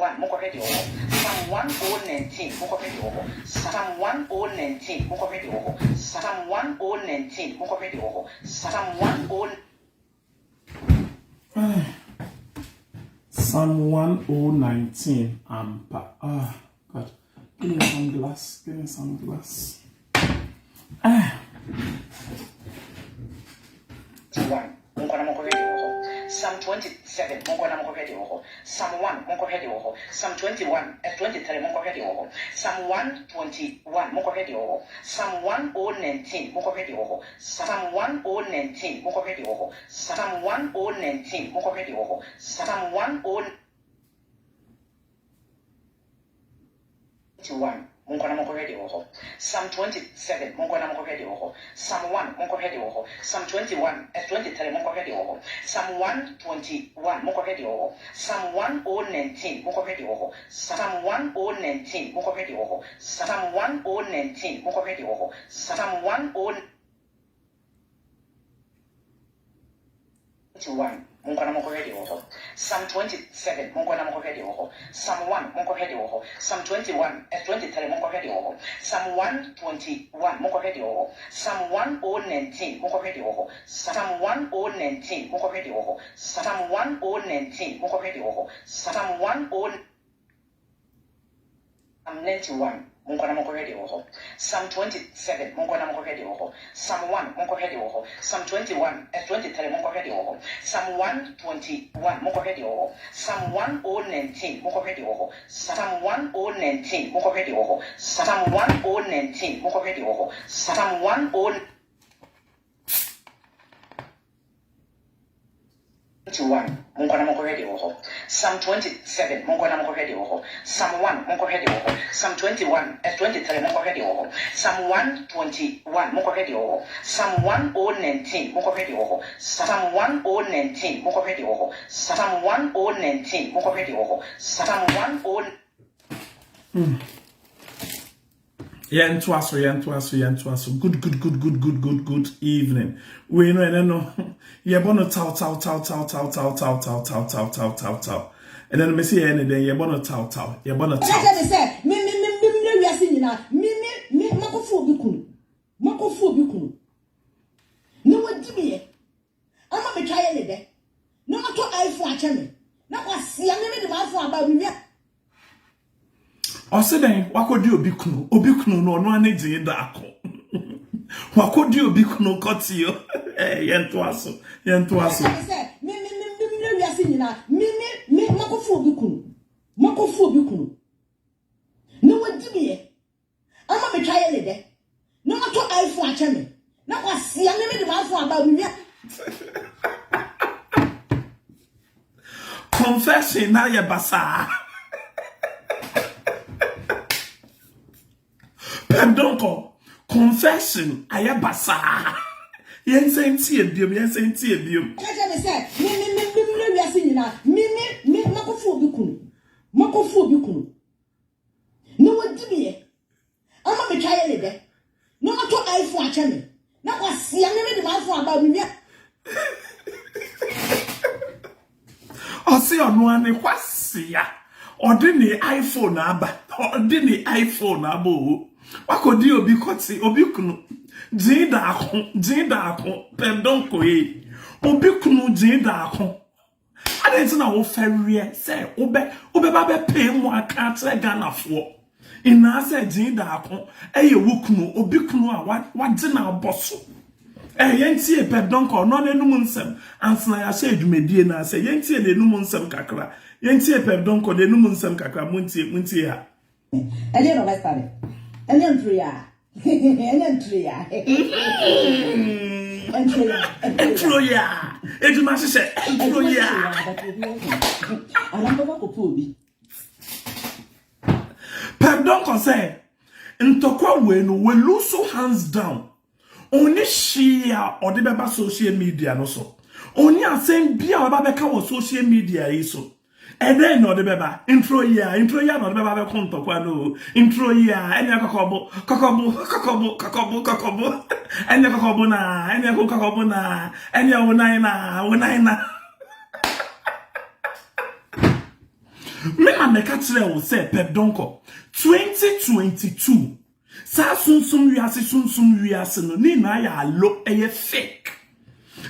1, monkɔhwɛ deɛ ɛwɔ hɔ. Psalm 119, monkɔhwɛ deɛ ɛwɔ hɔ. Psalm 119, monkɔhwɛ deɛ ɛwɔ hɔ. Psalm 119, monkɔhwɛ deɛ ɛwɔ hɔ. Psalm 10. Psalm 119 ampa. Ah, God. Give me some glass. Give me some glass. Ah. 1, monkɔ na monkɔhwɛ deɛ ɛwɔ hɔ. Psalm 27, monkɔ na monkɔhwɛ deɛ ɛwɔ hɔ. Psalm 1, monkɔhwɛ deɛ ɛwɔ hɔ. Psalm 21, eh, 23, monkɔhwɛ deɛ ɛwɔ hɔ. Psalm 121, monkɔhwɛ deɛ ɛwɔ hɔ. Psalm 119, monkɔhwɛ deɛ ɛwɔ hɔ. Psalm 119, monkɔhwɛ deɛ ɛwɔ hɔ. Psalm 119, monkɔhwɛ deɛ ɛwɔ hɔ. Psalm 10. 21, monkɔ na monkɔhwɛ deɛ ɛwɔ hɔ. Psalm 27, monkɔ na monkɔhwɛ deɛ ɛwɔ hɔ. Psalm 1, monkɔhwɛ deɛ ɛwɔ hɔ. Psalm 21, eh, 23, monkɔhwɛ deɛ ɛwɔ hɔ. Psalm 121, monkɔhwɛ deɛ ɛwɔ hɔ. Psalm 119, monkɔhwɛ deɛ ɛwɔ hɔ. Psalm 119, monkɔhwɛ deɛ ɛwɔ hɔ. Psalm 119, monkɔhwɛ deɛ ɛwɔ hɔ. Psalm 10. 21, monkɔ na monkɔhwɛ deɛ ɛwɔ hɔ. Psalm 27, monkɔ na monkɔhwɛ deɛ ɛwɔ hɔ. Psalm 1, monkɔhwɛ deɛ ɛwɔ hɔ. Psalm 21, eh, 23, monkɔhwɛ deɛ ɛwɔ hɔ. Psalm 121, monkɔhwɛ deɛ ɛwɔ hɔ. Psalm 119, monkɔhwɛ deɛ ɛwɔ hɔ. Psalm 119, monkɔhwɛ deɛ ɛwɔ hɔ. Psalm 119, monkɔhwɛ deɛ ɛwɔ hɔ. Psalm 10. Psalm 91, monkɔ na monkɔhwɛ deɛ ɛwɔ hɔ. Psalm 27, monkɔ na monkɔhwɛ deɛ ɛwɔ hɔ. Psalm 1, monkɔhwɛ deɛ ɛwɔ hɔ. Psalm 21, eh, 23, monkɔhwɛ deɛ ɛwɔ hɔ. Psalm 121, monkɔhwɛ deɛ ɛwɔ hɔ. Psalm 119, monkɔhwɛ deɛ ɛwɔ hɔ. Psalm 119, monkɔhwɛ deɛ ɛwɔ hɔ. Psalm 119, monkɔhwɛ deɛ ɛwɔ hɔ. Psalm 10. 21, monkɔ na monkɔhwɛ deɛ ɛwɔ hɔ. Psalm 27, monkɔ na monkɔhwɛ deɛ ɛwɔ hɔ. Psalm 1, monkɔhwɛ deɛ ɛwɔ hɔ. Psalm 21, eh, 23, monkɔhwɛ deɛ ɛwɔ hɔ. Psalm 121, monkɔhwɛ deɛ ɛwɔ hɔ. Psalm 119, monkɔhwɛ deɛ ɛwɔ hɔ. Psalm 119, monkɔhwɛ deɛ ɛwɔ hɔ. Psalm 119, monkɔhwɛ deɛ ɛwɔ hɔ. Psalm 10. Yɛntoa so, yɛntoa so, yɛntoa so. Good, good, good, good, good, good, good evening. Wei no ɛnɛ no yɛbɔ no taw taw taw taw taw taw taw taw taw taw taw taw taw. Ɛnɛ no mesi yɛyɛ ne dɛn yɛbɔ no taw taw yɛbɔ no taw. Ɛka kyerɛ me sɛ me me me me mmerɛ wiase nyinaa me me me makɔfo obi kunu makɔfo obi kunu na wadi meɛ ama metwa yɛ ne dɛ na watɔ iPhone akyɛ me na kwasia me me de m'iPhone aba mewia Ɔse dɛn wakɔdi obi kunu obi kunu no ɔno ane gyee daako wakɔdi obi kunu kɔtio eh, yɛntoa so yɛntoa so. Ɛka sɛ me me me me mmerɛ wiase nyinaa me me me makɔfo obi kunu makɔfo obi kunu na wadi meɛ Ama me twa yɛ ne dɛ. Na watɔ iPhone akyɛ me. Na kwasia me me de m'iPhone aba mewia. Confession na yɛ basaa. Pɛm Confession ayɛ basaa. Yɛnsan ntie biom, yɛnsan ntie biom. Ka kyerɛ me sɛ me me me me mmerɛ wiase nyinaa me me me makɔfo obi kunu makɔfo obi kunu Na wadi me yɛ ama me twa yɛ ne dɛ na watɔ iPhone akyɛ me na kwasia me me de m'iPhone aba me wia. Ɔse ɔno ara ne kwasia ɔde ne iPhone aba ɔde ne iPhone aba oo wakɔdi obi kɔte obi kunu gyee daako gyee daako pɛm dɔnkɔ ee obi kunu gyee daako Adɛn nti na wofɛreɛ sɛ wobɛ wobɛba bɛpee mu aka akyerɛ Ghanafoɔ nyinaa sɛ Jane Daako ɛyɛ wo kunu, obi kunu a wagye no abɔ so? Eh, yɛntie Pep Donkor, ɔno n'anum nsɛm ansa na yɛahyɛ adwumadie no ase. Yɛntie n'anum nsɛm kakra. Yɛntie Pep Donkor n'anum nsɛm kakra. Montie, montie ha. Ɛdeɛ na ɔbɛsa de. Ɛnyɛ ntoro ya. Ɛnyɛ ntoro ya. Ntoro ya. Ntoro ya. Edwuma hyehyɛ. Ntoro ya. Anaa bɛkɔ akɔpɛ obi. Pɛm dɔnkɔ sɛ ntɔkwa wei no we lose hands down. Ɔnni hwee a ɔde bɛba social media no so. Ɔnni asɛm bi a ɔbɛba bɛka wɔ social media yi so. Ɛdɛn na ɔde bɛba? Nturo yi a, nturo yi a na ɔde bɛba bɛko ntɔkwa no o. Nturo yi a, ɛnea kɔkɔbo, kɔkɔbo, kɔkɔbo, kɔkɔbo, kɔkɔbo. Ɛnea kɔkɔbo na, ɛnea ko kɔkɔbo na, ɛnea wo nan na, wo nan na. Me na meka kyerɛɛ wo sɛ Pep Donkor, 2022, saa sunsum wiase sunsum wiase no ne nyinaa yɛ alo, ɛyɛ fake.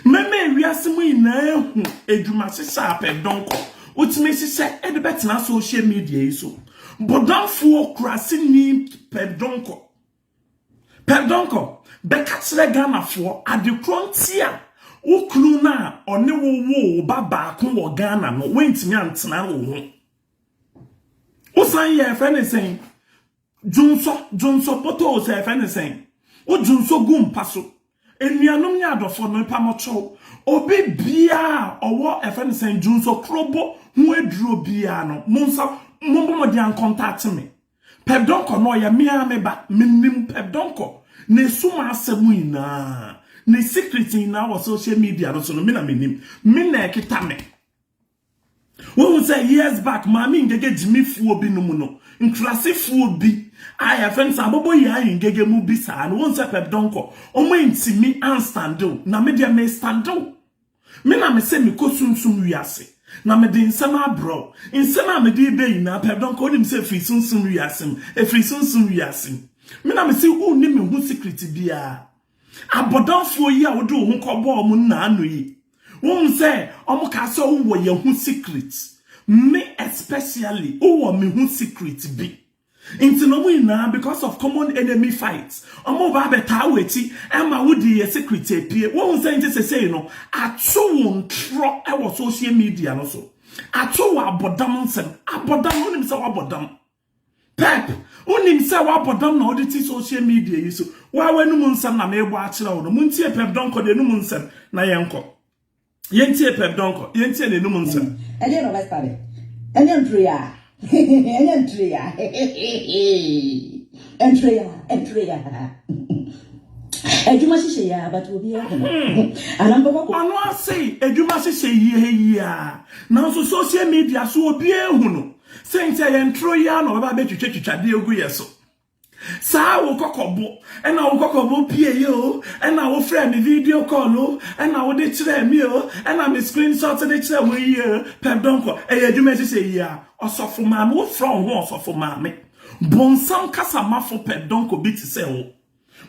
Mɛma wiase mu nyinaa ahu adwuma hyehyɛ a Pep Donkor wotumi hyehyɛ de bɛtena social media yi so. Bɔdamfoɔ kuraseni Pep Donkor. Pep Donkor, bɛka kyerɛ Ghanafoɔ ade korɔ nti a wo kunu no a ɔne wo woo wo ba baako wɔ Ghana no woantumi antena wo ho. Wosan yɛ ɛfɛ ne sɛn? Dwonsɔ, dwonsɔ bɔtɔɔ sɛ ɛfɛ ne sɛn? Wo dwonsɔ gu mpa so. Enuanom nye adɔfo no, mepa-mo-kyɛw, obi biara a ɔwɔ ɛfɛ ne sɛn dwonsɔ krobo ho aduro biara no, monsa, mombɔ mmɔden ankɔntate me. Pep Donkor no ɔyɛ me ara me ba. Menim Pep Donkor n'esum asɛm nyinaa, ne secret nyinaa wɔ social media no so no, me na menim. Me na ɛkita me. Wohu sɛ years back maame ngege gyimifoɔ bi nom no, nkurasefoɔ bi a yɛfrɛ no sɛ abobo yi ayi ngege mu bi saa no, wohu sɛ Pep Donkor, wɔn ntumi anstandew, na me deɛ me standew. Me na mese mekɔ sunsum wiase, na mede nsɛm abrɛ wo. Nsɛm a mede reba yi nyinaa, pɛ dɔnkɔ, wonim sɛ ɛfiri sunsum wiase mu, ɛfiri sunsum wiase mu. Me na mese wonni me ho secret biara. Abɔdamfoɔ yi a wode wo ho kɔbɔɔ wɔn nna ano yi, wohu sɛ wɔn kaa sɛ wowɔ yɛn ho secret. Me especially, wowɔ me ho secret bi. Nti na ɔmo nyinaa because of common enemy fight ɔmo ba abɛtaa w'akyi ɛma wo di yɛ secret epie. Wohu sɛ nti sesei no ato wo ntorɔ ɛwɔ social media no so. Ato wo abɔdam nsɛm. Abɔdam, wonim sɛ wabɔdam. Pep, wonim sɛ wabɔdam na wode ti social media yi so. Wa w'anum nsɛm na mebɔ akyerɛ wo no. Muntie Pep Donkor de enum nsɛm na yɛnkɔ. Yɛntie Pep Donkor, yɛntie n'anum nsɛm. Ɛdeɛ na ɔbɛstade. Ɛnyɛ ntoro ya. Ɛnyɛ ntoro ya. Ntoro ya, ntoro ya. Adwuma hyehyɛ ya, but obi ahunu. Anam bɛkɔ kɔ. Ɔno ase adwuma hyehyɛ yie yia. Nanso social media so obi ehunu. Sɛ nti ɛyɛ ntoro ya na ɔbɛba abɛtwitwa twitwadeɛ egu yɛ so. Saa wo kɔkɔbo ɛna wo kɔkɔbo pie yi o, ɛna wo frɛ me video call o, ɛna wo de kyerɛ me o, ɛna me screenshot de kyerɛ wo yi o. Pep Donkor, ɛyɛ adwuma hyehyɛ yi a. Ɔsɔfo maame, wo frɛ wo ho ɔsɔfo maame. Bonsam kasamafo Pep Donkor bi te sɛ wo.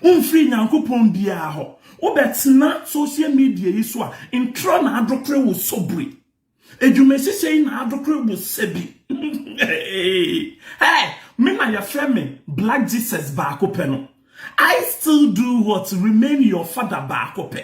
Womfiri Nyankopɔn biara hɔ. Wobɛtena social media yi so a, ntorɔ na adokore wo sobri. Edwuma hyehyɛ yi na adokore wo sɛbi. Hey, me na yɛfrɛ me Black Jesus baako pɛ no. I still do what remain your father baako pɛ.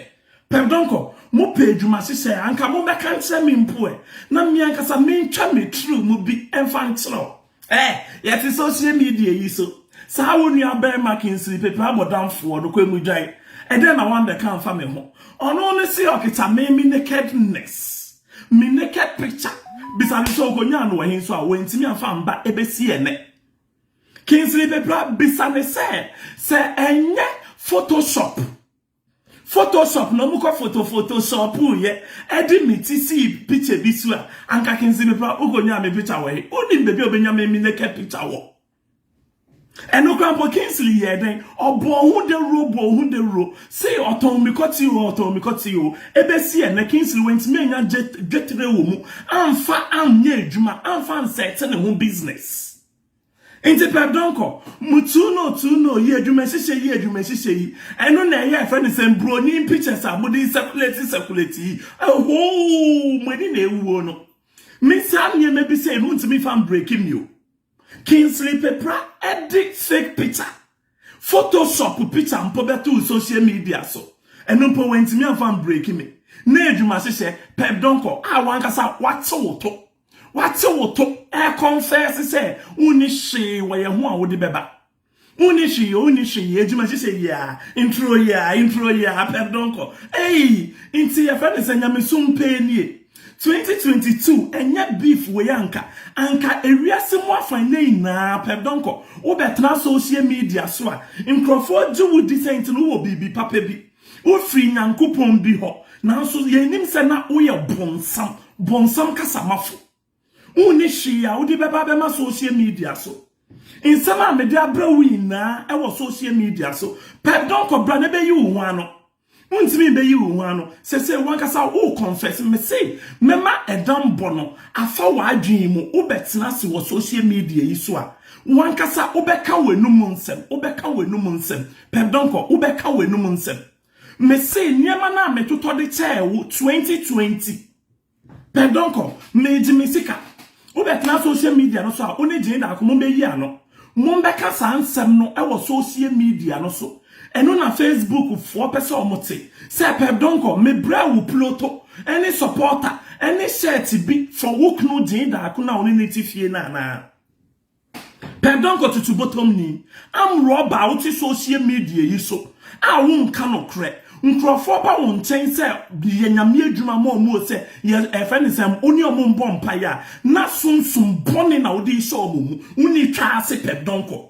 Pep Donkor, mo pɛ edwuma hyehyɛ anka mo bɛka nkyerɛ me mpo ɛ. Na me ankasa mentwa me tiri mu bi ɛmfa nkyerɛ wo. Eh, yɛte social media yi so. Saa wo nua bɛrima Kingsley Pepe abɔdamfoɔ no kɔ mu dwan. Ɛdɛn na wambɛka amfa me ho? Ɔno ne se ɔkita me me nakedness. Me naked picture. Bisa ne sɛ ɔkɔnyaa no wɔ he nso a wantumi amfa mba ɛbɛsi ɛnɛ. Kingsley Pepe bisa ne sɛ sɛ ɛnyɛ Photoshop. Photoshop na ɔmo kɔ photo Photoshop yɛ ɛde me ti sii picture bi so a anka Kingsley Pepe wokɔnyaa me picture wɔ he? Wonim baabi a wobɛnya me me naked picture wɔ? Ɛno kora mpo Kingsley yɛ dɛn? Ɔbɔ ho dawuro, bɔ ho dawuro sei ɔtɔn mi kɔte o, ɔtɔn mi kɔte o, ebesi ɛnɛ Kingsley wantumi anya dwetire wɔ mu amfa anyɛ adwuma, amfa ansɛte ne ho business. Nti Pep Donkor, mu tu no tu no yi adwuma hyehyɛ yi adwuma hyehyɛ yi, ɛno na ɛyɛ ɛfɛ ne sɛ mbroni pictures a mode circulate circulate yi, ɛhoo mo ani na ewuo no. Me saa nneɛma bi sɛ ɛno ntumi fa mbreki mi o. Kingsley Pepra ɛde fake picture, Photoshop picture mpo bɛto social media so. Ɛno mpo wantumi amfa mbreki mi. Na adwuma hyehyɛ Pep Donkor a wankasa wate wo to. Wate wo to ɛconfess sɛ wonni hwee wɔ yɛn ho a wode bɛba. Wonni hwee, wonni hwee, adwuma hyehyɛ yi a, nturo yi a, nturo yi a, Pep Donkor. Ei, nti yɛfrɛ no sɛ nyamesom pɛɛ nie. 2022, ɛnyɛ beef wei anka. Anka ewiase mu afan ne nyinaa, Pep Donkor, wobɛtena social media so a, nkurɔfoɔ gye wo di sɛ nti no wowɔ biribi papa bi. Wofiri Nyankopɔn bi hɔ. Nanso yɛnim sɛ na woyɛ bonsam, bonsam kasamafo. Wonni hwee a wode bɛba bɛma social media so. Nsɛm a mede abrɛ wo nyinaa ɛwɔ social media so. Pep Donkor, bra na bɛyi wo ho ano. Wontumi mbɛyi wo ho ano. Sese wankasa wo confess me se mɛma ɛdam bɔ no afa w'adwene mu. Wobɛtena ase wɔ social media yi so a, wankasa wobɛka w'anum nsɛm, wobɛka w'anum nsɛm. Pep Donkor, wobɛka w'anum nsɛm. Me se nneɛma no a metotɔ de kyɛɛ wo 2020, Pep Donkor, megye me sika. Wobɛtena social media no so a, wo ne gyene daako mombɛyi ano. Mombɛka saa nsɛm no ɛwɔ social media no so. Ɛno na Facebook foɔ pɛ sɛ ɔmo te sɛ Pep Donkor, mebrɛ wo poloto ɛne supporter ɛne shirt bi for wo kunu gyene daako na wo ne ne ti fie no anaa. Pep Donkor, tutu bɔtɔm ni amrɔba a wote social media yi so a wonka nokorɛ. Nkurɔfoɔ ba wo nkyɛn sɛ yɛ Nyame adwuma ma ɔmo sɛ yɛ ɛfɛ ne sɛ wo ne ɔmo mbɔ mpaeɛ a, na sunsum bɔne na wode hyɛ ɔmo mu. Woni twa ase. Pep Donkor,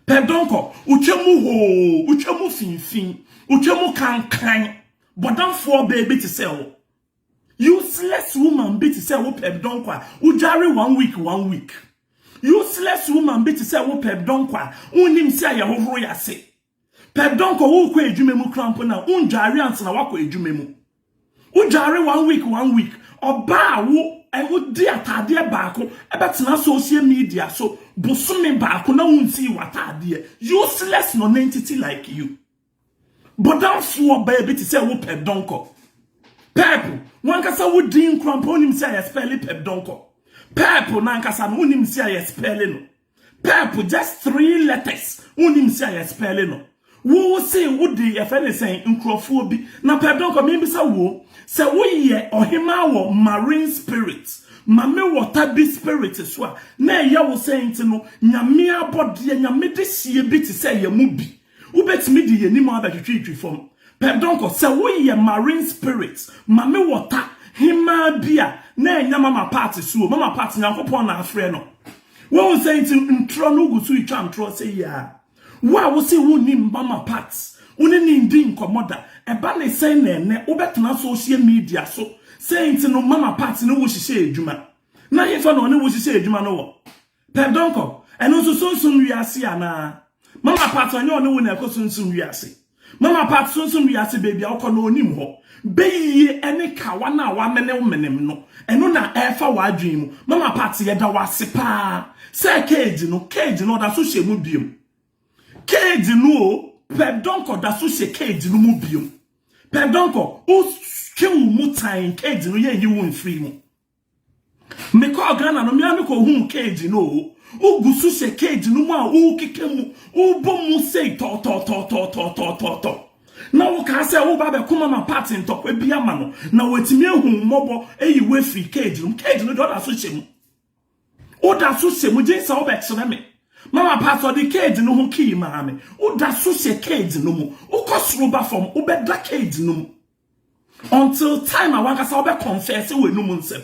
Pep Donkor, wotwa mu hoo, wotwa mu finfin, wotwa mu kankan. Bɔdamfoɔ baabi te sɛ wo, useless woman bi te sɛ wo, Pep Donkor, a wodware one week one week. Useless woman bi te sɛ wo, Pep Donkor, a wonnim sɛ yɛhohoro yɛ ase. Pep Donkor, wokɔ adwuma mu krampo na wondware ansa na wakɔ adwuma mu. Wodware one week one week. Ɔbaa wo wodi ataadeɛ baako ɛbɛtena social media so bosome baako na wonsii w'ataadeɛ. Useless non-entity like you. Bɔdamfoɔ baa bi te sɛ wo, Pep Donkor. Pep wankasa wo din krampo wonim sɛ yɛ spell Pep Donkor. Pep nankasa no, wonim sɛ yɛ spell no Pep, just three letters, wonim sɛ yɛ spell no. Wo se wode yɛfɛ ne sɛn nkurɔfoɔ bi na Pep Donkor, membisa wo sɛ woyɛ ɔhema wɔ marine spirit, mame wɔta bi spirit so a na ɛyɛ wo sɛ nti no Nyame abɔdeɛ, Nyame de hyie bi te sɛ yɛ mu bi wobɛtumi de yɛnim abɛtwitwitwi fam. Pep Donkor, sɛ woyɛ marine spirit, mame wɔta hemaa bi a na ɛnya Mama Pat so o. Mama Pat, Nyankopɔn na afrɛ no. Wɔn sɛ nti ntorɔ no gu so retwa ntorɔ sɛ yia. Wo a wo se wonnim Mama Pat, wo ne ne ndi nkɔmmɔ da, ɛba ne sɛn na ɛnɛ wobɛtena social media so sɛ nti no Mama Pat ne wo hyehyɛ adwuma na hefa na ɔne wo hyehyɛ adwuma no wɔ? Pep Donkor, ɛno nso sunsum wiase anaa? Mama Pat ɔnyɛ ɔne wo na ɛkɔ sunsum wiase. Mama Pat, sunsum wiase baabi a wokɔ no onim hɔ bɛyie ɛne kawa no a wamene menem no, ɛno na ɛfa w'adwene mu. Mama Pat, yɛda w'ase paa sɛ cage no ɔda so hyɛ mu biom. Cage no o, Pep Donkor da so hyɛ cage no mu biom. Pep Donkor, wotwe wo mu tan cage no, yɛnyi wo mfiri mu. Mekɔɔ Ghana no, mea mekɔhuu cage no o. Wogu so hyɛ cage no mu a wokeka mu, wobɔ mu sei tɔtɔtɔtɔtɔtɔtɔ na wokaa sɛ woba bɛko Mama Pat ntɔkwa bi ama no na watumi ahu mmɔbɔ ayi wo afiri cage no mu. Cage no deɛ, ɔda so hyɛ mu, woda so hyɛ mu. Gye sɛ wobɛkyerɛ me Mama Pat ɔde cage no ho kii maa me. Woda so hyɛ cage no mu. Wokɔ soro ba fam, wobɛda cage no mu until time a wankasa wobɛ confess w'anum nsɛm.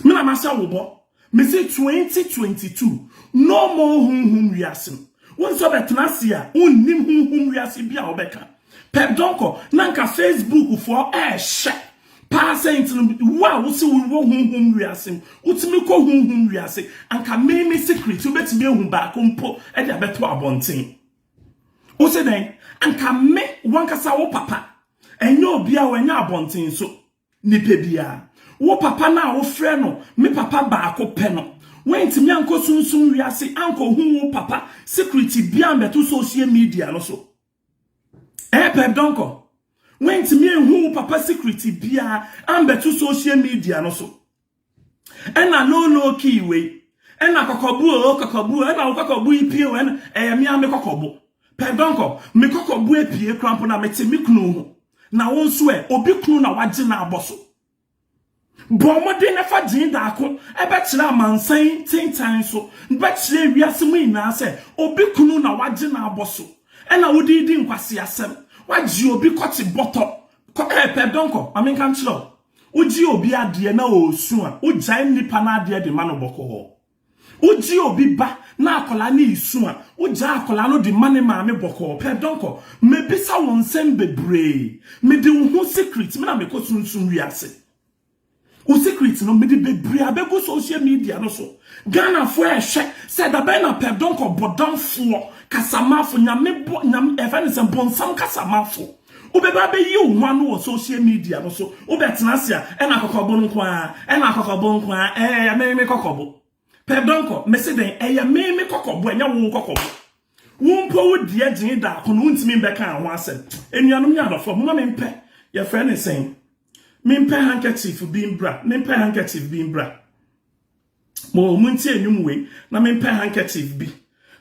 Me na mahyɛ wo bɔ. Me se 2022, no more honhom wiase no. Wo nso bɛtena ase a wonnim honhom wiase bi a wobɛka. Pep Donkor, na nka Facebook foɔ ɛɛhyɛ paa sɛ nti no wo a wo se wowɔ honhom wiase mu, wotumi kɔ honhom wiase, anka meme secret wobɛtumi ahu baako mpo ɛde abɛto abɔnten. Wo se dɛn? Anka me wankasa wo papa, ɛnyɛ obi a wɔnyɛ abɔnten so nipa biara, wo papa no a wofrɛ no me papa baako pɛ no, wontumi ankɔ sunsum wiase ankɔhu wo papa secret bia mbɛto social media no so. Ɛyɛ Pep Donkor, wontumi ehu wo papa secret bia ambɛto social media no so. Ɛna low low key wei, ɛna kɔkɔbu o, kɔkɔbu, ɛna wo kɔkɔbu yi pie o. Ɛna ɛyɛ mea me kɔkɔbu. Pep Donkor, me kɔkɔbu epie krampo na mete me kunu ho na wo nso ɛ obi kunu na wagye na abɔ so. Bɔ mmɔden na fa gyee daako ɛbɛkyerɛ amansan tentan so, bɛkyerɛ wiase mu nyinaa sɛ obi kunu na wagye na abɔ so ɛna wode di nkwasi asɛm. Wagye obi kɔte bɔtɔ kɔ. Pep Donkor, maame nka nkyerɛ wo, wogye obi adeɛ na ɔresu a, wogyae nnipa no adeɛ de ma no bɔkɔɔ. Wogye obi ba na akwadaa no esu a, wogyae akwadaa no de ma ne maame bɔkɔɔ. Pep Donkor, mebisa wo nsɛm bebree. Mede wo ho secret, me na mekɔ sunsum wiase, wo secret no mede bebree abɛgu social media no so. Ghanafoɔ ɛhwɛ sɛ dabɛn na Pep Donkor, bɔdamfoɔ kasamafo, Nyame bɔ Nyame ɛfɛ ne sɛ bɔnsam kasamafo. Wobɛba abɛyi wo ho ano wɔ social media no so. Wobɛtena ase a, ɛna akɔkɔbo no nko ara, ɛna akɔkɔbo nko ara, ɛyɛ me me kɔkɔbo. Pɛ dɔnkɔ, mese dɛn, ɛyɛ me me kɔkɔbo, ɛnyɛ wo kɔkɔbo. Wo mpo wo deɛ gyee daako no, wontumi mbɛka ho asɛm. Enuanom ne adɔfoɔ, momma mempɛ, yɛfrɛ ne sɛn? Mempɛ handkerchief bi mbra, mempɛ handkerchief bi mbra. Mo muntie nnwom wei na mempɛ handkerchief bi.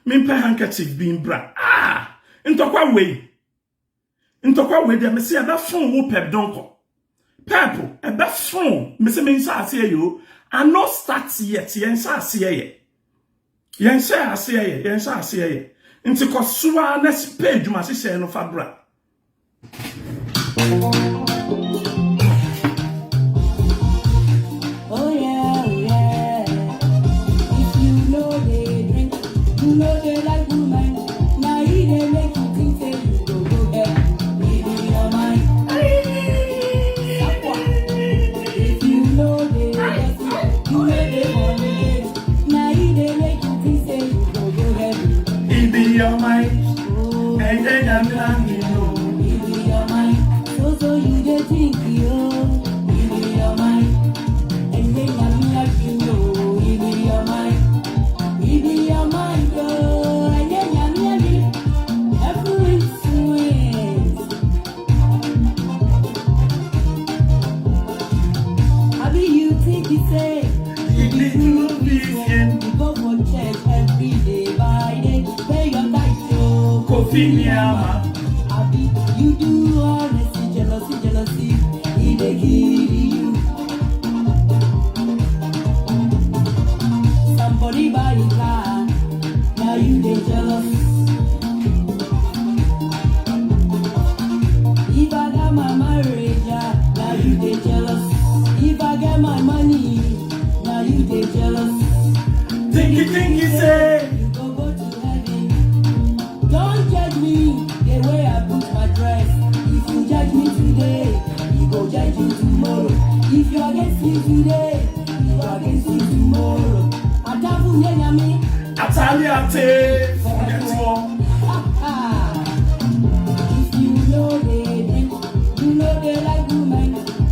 Mempɛ handkerchief bi mbra. Ah! Ntɔkwa wei. Ntɔkwa wei deɛ mese ɛbɛfon wo pɛp dɔnkɔ. Pɛp ɛbɛfon mese menhyɛ aseɛ yo. I no start yet. Yɛnhyɛ aseɛ yɛ. Yɛnhyɛ aseɛ yɛ. Yɛnhyɛ aseɛ yɛ. Nti kɔ so ara na pɛ adwuma hyehyɛ no fa bra. Oh yeah, oh yeah. If you know they drink, you know they like women. Now he dey make you think say you go go get. It be your mind. If you know they gossip, you know they fornicate. Now he dey make you think say you go go heaven. It be your mind. Oh, Ɛnyɛ nyame adwene o. it be your mind. So so you dey think yo. It be your mind. And then I'm like you know, it be your mind. It be your mind, oh, and then I'm like every swings. Abi you think you say It be true vision. you go for church every day by day, pay your tithe, oh. Kofi Niyama. Abi you do honesty, jealousy, jealousy, he dey kill you. Somebody buy a car, now you dey jealous. If I got my marriage, ah, now you dey jealous. If I get my money, now you dey jealous. Thinky thinky say. You go go to heaven. Don't judge me the way I put my dress. If you judge me today, he go judge you tomorrow. If you against me today, he go against you tomorrow. Atafu nyanyami. Atali ate. Forget what. If you know they drink, you know they like women.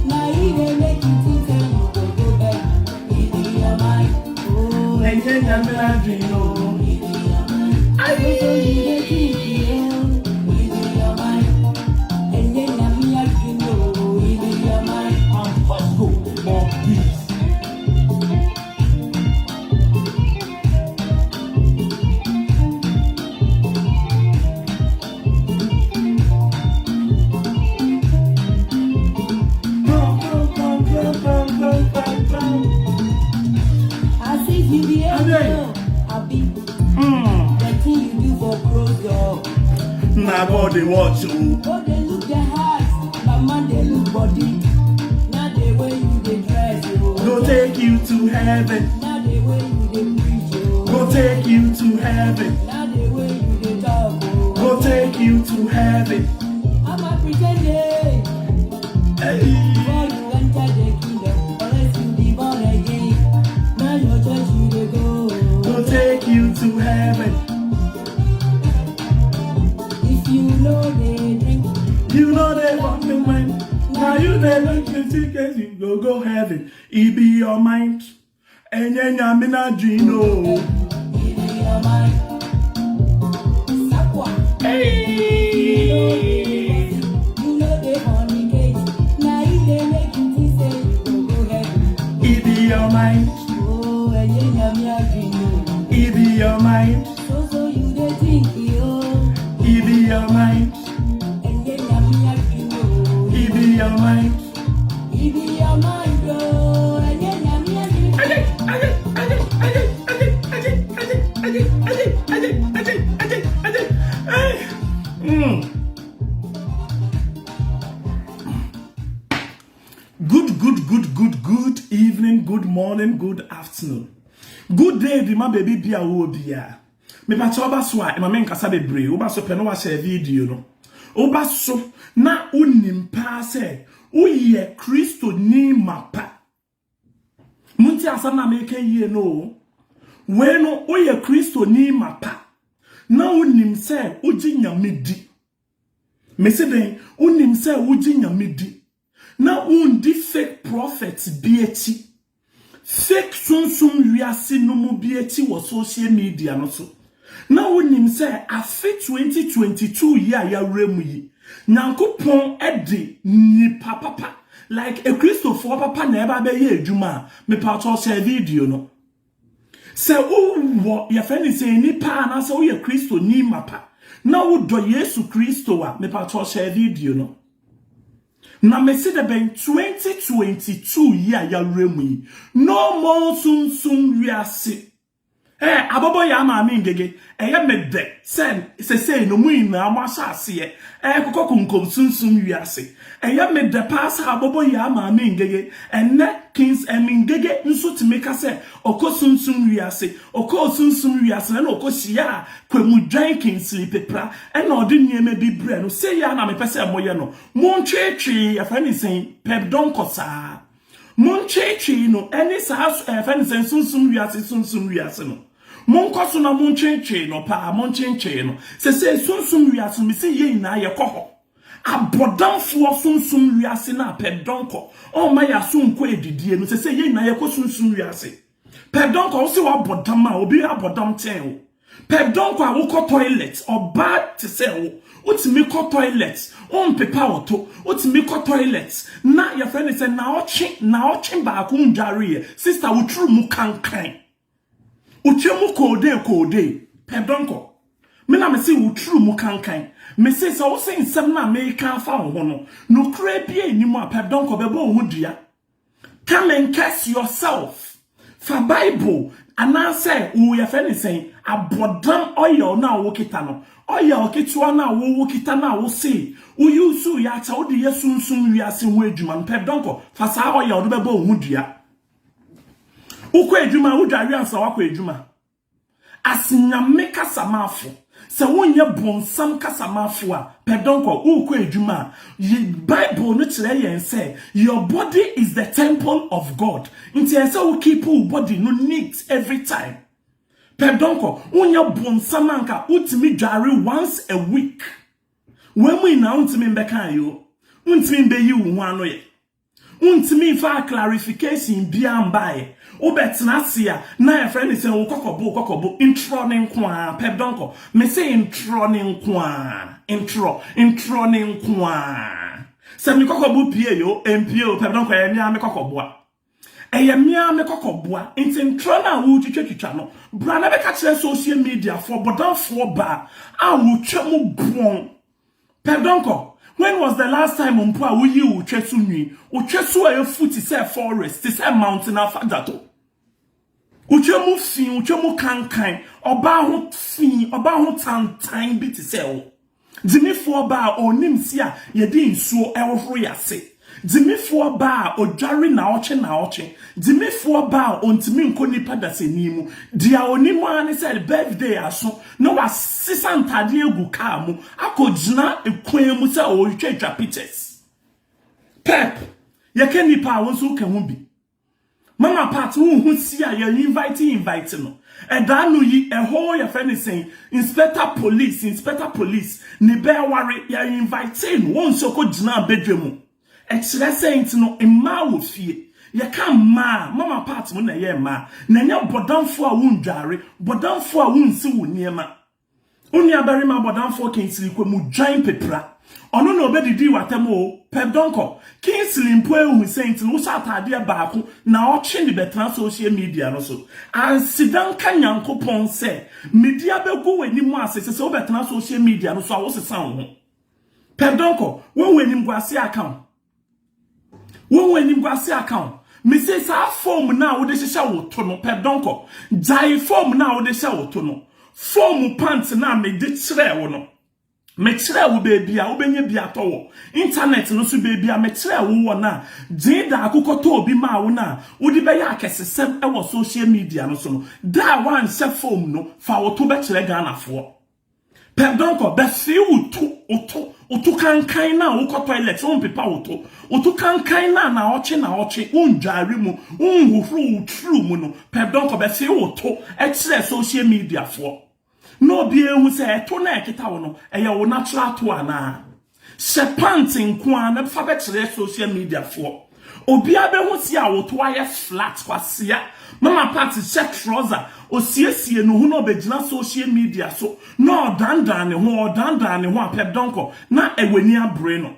Now he dey make you think say you go go back. It be your mind. Oh, Ɛnyɛ nyame adwene o. it be your mind. So so you dey think, oh, it be your mind. And then I'm like you know, it be your mind. I'm Vasco, more beats. Pam, pam, pam, pam, pam, pam, pam, pam. As if you be Amen. able, Abi, the thing you do for close door. Na God dey watch o. Go dey look the heart, but man dey look body. Now the way you dey dress, oh. Go take you to heaven. Now the way you dey preach, oh. Go take you to heaven. Now the way you dey talk, oh. Go take you to heaven. I'm a pretending. Hey. Before you enter the kingdom, unless you be born again. Now your church you dey go. Go take you to heaven. If you know they drink, You know they want me when. Now you dey look me tickets, you go go heaven. It be your mind. Ɛnyɛ nyame n'adwene o. it be your mind. Sakwa. Hey. You know they fornicate. Now you dey make you think say you go go heaven. It be your mind. Oh, and you nyame adwene o. It be your mind. So so you dey think yo. It be your mind. And you nyame adwene o. It be your mind. It be your mind oh. And you nyame adwene. Aje, aje, aje, aje, aje, aje, aje, aje, aje, aje, aje, aje, aje. Hey. Good, good, good, good, good evening, good morning, good afternoon. Good day, di ma baby bia wo bia. Me pa woba so a, ma me nkasa bebree. Woba so pɛ no wahyɛ video no. Woba so na wonim paa sɛ woyɛ Kristo ni mapa. Munti asɛm na meka yie no o. Wei no woyɛ Kristo ni mapa. Na wonim sɛ wogye Nyame di. Mese dɛn? Wonim sɛ wogye Nyame di na wondi fake prophet bi akyi, fake sunsum wiase no mu bi akyi wɔ social media no so. Na wonim sɛ afe 2022 yi a yɛawura mu yi, Nyankopɔn de nnipa papa, like Akristofoɔ papa na ɛba abɛyɛ adwuma a, mepatɔ hyɛ video no. Sɛ wowɔ yɛfrɛ no sɛ nipa anaasɛ woyɛ Kristoni mapa na wodɔ Yesu Kristo a, mepatɔ hyɛ video no. Na mese dɛ bɛn 2022 yi a yɛawura mu yi, no more sunsum wiase. Eh, abɔbɔ yɛ maame ngege. Ɛyɛ me dɛ sɛ sesei no mu nyinaa mo ahyɛ aseɛ ɛkokɔ konkom sunsum wiase. Ɛyɛ me dɛ paa sɛ abɔbɔ yɛ maame ngege. Ɛnɛ Kings Ɛmi Ngege nso tumi ka sɛ ɔkɔ sunsum wiase. Ɔkɔɔ sunsum wiase na ɛna ɔkɔ hyia a Kwamudwan Kingsley Pepra ɛna ɔde nneɛma bi brɛ no. Sɛ yɛ a na mepɛ sɛ moyɛ no. Montwetwe yɛfrɛ ne sɛn Pep Dɔnkɔ saa. Montwetwe no ɛne saa ɛfrɛ ne sɛn sunsum wiase sunsum wiase no. Monkɔ so na montwetwe no paa, montwetwe no. Sɛ sɛ sunsum wiase no mesi yɛ nyinaa yɛkɔ hɔ. Abɔdamfoɔ sunsum wiase na Pep Dɔnkɔ ɔma yɛ aso nkɔ edidie no. Sɛ sɛ yɛ nyinaa yɛkɔ sunsum wiase. Pep Dɔnkɔ wo sɛ wabɔ dam a obi abɔ dam kyɛn wo. Pep Dɔnkɔ a wokɔ toilet ɔbaa te sɛ wo wotumi kɔ toilet wompepa wo to, wotumi kɔ toilet na yɛfrɛ ne sɛ naɔtwe naɔtwe baako ndwareɛ. Sister, woturu mu kankan, wotwa mu koode koode. Pep Dɔnkɔ, me na me se woturu mu kankan. Me se sɛ wo se nsɛm na meka afa wo ho no nokora bi anim a, Pep Dɔnkɔ bɛbɔ wo ho dua. Come and curse yourself. Fa Bible anaasɛ wo yɛfrɛ ne sɛn abɔdam oil na wo kita no, oil ketewa na wo kita na wo se wo use yɛ akyɛ wo de yɛ sunsum wiase ho adwuma no. Pep Dɔnkɔ, fa saa oil no bɛbɔ wo ho dua. Wokɔ adwuma, wodware ansa wakɔ adwuma. Asinyame kasamafo, sɛ wonyɛ bonsam kasamafo a, Pep Dɔnkɔ, wokɔ adwuma a, Bible no kyerɛ yɛn sɛ your body is the temple of God, nti ɛsɛ wo keep wo body no neat every time. Pep Dɔnkɔ, wonyɛ bonsam anka wotumi dware once a week. Wɔn mu nyinaa wontumi mbɛka ayo, wontumi mbɛyi wo ho ano yɛ, wontumi mfa clarification bia mbaeɛ. Wobɛtena ase a na yɛfrɛ ne sɛ wo kɔkɔbo wo kɔkɔbo ntorɔ ne nko a. Pep Dɔnkɔ, me se ntorɔ ne nko a, ntorɔ ntorɔ ne nko a. Sɛ me kɔkɔbo pie yo mpie o, Pep Dɔnkɔ, ɛyɛ mea me kɔkɔboa, ɛyɛ mea me kɔkɔboa. Nti ntorɔ no a wotwitwatwitwa no, bra na bɛka kyerɛ social media foɔ bɔdamfoɔ baa a wotwa mu boɔn. Pep Dɔnkɔ, when was the last time mpo a woyi wo twɛ so nwi? Wo twɛ so a efu te sɛ forest, te sɛ mountain afadzato. Wotwa mu fi, wotwa mu kankan, ɔbaa ho fi, ɔbaa ho tantan bi te sɛ wo. Gyimifoɔ baa a onim si a yɛde nsuo ɛhohoro yase. Gyimifoɔ baa a odware naɔtwe naɔtwe. Gyimifoɔ baa a ontumi nkɔ nipa dasani mu. Deɛ onim ara ne sɛ birthday aso na wasesa ntadeɛ agu kaa mu akɔgyina kwan mu sɛ ɔretwatwa pictures. Pep, yɛka nipa a wo nso ka ho bi. Mama Pat, wohu si a yɛ invite invite no. Ɛda no yi ɛhɔ yɛfrɛ ne sɛn inspector police, inspector police ne bɛɛware yɛ invite no, wɔn nso kɔ gyina abadwa mu. Ɛkyerɛ sɛ nti no mmaa wɔ fie. Yɛka mmaa, Mama Pat mu na ɛyɛ mmaa. Na ɛnyɛ bɔdamfoɔ a wondware, bɔdamfoɔ a wonsi wo nneɛma. Wo nuabarima bɔdamfoɔ Kingsley Kwemu dwan pepra. Ɔno na ɔbɛdidi w'atam o, Pep Dɔnkɔ. Kingsley mpo ehu sɛ nti no wohyɛ ataadeɛ baako na ɔtwe de bɛtena social media no so. Ansida nka Nyankopɔn sɛ medi abɛgu w'anim ase sɛ sɛ wobɛtena social media no so a wosesa wo ho. Pep Dɔnkɔ, wohu animguase aka wo. Wohu animguase aka wo. Mese saa foam na wode hyehyɛ wo to no, Pep Dɔnkɔ, gyae foam na wode hyɛ wo to no. Foam pants na mede kyerɛ wo no. Mekyerɛ wo baabi a wobɛnya bi atɔ wɔ internet no so, baabi a mekyerɛ wo wɔ no a gyee daako kɔtɔ obi maa wo no a wode bɛyɛ akɛsesɛm wɔ social media no so no. Da a woanhyɛ foam no, fa wo to bɛkyerɛ Ghanafoɔ. Pep Dɔnkɔ, bɛfee wo to, wo to, wo to kankan na wokɔ toilet, wompepa wo to. Wo to kankan na naɔtwe naɔtwe, wondware mu, wonhohoro wo turu mu no. Pep Dɔnkɔ, bɛfee wo to kyerɛ social media foɔ. Na obi ehu sɛ ɛto na ɛkita wo no, ɛyɛ wo natural to anaa. Hyɛ pant nko ara na fa bɛkyerɛ social media foɔ. Obiara bɛhu se a wo to ayɛ flat kwasea. Mama Pat hyɛ trouser, osiesie ne ho na ɔbɛgyina social media so na ɔdandan ne ho, ɔdandan ne ho a Pep Donkor na w'ani abere no.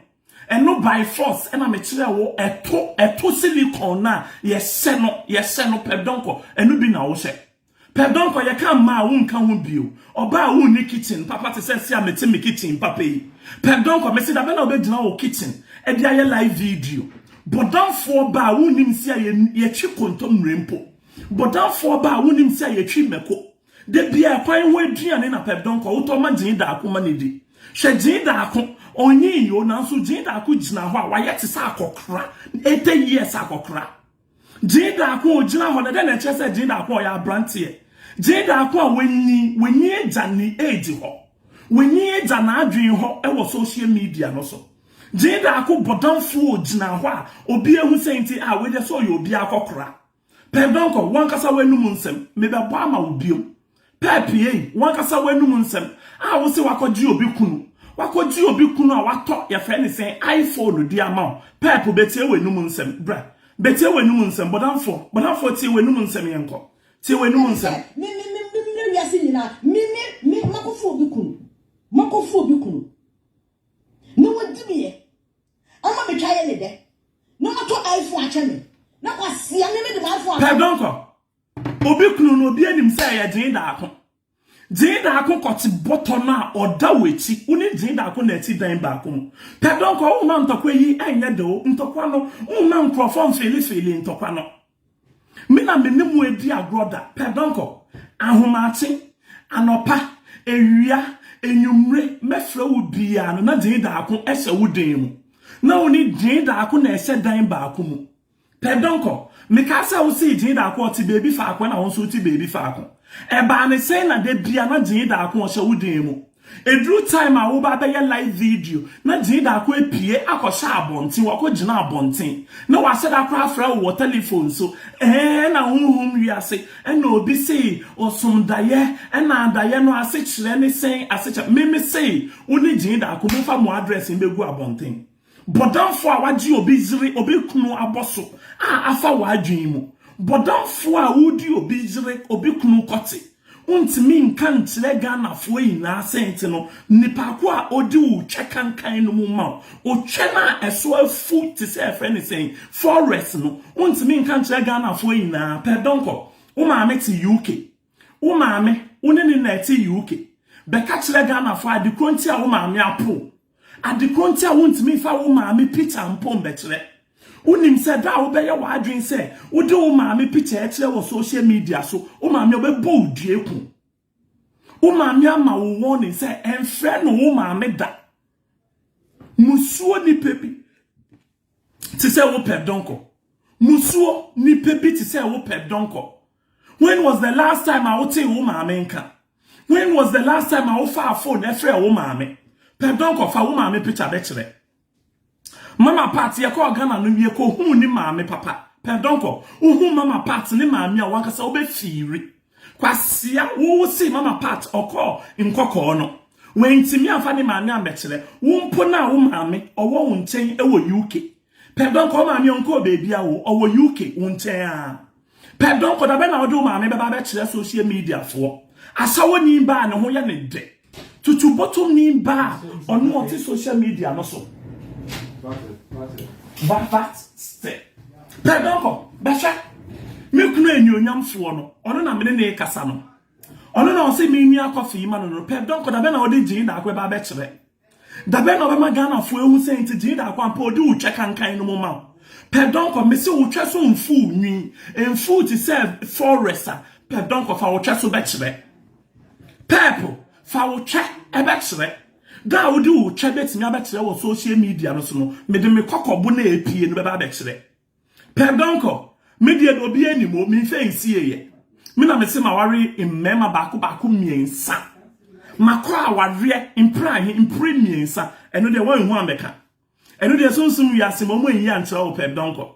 Ɛno by force ɛna mekyerɛ wo ɛto ɛto silicon no a yɛhyɛ no yɛhyɛ no Pep Donkor ɛno bi na wohyɛ. Pɛ dɔnkɔ yɛka mmaa a wonka ho bio Ɔbaa a wonni kitchen papa te sɛ se a mete me kitchen papa yi Pɛ dɔnkɔ mese dabɛn na wobɛgyina wo kitchen de ayɛ live video Bɔdamfoɔ baa a wonnim se a yɛtwi kontommire mpo Bɔdamfoɔ baa a wonnim se a yɛtwi mako Da biara kwan ho aduane na pɛ dɔnkɔ wotɔ ma gyee daako ma no di Hwɛ gyee daako ɔnyii o nanso gyee daako gyina hɔ a wayɛ te sɛ akɔkora 80 years akɔkora Gyee Daako a ogyina hɔ no, dɛn na ɛkyerɛ sɛ Gyee Daako a ɔyɛ aberanteɛ? Gyee Daako a wanyin, wanyin agya ne age hɔ. Wanyin agya n'adwene hɔ wɔ social media no so. Gyee Daako bɔdamfoɔ a ogyina hɔ a obi ahu sɛ nti a wei deɛ sɛ ɔyɛ obi akɔkora. Pɛn Donkor, wankasa w'anum nsɛm, mebɛbɔ ama wo biom. Pɛɛp ei, wankasa w'anum nsɛm a wose wakɔgye obi kunu, wakɔgye obi kunu a watɔ yɛfrɛ ne sɛn iPhone de ama wo. Pɛɛp bɛtie w'anum nsɛm, bra bɛtie w'anum nsɛm, bɔdamfoɔ, bɔdamfoɔ tie w'anum nsɛm yɛnkɔ, tie w'anum nsɛm. Me me me me mmerɛ wiase nyinaa me me me makɔfa obi kunu makɔfa obi kunu na wadi meɛ ama metwa yɛ ne dɛ na watɔ iPhone akyɛ me na kwasia me me de my iPhone Pɛɛp dɔnkɔ. Obi kunu no, obi anim sɛ ɛyɛ gyee daako. Gyee daako kɔte bɔtɔ no a ɔda w'akyi. Wo ne gyee daako na ɛte dan baako mu. Pɛ dɔnkɔ, womma ntɔkwa yi ɛnyɛ de o. Ntɔkwa no, womma nkurɔfoɔ mfeelefeele ntɔkwa no. Me na me ne mo adi agorɔ da. Pɛ dɔnkɔ, ahomakye, anɔpa, awia, anwummere, mɛfrɛ wo biara no na gyee daako hyɛ wo dan mu. Na wo ne gyee daako na ɛhyɛ dan baako mu. Pɛ dɔnkɔ. Mekaa sɛ wosii Gyee Daako ɔte baabi faako ɛna wo nso wote baabi faako. Ɛbaa ne sɛn na da bia na Gyee Daako ɔhyɛ wo dan mu. Ɛduru time a woba abɛyɛ live video na Gyee Daako apue akɔhyɛ abɔnten, wakɔ gyina abɔnten na wahyɛ da koraa afrɛ wo wɔ telephone so ɛɛ na honhom wiase ɛna obi sei ɔsom dayɛ ɛna adayɛ no ase kyerɛ ne sɛn ase kyerɛ me me sei wo ne Gyee Daako momfa mo address mbɛgu abɔnten. Bɔdamfo a wagye obi yere, obi kunu abɔ so a afa w'adwene mu. Bɔdamfo a wodi obi yere, obi kunu kɔte. Wontumi nka nkyerɛ Ghanafoɔ nyinaa sɛ nti no, nipa ko a odi wo twɛ kankan no mu ma wo. Otwɛ no a ɛso afu te sɛ ɛfrɛ ne sɛn, forest no, wontumi nka nkyerɛ Ghanafoɔ nyinaa. Pɛ dɔnkɔ, wo maame te UK. Wo maame, wo ne ne na ɛte UK. Bɛka kyerɛ Ghanafoɔ ade koro nti a wo maame apo wo. Ade koro nti a wontumi mfa wo maame pikya mpo mbɛkyerɛ. Wonim sɛ da a wobɛyɛ w'adwene sɛ wode wo maame pikya ɛkyerɛ wɔ social media so, wo maame ɔbɛbɔ wo dua ku. Wo maame ama wo warning sɛ ɛmfrɛ no wo maame da. Musuo nipa bi te sɛ wo pɛ dɔnkɔ. Musuo nipa bi te sɛ wo pɛ dɔnkɔ. When was the last time a wotee wo maame nka? When was the last time a wofaa phone ɛfrɛ wo maame? Pɛ dɔnkɔ fa wo maame picture bɛkyerɛ. Mama Pat yɛkɔɔ Ghana no yɛkɔhuu ne maame papa. Pɛ dɔnkɔ wohu Mama Pat ne maame a wankasa wobɛfiiri. Kwasia wo se Mama Pat ɔkɔɔ nkɔkɔɔ no wantumi amfa ne maame ambɛkyerɛ wo mpo na wo maame ɔwɔ wo nkyɛn wɔ UK. Pɛ dɔnkɔ wo maame ɔnkɔɔ baabia o ɔwɔ UK wo nkyɛn a. Pɛ dɔnkɔ da bɛn na wode wo maame bɛba abɛkyerɛ social media foɔ? Asawoni ba a ne ho yɛ ne dɛ. Tutu bɔtɔmni ba a ɔno ɔte social media no so. Vavat stɛ. Pɛ dɔnkɔ bɛhwɛ. Me kunu anuonyamfoɔ no, ɔno na mene ne kasa no. Ɔno na ɔse me nua kɔfe yi ma no no. Pɛ dɔnkɔ da bɛn na wode gyee daako bɛba abɛkyerɛ? Da bɛn na ɔbɛma Ghanafoɔ ahu sɛ nti gyee daako ampa ɔde wo twɛ kankan no mu ma wo? Pɛ dɔnkɔ, mese wo twɛ so mfuw nwi, mfuw te sɛ forest a, pɛ dɔnkɔ fa wo twɛ so bɛkyerɛ. Pɛɛpo, fa wo twɛ ɛbɛkyerɛ. Da a wode wo twɛ bɛtumi abɛkyerɛ wɔ social media no so no, mede me kɔkɔbo na epie no bɛba abɛkyerɛ. Pɛ dɔnkɔ, me deɛ deɛ obi anim o, memfɛ nsieeɛ. Me na mese maware mmarima baako baako mmiɛnsa. Makɔ awareɛ mpere ahe, mpere mmiɛnsa. Ɛno deɛ wɔnhu ambɛka. Ɛno deɛ sunsum wiase ma wɔn anyi ankyerɛ wo pɛ dɔnkɔ.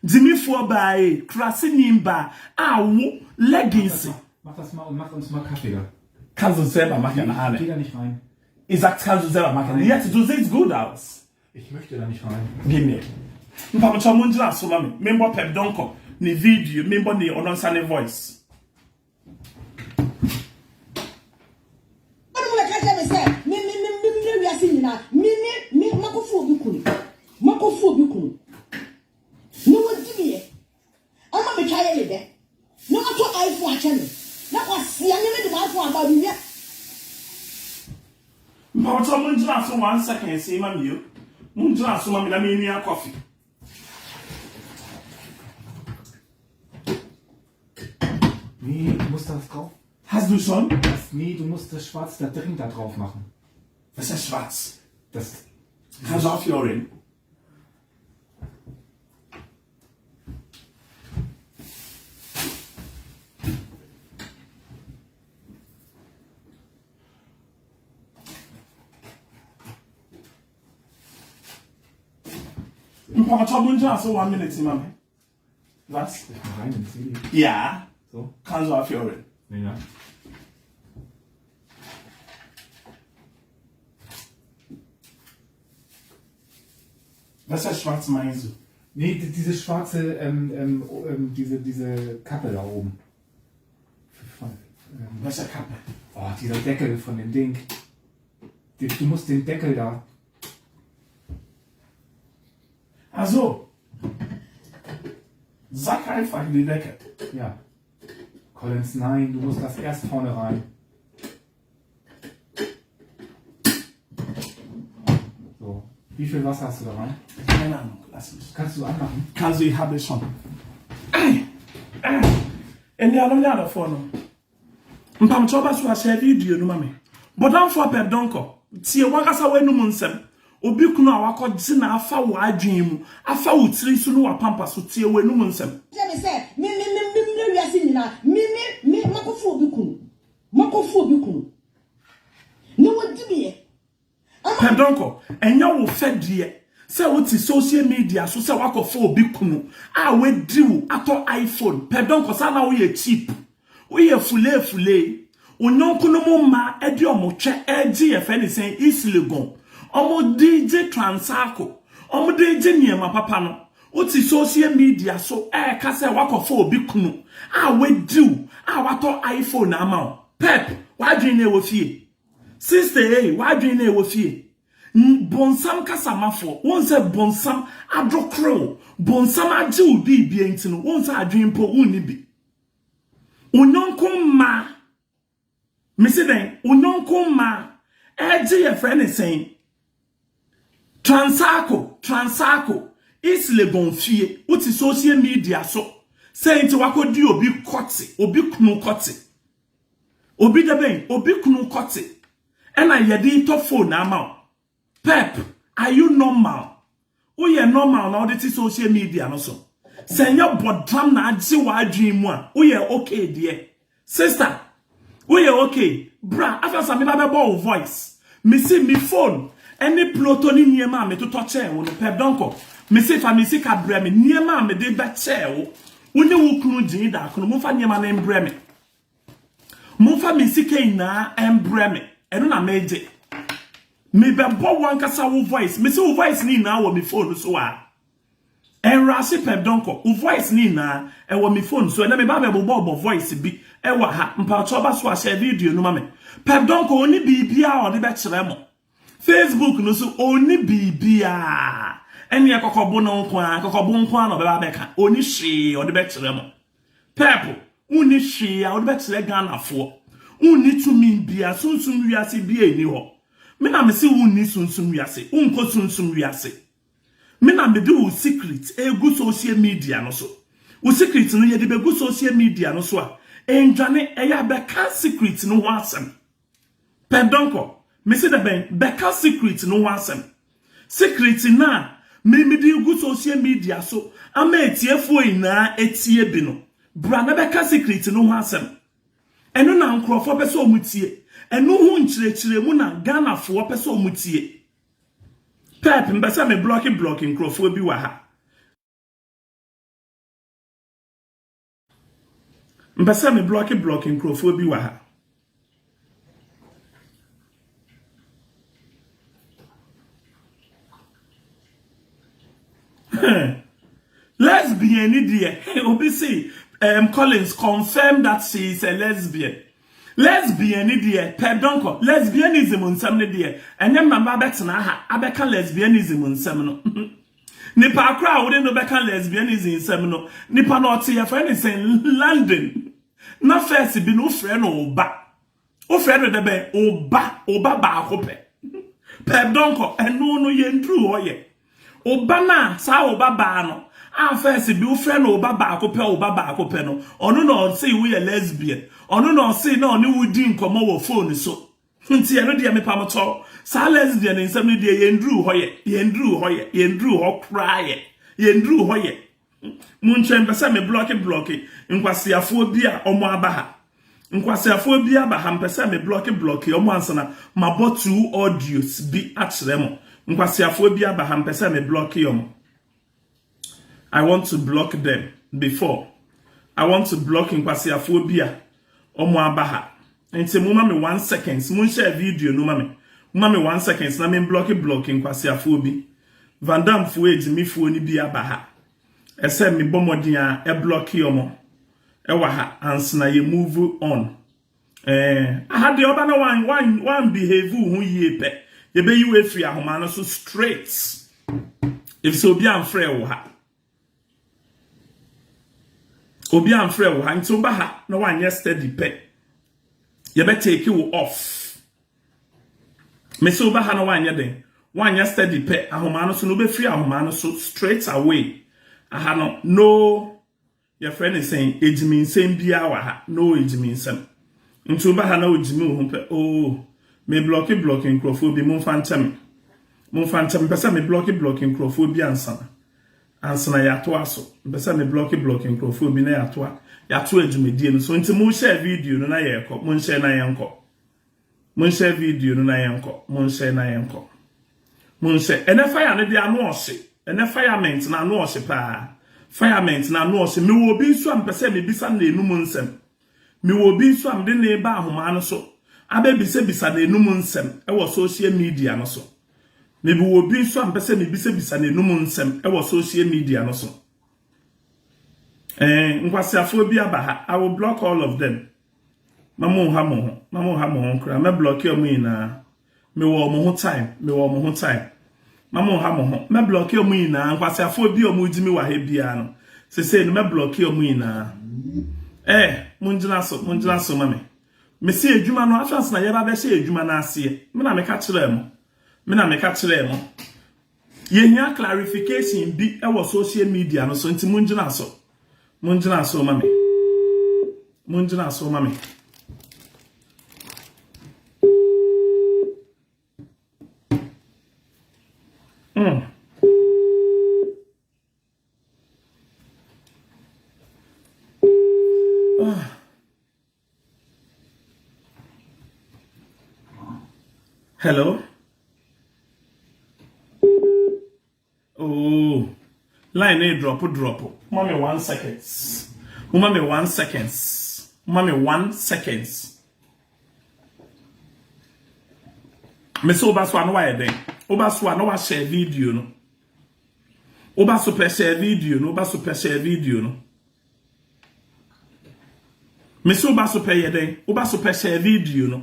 Gyimifoɔ baa ee, kuraseni baa a wo leggings. Mach das mal und mach uns mal Kaffee da. Kannst du selber machen, Ich Arne. geh da nicht rein. Ich sag, kannst du selber machen. Jetzt, du siehst gut aus. Ich möchte da nicht rein. Gib mir. Mpabokyɛ mo ngyina so ma me. Membɔ Pep Donkor ne video, membɔ ne ɔno nsa ne voice. Ɔno mu bɛka kyerɛ me sɛ me me me me mmerɛ wiase nyinaa me me me makɔfo obi kunu makɔfo obi kunu na wadi meɛ ama metwa yɛ ne dɛ na watɔ iPhone akyɛ me na kwasia me mede iPhone aba mewia Mpabokyɛ mo ngyina so one second sei ma me o. Mo ngyina so ma me na menua coffee. Nee, du musst das drauf. Hast du schon? Das, nee, du musst das schwarz da drin da drauf machen. Was ist schwarz? Das. Kannst du aufhören? Mpabokyɛ mo ngyina so one minute ma me. Was? Ich mal rein ins Video. Ja. So. Kannst du aufhören? Ja. Was ist schwarz meinst du? Nee, diese schwarze, diese Kappe da oben. Von, Welche Kappe? Oh, dieser Deckel von dem Ding. Du musst den Deckel da. Ach so. Sag einfach in die Decke. Ja. Collins, nein, du musst das erst vorne rein. So. Wie viel Wasser hast du da rein? Keine Ahnung, lass mich. Kannst du anmachen? Kannst du, ich habe schon. Anuanom ne adɔfoɔ no, mpamkyɛ ɔba so ahyɛ video no ma me. Bɔdamfoɔ pɛ dɔnkɔ, tie wankasa w'anum nsɛm. Obi kunu a wakɔgye na afa w'adwene mu, afa wo tiri so ne w'apampa so, tie w'anum nsɛm. Kyerɛ me sɛ me me me me mmerɛ wiase nyinaa me me me makɔfo obi kunu makɔfo obi kunu na wadi meɛ Pɛ dɔnkɔ, ɛnyɛ wo fɛ deɛ sɛ wote social media so sɛ wakɔfo obi kunu a wadi wo atɔ iPhone. Pɛ dɔnkɔ saa na woyɛ cheap, woyɛ fuleefule. Onyɔnko no mu mma ɛde ɔmo twɛ ɛgye yɛfɛ ne sɛn East Legon, ɔmo de gye Transaco, ɔmo de gye nneɛma papa no. Wote social media so ɛɛka sɛ wakɔfo obi kunu a wadi wo a watɔ iPhone ama wo. Pep, w'adwene na ɛwɔ fie. Sister, hey, w'adwene na ɛwɔ fie. Bonsam kasamafoɔ, wɔn sɛ bonsam adokoro wo, bonsam agye wo biribi nti no, wɔn sɛ adwene mpo wonni bi. Onyɔnko mmaa, mesi dɛn, onyɔnko mmaa ɛgye yɛfrɛ ne sɛn Transaco, Transaco, East Legon fie, wote social media so sɛ nti wakɔdi obi kɔte, obi kunu kɔte, obi dɛbɛn, obi kunu kɔte, ɛna yɛde tɔ phone ama wo. Pep, are you normal? Woyɛ normal na wode te social media no so? Sɛ nyɛ bɔdam na agye w'adwene mu a, woyɛ okay deɛ? Sister, woyɛ okay? Bra, afa sa meba bɛbɔ wo voice. Mesi me phone ɛne ploto ne nneɛma a metotɔ kyɛɛ wo no, Pep Donkor, mesi fa me sika brɛ me, nneɛma a mede bɛkyɛɛ wo, wo ne wo kunu gyee daako no, momfa nneɛma no mbrɛ me. Momfa me sika nyinaa mbrɛ me. Ɛno na megye. Mebɛbɔ wankasa wo voice. Mesi wo voice ne nyinaa wɔ me phone so a. Ɛnrase Pep Donkor, wo voice ne nyinaa ɛwɔ me phone so. Ɛna meba bɛbobɔ bɔ voice bi ɛwɔ ha. Mpakyɛ ɔba so ahyɛ video no ma me. Pep Donkor, oni biribiara a ɔde bɛkyerɛ mo. Facebook no so oni biribiara. Ɛne kɔkɔbo no nko a, kɔkɔbo nko a na ɔbɛba bɛka. Oni hwee ɔde bɛkyerɛ mo. Pep, wonni hwee a wode bɛkyerɛ Ghanafoɔ. Wonni tumi bia, sunsum wiase bia ɛni hɔ. Me na mese wonni sunsum wiase, wonkɔ sunsum wiase. Me na mede wo secret egu social media no so. Wo secret no yɛde bɛgu social media no so a, ɛndwane ɛyɛ abɛka secret no ho asɛm. Pep Donkor, mese dɛ bɛn bɛka secret no ho asɛm. Secret na me mede gu social media so ama etiefoɔ nyinaa etie bi no. Bra na bɛka secret no ho asɛm. Ɛno na nkurɔfoɔ pɛ sɛ ɔmo tie. Ɛno ho nkyerɛkyerɛmu na Ghanafoɔ pɛ sɛ ɔmo tie. Pep, mpɛ sɛ me block block nkurɔfoɔ bi wɔ ha. Mpɛ sɛ me block block nkurɔfoɔ bi wɔ ha. Lesbian ni deɛ obi se um, Collins confirm that she is a lesbian. Lesbian ni deɛ pɛ dɔnkɔ lesbianism nsɛm ne deɛ ɛnyɛ mmaba abɛtena ha abɛka lesbianism nsɛm no. Nipa akora a wode no bɛka lesbianism nsɛm no nipa na ɔte yɛfrɛ ne sɛ London na first bi no wofrɛ no ɔba wofrɛ no dɛ bɛn ɔba ɔba baako pɛ pɛ dɔnkɔ ɛno no yɛnduru hɔ yɛ ɔba na saa ɔba baa no a first bi wofrɛ no ɔba baako pɛ ɔba baako pɛ no ɔno na ɔse woyɛ lesbian ɔno na ɔse na ɔne wo di nkɔmmɔ wɔ phone so nti ɛno deɛ mepa mo kyɛw saa lesbian nsɛm no deɛ yɛnduru hɔ yɛ yɛnduru hɔ yɛ yɛnduru hɔ koraa yɛ yɛnduru hɔ yɛ mo nkyɛn mpɛ sɛ me block block nkwasiafoɔ bi a ɔmo aba ha nkwasiafoɔ bi aba ha mpɛ sɛ me block block ɔmo ansana mabɔ two audios bi akyerɛ mo nkwasiafoɔ bi aba ha mpɛ sɛ me block ɔmo. I want to block them before. I want to block nkwasiafoɔ bi a ɔmo aba ha. Nti mo ma me 1 seconds. Mo share video no ma me. Mo ma me 1 seconds na me block block nkwasiafoɔ bi. Van Dam foɔ egyimifoɔ ni bi aba ha. Ɛsɛ me bɔ mmɔden a ɛblock ɔmo. Ɛwɔ ha ansana yɛ move on. Aha deɛ ɔba na wan wan wan behave ho yie pɛ. Yɛbɛyi wo efiri ahoma no so straight. Efisɛ obi amfrɛ wɔ ha. Obi amfrɛ wo ha nti woba ha na wanyɛ steady pɛ yɛbɛtake wo off mesi woba ha na wanyɛ den wanyɛ steady pɛ ahoma no so no wobɛfiri ahoma no so straight away. Aha no no yɛfrɛ ne sɛn egyimi nsɛm biara wɔ ha no egyimi nsɛm nti woba ha na ogyimi wo ho pɛ oo me block block nkurɔfoɔ bi. Momfa nkyɛ me, momfa nkyɛ me. Mpɛ sɛ me block block nkurɔfoɔ bi ansana ansana yɛatoa so. Mpɛ sɛ me block block nkurɔfoɔ bi na yɛatoa yɛato adwumadie no so. Nti monhyɛ video no na yɛrekɔ. Monhyɛ na yɛnkɔ. Monhyɛ video no na yɛnkɔ. Monhyɛ na yɛnkɔ. Monhyɛ. Ɛnɛ fire no de ano ɔhye. Ɛnɛ firement na ano ɔhye paa. Firement na ano ɔhye. Mewɔ obi nso a mpɛ sɛ mebisa no n'enum nsɛm. Mewɔ obi nso a mede ne ba ahoma no so abɛbisabisa n'enum nsɛm ɛwɔ social media no so. Mewɔ obi nso a mpɛ sɛ mebisabisa n'enum nsɛm ɛwɔ social media no so. Nkwasiafoɔ bi aba ha. I will block all of them. Ma mo nha mo ho, ma mo nha mo ho koraa. Mɛ block ɔmo nyinaa. Mewɔ ɔmo ho time, mewɔ ɔmo ho time. Ma mo nha mo ho. Mɛ block ɔmo nyinaa. Nkwasiafoɔ bi a ɔmo gyi mi wɔ ha biara no sese no mɛ block ɔmo nyinaa. Mo ngyina so, mo ngyina so ma me. Mesi adwuma no afei na yɛba bɛhyɛ adwuma no aseɛ. Me na meka kyerɛ mo, me na meka kyerɛ mo. Yɛhia clarification bi ɛwɔ social media no so nti mo ngyina so. Mo ngyina so ma me. Mo ngyina so ma me. Ah. Hello? Oh, line a drop drop. Mommy 1 seconds. Mommy 1 seconds. Mommy 1 seconds. Me so oba so ano wayɛ den. Oba so ano wa share video no. Oba so pɛ share video no. Oba so pɛ share video no. Me so oba so pɛ yɛ den. Oba so pɛ share video no.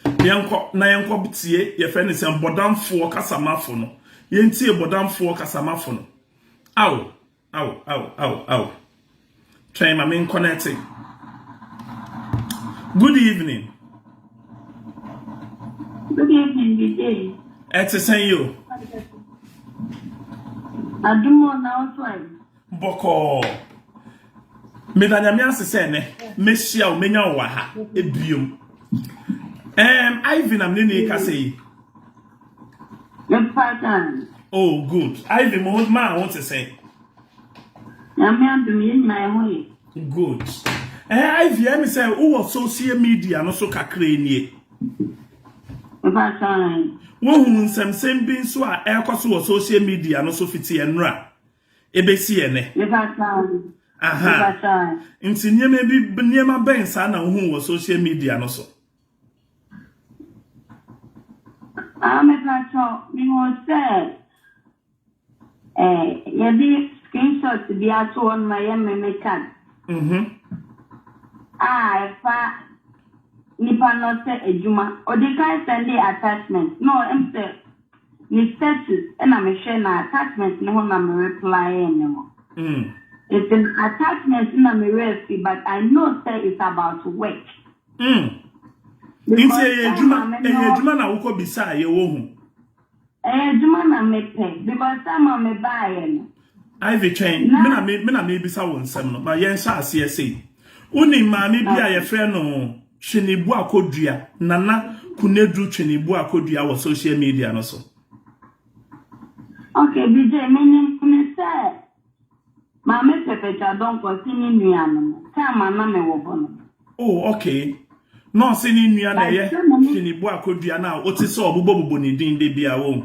Yɛnkɔ na yɛnkɔ tie yɛfrɛ no sɛ bɔdamfoɔ kasamafo no. Yɛntie bɔdamfoɔ kasamafo no. Aw, aw, aw, aw, aw. Twɛn ma me connect. Good evening. Good evening, DJ. Ɛte sɛn yi o? Adumo na ɔtɔ ɛ. Bɔkɔɔ. Meda Nyame ase sɛ ɛnɛ mehyia wo menya wo wɔ ha ebiom. Ivy na mene ne kasa yi. Mepa dan. Oh, good. Ivy mo ma ho te sɛn? Nyame adum yɛn nyinaa yɛ ho yɛ. Good. Ivy ɛmi sɛ wowɔ social media no so kakra nie. Mepa dan. Wohu nsɛmsɛm bi nso a ɛrekɔ so wɔ social media no so fiti ɛnora ebesi ɛnɛ. Mepa dan. Aha. Mepa dan. Nti nneɛma bi nneɛma bɛn saa na wohu wɔ social media no so? Ah, mepa kyɛw, mehu sɛ. Eh, yɛde screenshot bi ato hɔ nom a ɛyɛ me me chat a ɛfa nipa no sɛ adwuma. Ɔdi kan sɛnde attachment na ɛm sɛ ne status ɛna mehwɛ na attachment no ho na me reply ne ho. It's an attachment na me werɛ fi but I know say it's about work. Nti Because ɛyɛ sɛ adwuma maame ɛyɛ no adwuma na wokɔ bisa a yɛwɔ hu. Ɛyɛ adwuma na mepɛ because sɛ ma me baeɛ no. Ivy twɛn, Na me na me me na mebisa wo nsɛm no. Ma yɛnhyɛ aseɛ sei. Wonim maame bi a yɛfrɛ no Twenibu Akodua, Nana Kunedru Twenibu Akodua wɔ social media no so? Okay, BJ, menim ne sɛ maame Pɛpɛtwa Dɔnkɔ si ne nua no time a na mewɔ hɔ no. Oh, okay. Na ɔse ne nua na But ɛyɛ sɛ me ne Twenibu Akodua no a wote sɛ ɔbobɔbobɔ ne din de bia wo.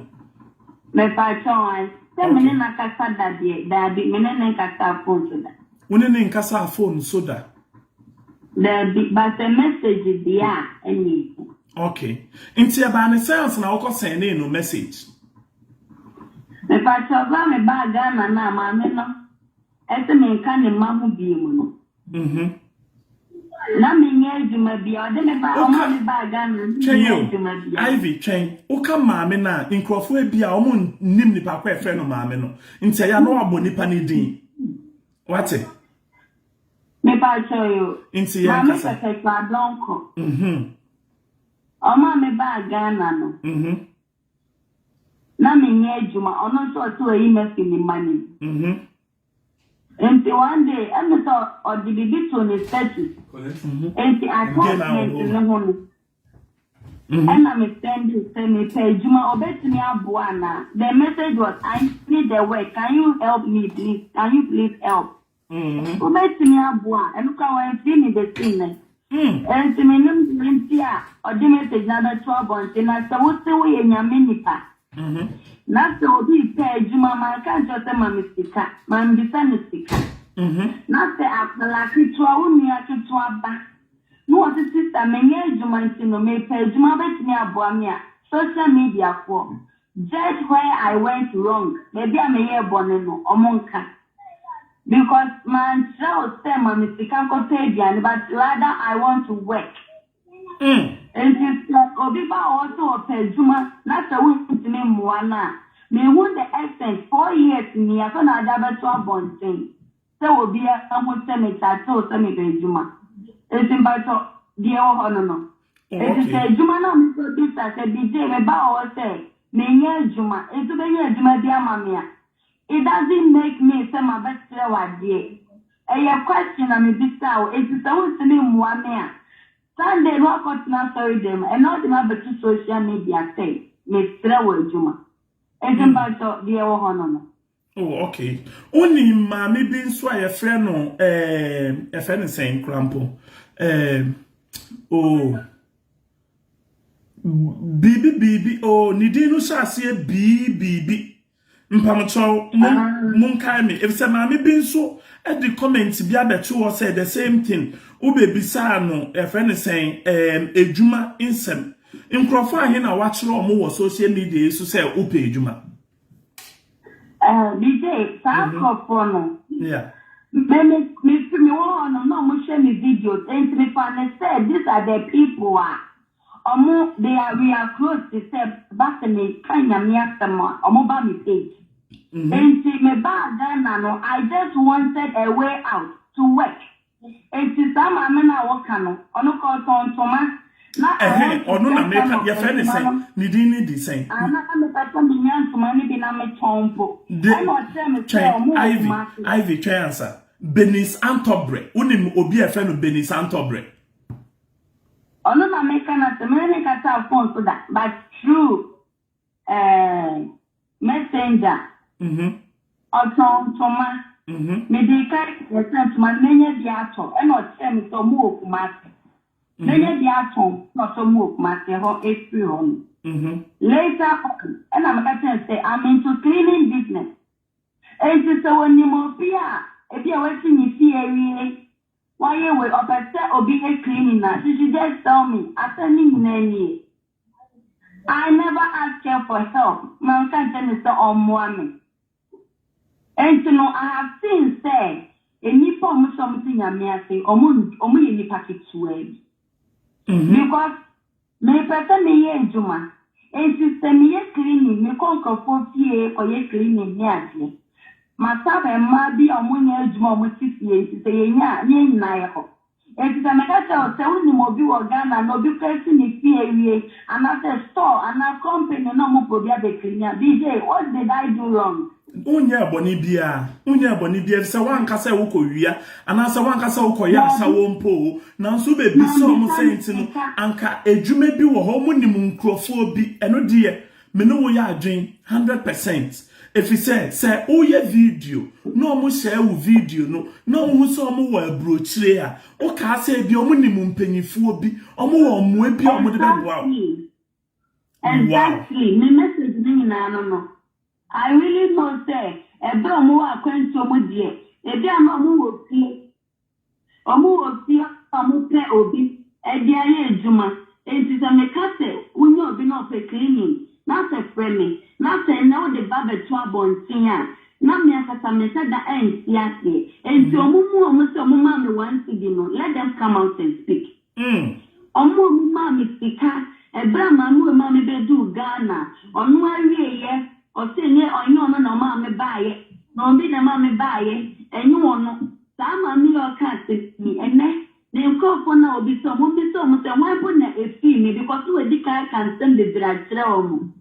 Mepa kyɛw an sɛ me ne Okay. n'akasa da deɛ, daabi, me ne ne nkasa phone so da. Wo ne ne nkasa phone so da. Daabi, but sɛ message deɛ a ɛne. Okay. Nti ɛbaa ne sɛ na wokɔ sɛne no message? Mepa kyɛw, bra me baa Ghana na maame no ɛsɛ menka ne mma ho bie mu no. Na menyɛ adwuma bia ɔde me ba ɔma Woka me baa Ghana na twɛn menyɛ yi o. adwuma bia. Ivy twɛn. Woka maame no a nkurɔfoɔ bi a wɔn nnim nipa ko a ɛfrɛ no maame no. Nti ɛyɛ a na wabɔ nipa no din. Wate? Mepa kyɛw yo. Nti yɛn Maame kasa. Pɛpɛtwa Dɔnkɔ. Ɔma me baa Ghana no. Na menyɛ adwuma, ɔno nso ɔsɛ wayi me afi ne mma no mu. Nti one day ɛmi sɛ ɔde biribi to ne status. Nti attachment ne ho no. Ɛna me send sɛ mepɛ adwuma ɔbɛtumi aboa anaa. The message was, "I need the work, can you help me please, can you please help?" Wobɛtumi aboa ɛno kora wɔamfiri me bɛsi nnɛ. Nti menim deɛ nti a ɔde message na bɛto abɔnten na sɛ wose woyɛ Nyame nipa. Na sɛ obi pɛ adwuma manka nkyerɛ sɛ ma me sika, mambisa no sika. Na sɛ akwadaa ketewa, wo nua ketewa ba na wɔse, "Sister, menyɛ adwuma nti no mepɛ adwuma, wobɛtumi aboa me" a, social media foɔ judge where I went wrong, baabi a meyɛɛ bɔne no ɔmo nka. Because mankyerɛ wo sɛ ma me sika nkɔtɔ aduane, but rather I want to work. Nti sɛ obi ba wɔ hɔ sɛ ɔpɛ adwuma na sɛ wontumi mmoa no a, mehu the extent 4 years ni afɛ na ade abɛto abɔnten sɛ obi ahu sɛ mekyakyew sɛ mepɛ adwuma. Nti mpatɔ deɛ ɛwɔ hɔ no. Nti sɛ adwuma no a mekɔ bisa sɛ BJ meba wɔ hɔ sɛ menyɛ adwuma nti wobɛnya adwuma bi ama me a, it doesn't make me sɛ mabɛkyerɛ wo adeɛ. Ɛyɛ question na mebisa wo. Nti sɛ wontumi mmoa me a, Sunday no akɔtena asɔre dɛm ɛna ɔde me abɛto social media sɛ mesrɛ wɔ adwuma. Nti mpatɔ deɛ ɛwɔ hɔ no. Oh, okay. Wonim maame bi nso a yɛfrɛ no yɛfrɛ no sɛn koraa? Oh, biribi biribi oh, ne din no hyɛ aseɛ bii biribi. Mpamokyɛw, monkae me. Efisɛ maame bi nso de comment bi abɛto hɔ sɛ the same thing. Wobɛbisaa no yɛfrɛ no sɛn edwuma nsɛm. Nkurɔfoɔ ahe na wakyerɛ ɔmo wɔ social media yi so sɛ wopɛ edwuma? BJ, saa nkurɔfoɔ no, me fi me wɔ hɔ no na ɔmo hwɛ me videos nti me fa ne sɛ these are the people a ɔmo they are we are close to sɛ ba sɛ me ka Nyame asɛm a ɔmo ba me page. Nti me baa Ghana no, I just wanted a way out to work. Nti saa maame no a wɔka no, ɔno kɔ ɔtɔn ntoma na Ɛhɛn, ɔno na meka yɛfrɛ ne sɛn? Ne din ne di sɛn? Ana mepɛ sɛ menya ntoma no bi na metɔn mpo. De Ɛna ɔkyerɛ me sɛ twɛn ɔmo wɔ Ivy Kumasi. Ivy, twɛn ansa. Benis Antɔbrɛ, wonim obi a yɛfrɛ no Benis Antɔbrɛ? Ɔno na meka na sɛ mene ne kasa phone so da, but through messenger. Ɔtɔn ntoma. Mede ka yɛsɛ ntoma no menya bi atɔ ɛna ɔkyerɛ me sɛ ɔmo wɔ Kumasi. Menya bi atɔn na ɔsɛ ɔmo wɔ Kumasi hɔ efiri hɔ no. Later on ɛna meka kyerɛ sɛ I'm into cleaning business. Enti sɛ wɔnim obi a ebi a wasi ne fie awie wayɛ wei ɔpɛ sɛ obi yɛ cleaning na she should just tell me. Asɛm ne nyinaa nie. I never ask her for help. Manka nkyerɛ ne sɛ ɔmmoa me. Enti no I have seen sɛ nnipa a wɔn sɛ wɔn te Nyame ase, wɔn wɔn yɛ nnipa ketewaa bi. Because mepɛ sɛ meyɛ adwuma, enti sɛ meyɛ cleaning, mekɔ nkurɔfoɔ fie kɔyɛ cleaning ne adeɛ. Masan mmaa bi a wɔnyɛ adwuma a wɔte fie nti sɛ yɛnya a ne yɛn nyinaa yɛkɔ. Enti sɛ meka kyerɛ wo sɛ wonim obi wɔ Ghana na obi koraa si ne fie awie anaasɛ store anaa company na wɔpɛ obi abɛ clean a, DJ, what did I do wrong? Wonyɛɛ bɔne biara. Wonyɛɛ bɔne biara efisɛ woanka sɛ wokɔwia anaasɛ woanka sɛ wokɔyɛ asawo mpo o. Nanso wobɛbisa wɔn sɛ nti no, anka adwuma bi wɔ hɔ, wɔnim nkurɔfoɔ bi. Ɛno deɛ, Me ne wo yɛ adwen 100% efisɛ sɛ woyɛ video na ɔmo hyɛɛ wo video no na wohu sɛ ɔmo wɔ aburokyire a, wokaa sɛ ebia ɔmo nim mpanyinfoɔ bi, ɔmo wɔ mmoa bi a ɔmo de bɛboa wo. Exactly. Wow. Exactly. Me message no nyinaa no no. I really know sɛ ɛberɛ a ɔmo wɔ akwantuo mu deɛ, ebi a na ɔmo wɔ fie. Wɔwɔ fie a wɔpɛ obi de ayɛ adwuma. Enti sɛ meka sɛ wonya obi na ɔpɛ cleaning na sɛ frɛ me na sɛ nnɛ wode ba bɛto abɔnten a, na me ankasa menhyɛ da nte aseɛ. Enti wɔn mu a wɔse wɔmaa me one cedi no, let them come out and speak. Wɔn a wɔmaa me sika ɛberɛ a maame wei maa me bɛduu Ghana, ɔno ara wieeɛ, ɔse ɛnyɛ ɔnyɛ ɔno na ɔmaa me baeɛ, na obi na ɛmaa me baeɛ, ɛnyɛ ɔno. Saa maame yi a ɔka asɛm yi, ɛnnɛ, ne nkorɔfoɔ no a ɔbisa wɔn, ɔmmisa wɔn sɛ hwan mpo na ɛfii me because na wadi kan aka nsɛm bebree akyerɛ wɔn.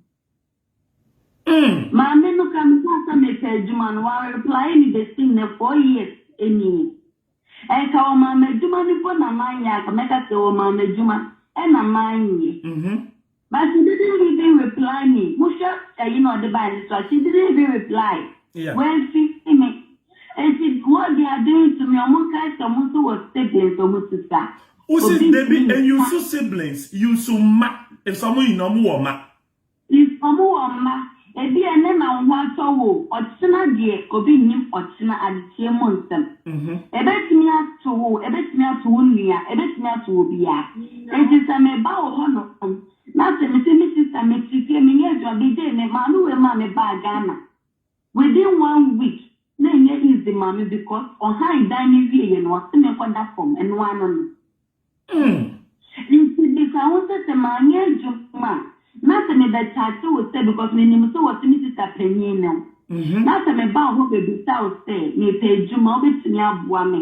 Maame no koraa mekaa sɛ mepɛ adwuma no, wanreply me bɛsi nnɛ, 4 years nie. Nka wɔmaa me adwuma no mpo na manyɛ a, nka mɛka sɛ wɔmaa me adwuma ɛna manyɛ. But she didn't even reply me. Mohwɛ ɛyi na ɔde bae no so a, she didn't even reply. Wamfi me. Enti what they are doing to me, ɔmo nkae sɛ ɔmo nso wɔ siblings, ɔmo sisa. Wosi Obi debi ntumi eyi nka. so siblings, yi so mma, efisɛ ɔmo nyinaa ɔmo wɔ mma. If ɔmo wɔ mma, ebi ɛnnɛ na wo ho atɔ wo o, ɔkyena deɛ obi nnim ɔkyena adekyeɛ mu nsɛm. Ɛbɛtumi ato wo, ɛbɛtumi ato wo nua, ɛbɛtumi ato obiara. Enti sɛ meba wo hɔ nom na sɛ mese me sister mete fie menyɛ adwuma, bigye me maame wei maa me baa Ghana within one week na ɛnyɛ easy ma me because ɔhan dan no wieɛ no ɔse menkɔda fam ɛno ano no. Nti bisa ho sɛ sɛ manyɛ adwuma a na sɛ mebɛkyakye wo sɛ because menim sɛ wɔse me sister panyin ne wo na sɛ meba wo hɔ bɛbisa wo sɛ mepɛ adwuma wobɛtumi aboa me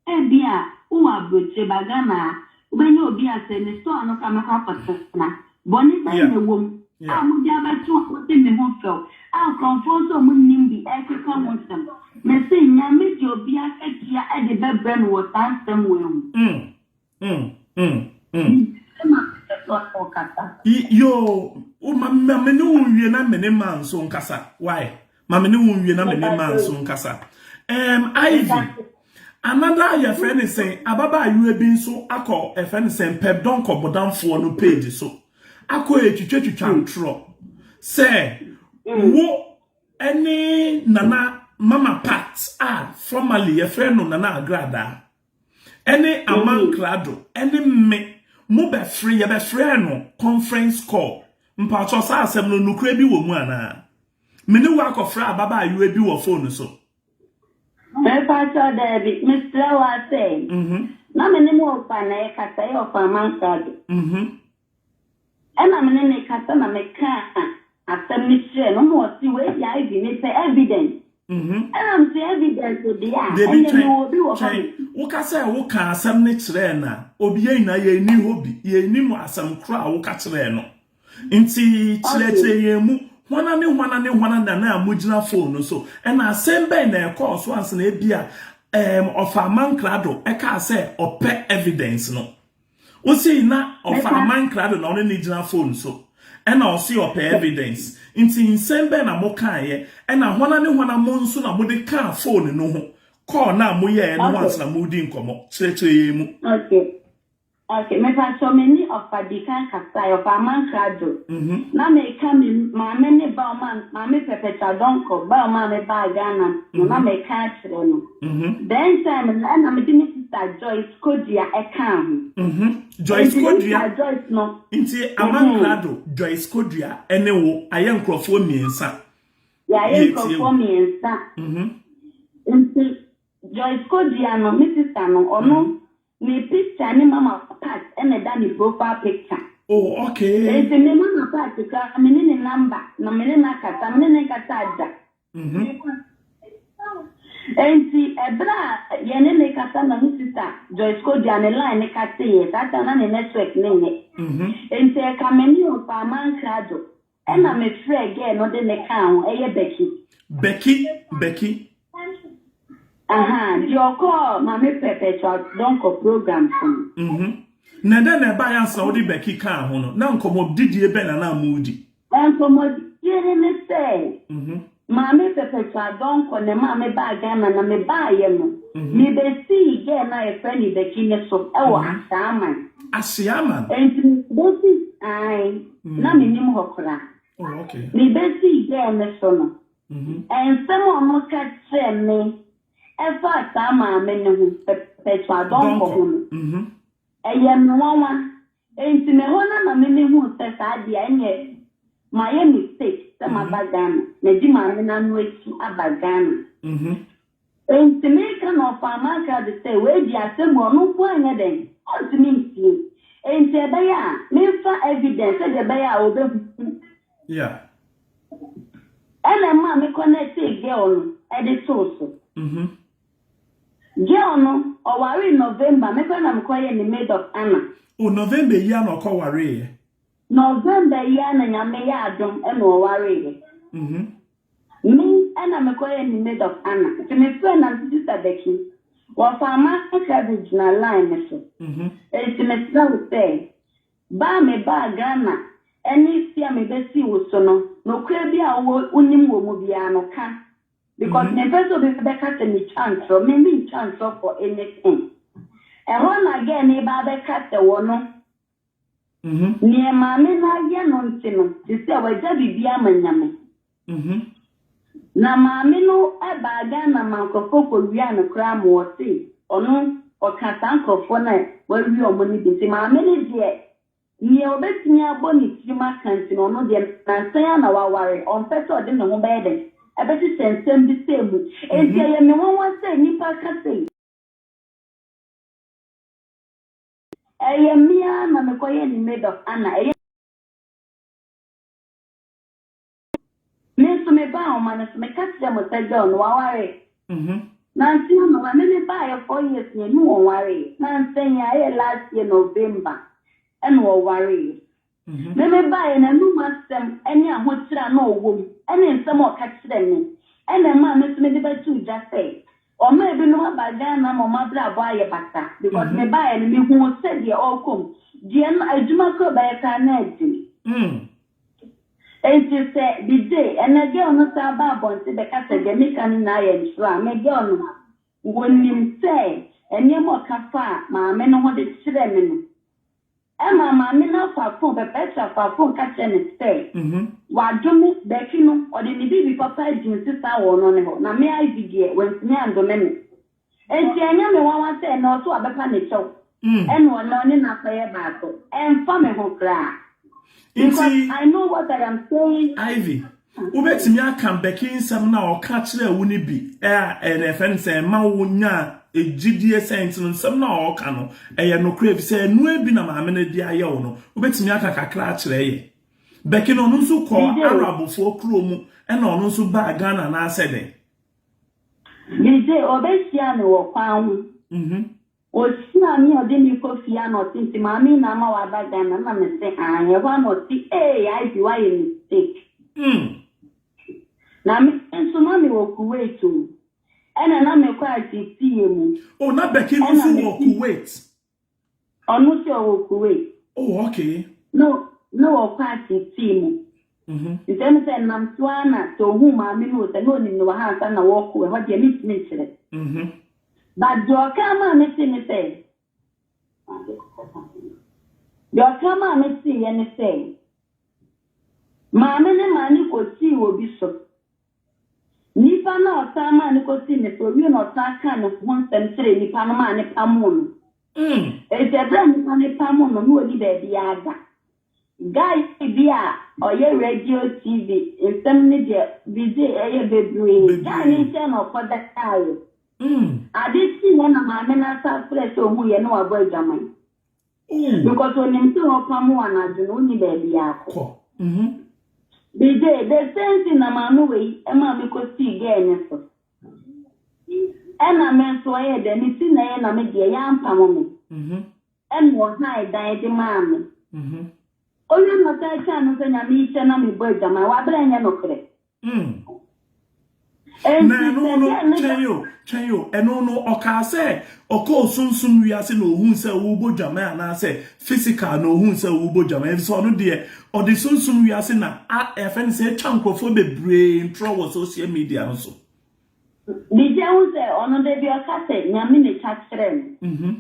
ebia wowɔ aburokyire ba Ghana a wobɛnya obi a sɛ ne store ano koraa mɛkɔ akɔtena bɔne bɛn na ɛwɔ mu a mode abɛto a mode me ho fɛw a nkurɔfoɔ nso a wɔnnim bi ɛrekeka ho nsɛm mese Nyame de obi akatua de bɛbrɛ no wɔ saa nsɛm wei ho. Yo, ma me ne wo nwie na me ne ma nso nkasa. Why? Ma me ne wo nwie na me ne ma nso nkasa. Ivy, another your friend is saying, ababaayewa bi nso akɔ a friend is saying, Pep Don kɔbɔdamfoɔ no page so. Akɔ etwitwa ntorɔ. Sɛ, wo ɛne Nana Mama Pat a formerly yɛfrɛ no Nana Agrada ɛne Amankrado ɛne me mo bɛfrɛ yɛbɛfrɛ no conference call. Mpatsɔ saa asɛm no nukura bi wɔ mu anaa? Me ne wo akɔfrɛ ababaayewa bi wɔ phone so. Mepakyɛw daabi, mesrɛ wo ara sɛ, na me ne me ɔfa na ɛkasa, ɛyɛ ɔfa Amankrado. Ɛna me ne ne kasa na mekaa asɛm no kyerɛɛ no, na ɔse wei deɛ Ivy mepɛ evidence. Ɛna mese evidence deɛ a, Debi ɛnɛ twɛn mewɔ obi wɔ hɔ twɛn woka sɛ woka asɛm no kyerɛɛ no a obi yɛn nyinaa yɛnni hɔ bi yɛnnim asɛm koro a woka kyerɛɛ no nti kyerɛkyerɛ yɛn mu hwana ne hwana ne hwana na na mogyina phone no so ɛna asɛm bɛn na ɛkɔɔ so ansa na ebi a ɔfa Amankrado ɛkaa sɛ ɔpɛ evidence no wosi na ɔfa Amankrado na ɔne ne gyina phone so ɛna ɔsi ɔpɛ evidence nti nsɛm bɛn na mo kaeɛ ɛna hwana ne hwana mo nso na mode kaa phone no ho call na moyɛɛ no ho ansa na modi nkɔmmɔ kyerɛkyerɛ yɛn mu. Okay, mepakyɛw me ne ɔfa di kan kasae, ɔfa Amankrado. Na meka me maame ne ba ɔma maame Perpetua Donkor ba ɔma me baa Ghana no na meka akyerɛ no. Then time no ɛna mede me sister Joyce Kodua ɛkaa ho. Joyce Nti Kodua sister Joyce no. Nti Amankrado Joyce Kodua ɛne wo ayɛ nkurɔfoɔ mmiɛnsa. Yɛayɛ nkurɔfoɔ mmiɛnsa. Nti Joyce Kodua no, me sister no, ɔno ne picture ne Mama Pat na ɛda ne profile picture. Oh, okay. Nti me Mama Pat koraa, me ne ne number na me ne no akasa, me ne no nkasaa da. Enti ɛberɛ a yɛne no rekasa na me sister Joyce Kodua ne line no kateeɛ, saa time no na ne network no nyɛ. Enti ɛka me ne Ɔfaa Mankrado ɛna me frɛɛ girl no de no kaa ho, ɛyɛ Becky. Becky, Becky. Aha, deɛ ɔkɔɔ Maame Perpetual Donkor program so no. Na dɛn na ɛbaeɛ ansa wode Becky kaa ho no? Na nkɔmmɔdidie bɛn na na moredi? Nkɔmmɔdie no ne sɛ, Maame Perpetua Donkor na ɛmaa me baa Ghana na me baeɛ no, me bɛsii girl no a yɛfrɛ no Becky no so wɔ Ashaiman. Ashaiman? Enti me bɛsi, ae, na mennim hɔ koraa. Oh, okay. Me bɛsii girl no so no, nsɛm a ɔno ka kyerɛɛ me ɛfaa saa maame no ho, Perpetua Donkor ho no, ɛyɛ me nwanwa. Enti me hɔ no na me me huu sɛ saa deɛ a ɛneɛ mayɛ mistake sɛ maba Ghana, madi maame no ano akyi aba Ghana. Enti meka na ɔfaa m'akrado sɛ wei deɛ asɛm wei ɔno nko ara nyɛ dɛn, ɔntumi ntie. Enti ɛbɛyɛ a memfa evidence sɛdeɛ ɛbɛyɛ a ɔbɛhu. Ɛna ɛmaa me connectee girl no de too so. Girl no, ɔwaree November, me koraa na mekɔyɛɛ ne maid of honour. Oh, November yi ara na ɔkɔwareeɛ? November yi ara na Nyame yɛ adom na ɔwareeɛ. Me na mekɔyɛɛ ne maid of honour. Nti mefrɛɛ no na mese, Sister Becky, wɔfaa m'akra de gyina line no so. Nti mesrɛ wo sɛ, ba a mebaa Ghana ne fie a mebɛsii wo so no, nokorɛ bi a wowɔ wonim wɔ mu biara no, ka. Because mempɛ sɛ obi bɛka sɛ metwa ntorɔ, me mentwa ntorɔ for anything. Ɛhɔ na girl no reba abɛka sɛ wɔno, neɛ maame no ayɛ no nti no, te sɛ wagya biribi ama Nyame. Na maame no baa Ghana ma nkorɔfoɔ kɔwiaa no koraa ma ɔse ɔno ɔka saa nkorɔfoɔ no a wawia wɔn no bi. Nti maame no deɛ Nea obetumi abɔ ne tirim aka nti no, ɔno deɛ, nnansa yi ara na waware. Ɔmpɛ sɛ ɔde ne ho bɛyɛ dɛn? Ɛbɛhyehyɛ nsɛm bi sei mu. Enti ɛyɛ me nwanwa sɛ nnipa ka sei. Ɛyɛ me ara na mekɔyɛɛ ne maid of honor. Ɛyɛ. Me nso mebaa nwoma no so, meka kyerɛɛ mo sɛ girl no waware. Nansa yi ama me mebaeɛ 4 years ni ɛnu wɔnwareeɛ. Nansa yi a ɛyɛ last year November ɛna ɔwareeɛ. Me mebaeɛ n'anum asɛm ɛne ahokyere a na ɔwɔ mu ɛne nsɛm a ɔka kyerɛɛ me ɛna ɛmaa me nso mede bɛtoo dwa sɛ ɔma ebinom aba Ghana ma ɔmo abrabɔ ayɛ basa because mebaeɛ no mehuu sɛdeɛ ɔrekɔ mu deɛ no adwuma koraa ɔbɛyɛ koraa na ɛden. Enti sɛ DJ, ɛnɛ girl no san ba abɔnten bɛka sɛ deɛ meka no nyinaa yɛ ntorɔ a, me girl no, wɔnim sɛ nneɛma a ɔka faa maame no ho de kyerɛɛ me no, ɛma maame no afa phone, Perpetua faa phone ka kyerɛɛ no sɛ, wadome Becky no, ɔde ne biribi papa adi nsesa wɔ ɔno ne hɔ, na me Ivy deɛ, wantumi andome me. Enti ɛnyɛ me nwanwa sɛ ɛnnɛ ɔso abɛpa ne kyɛw ɛna ɔne ɔne no akɔyɛ baako. Ɛmfa me ho koraa. Because Nti, I know what I am saying. Ivy, wobɛtumi aka Becky nsɛm no a ɔka kyerɛɛ wo no bi a ɛna ɛfɛ no sɛ ɛma wo nya gyidie sɛ nti no nsɛm no a ɔka no ɛyɛ nokorɛ ɛfiri sɛ ɛnoa bi na maame no de ayɛ wo no. Wobɛtumi aka kakra akyerɛ yɛ. Becky no ɔno nso kɔɔ DJ, Arabfoɔ kuro mu ɛna ɔno nso baa Ghana anaasɛ dɛn? DJ, ɔbɛhyia me wɔ kwan ho. Ɔhyia me a ɔde me kɔ fie a na ɔse nti maame yi na ama waba Ghana na me se aane ɛhɔ a na ɔse ee Ivy woayɛ mistake. Na me nso na mewɔ Kuwait o ɛna na mekɔ ateteeɛ mu. Oh, na Becky no Ɛna nso me wɔ Kuwait. Ɔno nso ɔwɔ Kuwait. Oh, okay. Na na wɔkɔ atetee mu. Nti ɛno sɛ nam so ara na sɛ ohuu maame no o sɛ na onim no wɔ ha ansa na wɔkɔ ɛhɔ deɛ mentumi nkyerɛ. But deɛ ɔka maa me tee ne sɛ deɛ ɔka maa me teeɛ ne sɛ maame ne maa ne kɔsii obi so. Nipa no a ɔsan maa ne kɔsii ne so owie na ɔsan kaa ne ho nsɛm kyerɛɛ nipa no maa ne pamoo no. Enti ɛberɛ a nipa no pamoo no na ɔni baabi ada. Guy bi a ɔyɛ radio TV nsɛm no deɛ BJ ɛyɛ bebree. Guy no nkyɛn na ɔkɔdaeɛ. Ade kyeeɛ na maame no asan frɛ sɛ ɔhu yɛ na wabɔ adwaman. Because onim sɛ ɔpam wo anadwo no wonni baabi akɔ. Kɔ. BJ, the same thing na maame wei ɛmaa me kɔsii girl no so. Ɛna me nso ɔyɛ dɛ me ti na ɛyɛ na me deɛ yɛampamo me. Ɛna ɔhan dan de maa me. Owie na ɔsan kyerɛ no sɛ Nyame yi kyɛ na mebɔ adwaman. Wabrɛ nyɛ nokorɛ. Na ɛno no, twɛn o, twɛn o, ɛno no ɔkaa sɛ ɔkɔɔ sunsum wiase na ohun sɛ wobɔ dwaman anaasɛ physical na ohun sɛ wobɔ dwaman, efisɛ ɔno deɛ ɔde sunsum wiase na ɛfɛ no sɛ atwa nkurɔfoɔ bebree ntorɔ wɔ social media no so. Digye hu sɛ ɔno da bi ɔka sɛ Nyame na etwa kyerɛɛ no.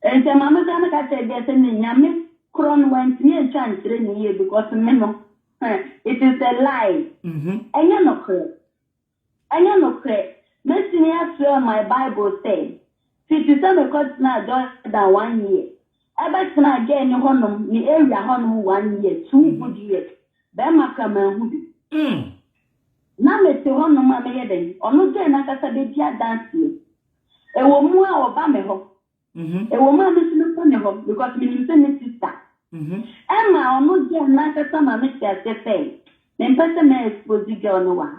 Nti maame koraa no ka kyerɛ deɛ sɛ ne Nyame korɔ no wantumi antwa ankyerɛ ne yie because me no, it is a lie. Ɛnyɛ nokorɛ. Ɛnyɛ nokorɛ. Mɛtumi aswear on my Bible sɛ, fiti sɛ mekɔtenaa Jordan one year, ɛbɛtenaa girl ne hɔnom, ne area hɔnom one year, 2 good years, bɛrima kora manhu bi. Na mete hɔnom a meyɛ dɛn, ɔno girl n'ankasa bɛdi adanseɛ. Ɛwɔ mu a ɔba me hɔ. Ɛwɔ mu a me nso mekɔ ne hɔ because menim sɛ ne sister. Ɛma ɔno girl n'ankasa ma mete aseɛ sɛ, mempɛ sɛ mɛ expose girl no wɔ ha.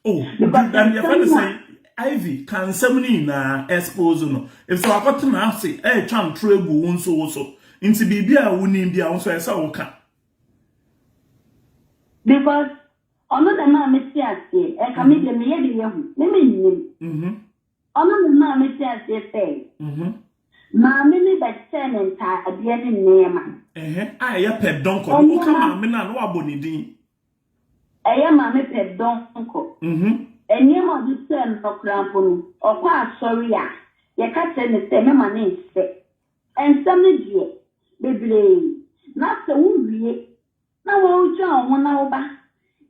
Oh, Because yɛfɛ no nsɛm sɛ Ivy ka nsɛm no nyinaa expose no, efisɛ wakɔtena ase ɛretwa ntoro egu wo nso wo so, nti biribi a wonim bi a wo nso ɛsɛ woka. Because ɔno na maa mete aseɛ, ɛnka me deɛ meyɛ de yɛ hu, me mennim. Ɔno na maa mete aseɛ sɛ, maame ne bɛkyɛɛ ne ntaadeɛ ne nneɛma. Ɛhɛ a ɛyɛ pɛ dɔnkɔ no, woka maame no a na wabɔ ne din. Ɛyɛ maame pɛ dɔnkɔ. Nneɛma a ɔde kyɛɛ no koraa mpo no, ɔkɔ asɔre a, yɛka kyerɛ ne sɛ mɛma ne nhyɛ. Nsɛm no deɛ, bebree. Na sɛ wowie, na wɔretwa wo ho na woba,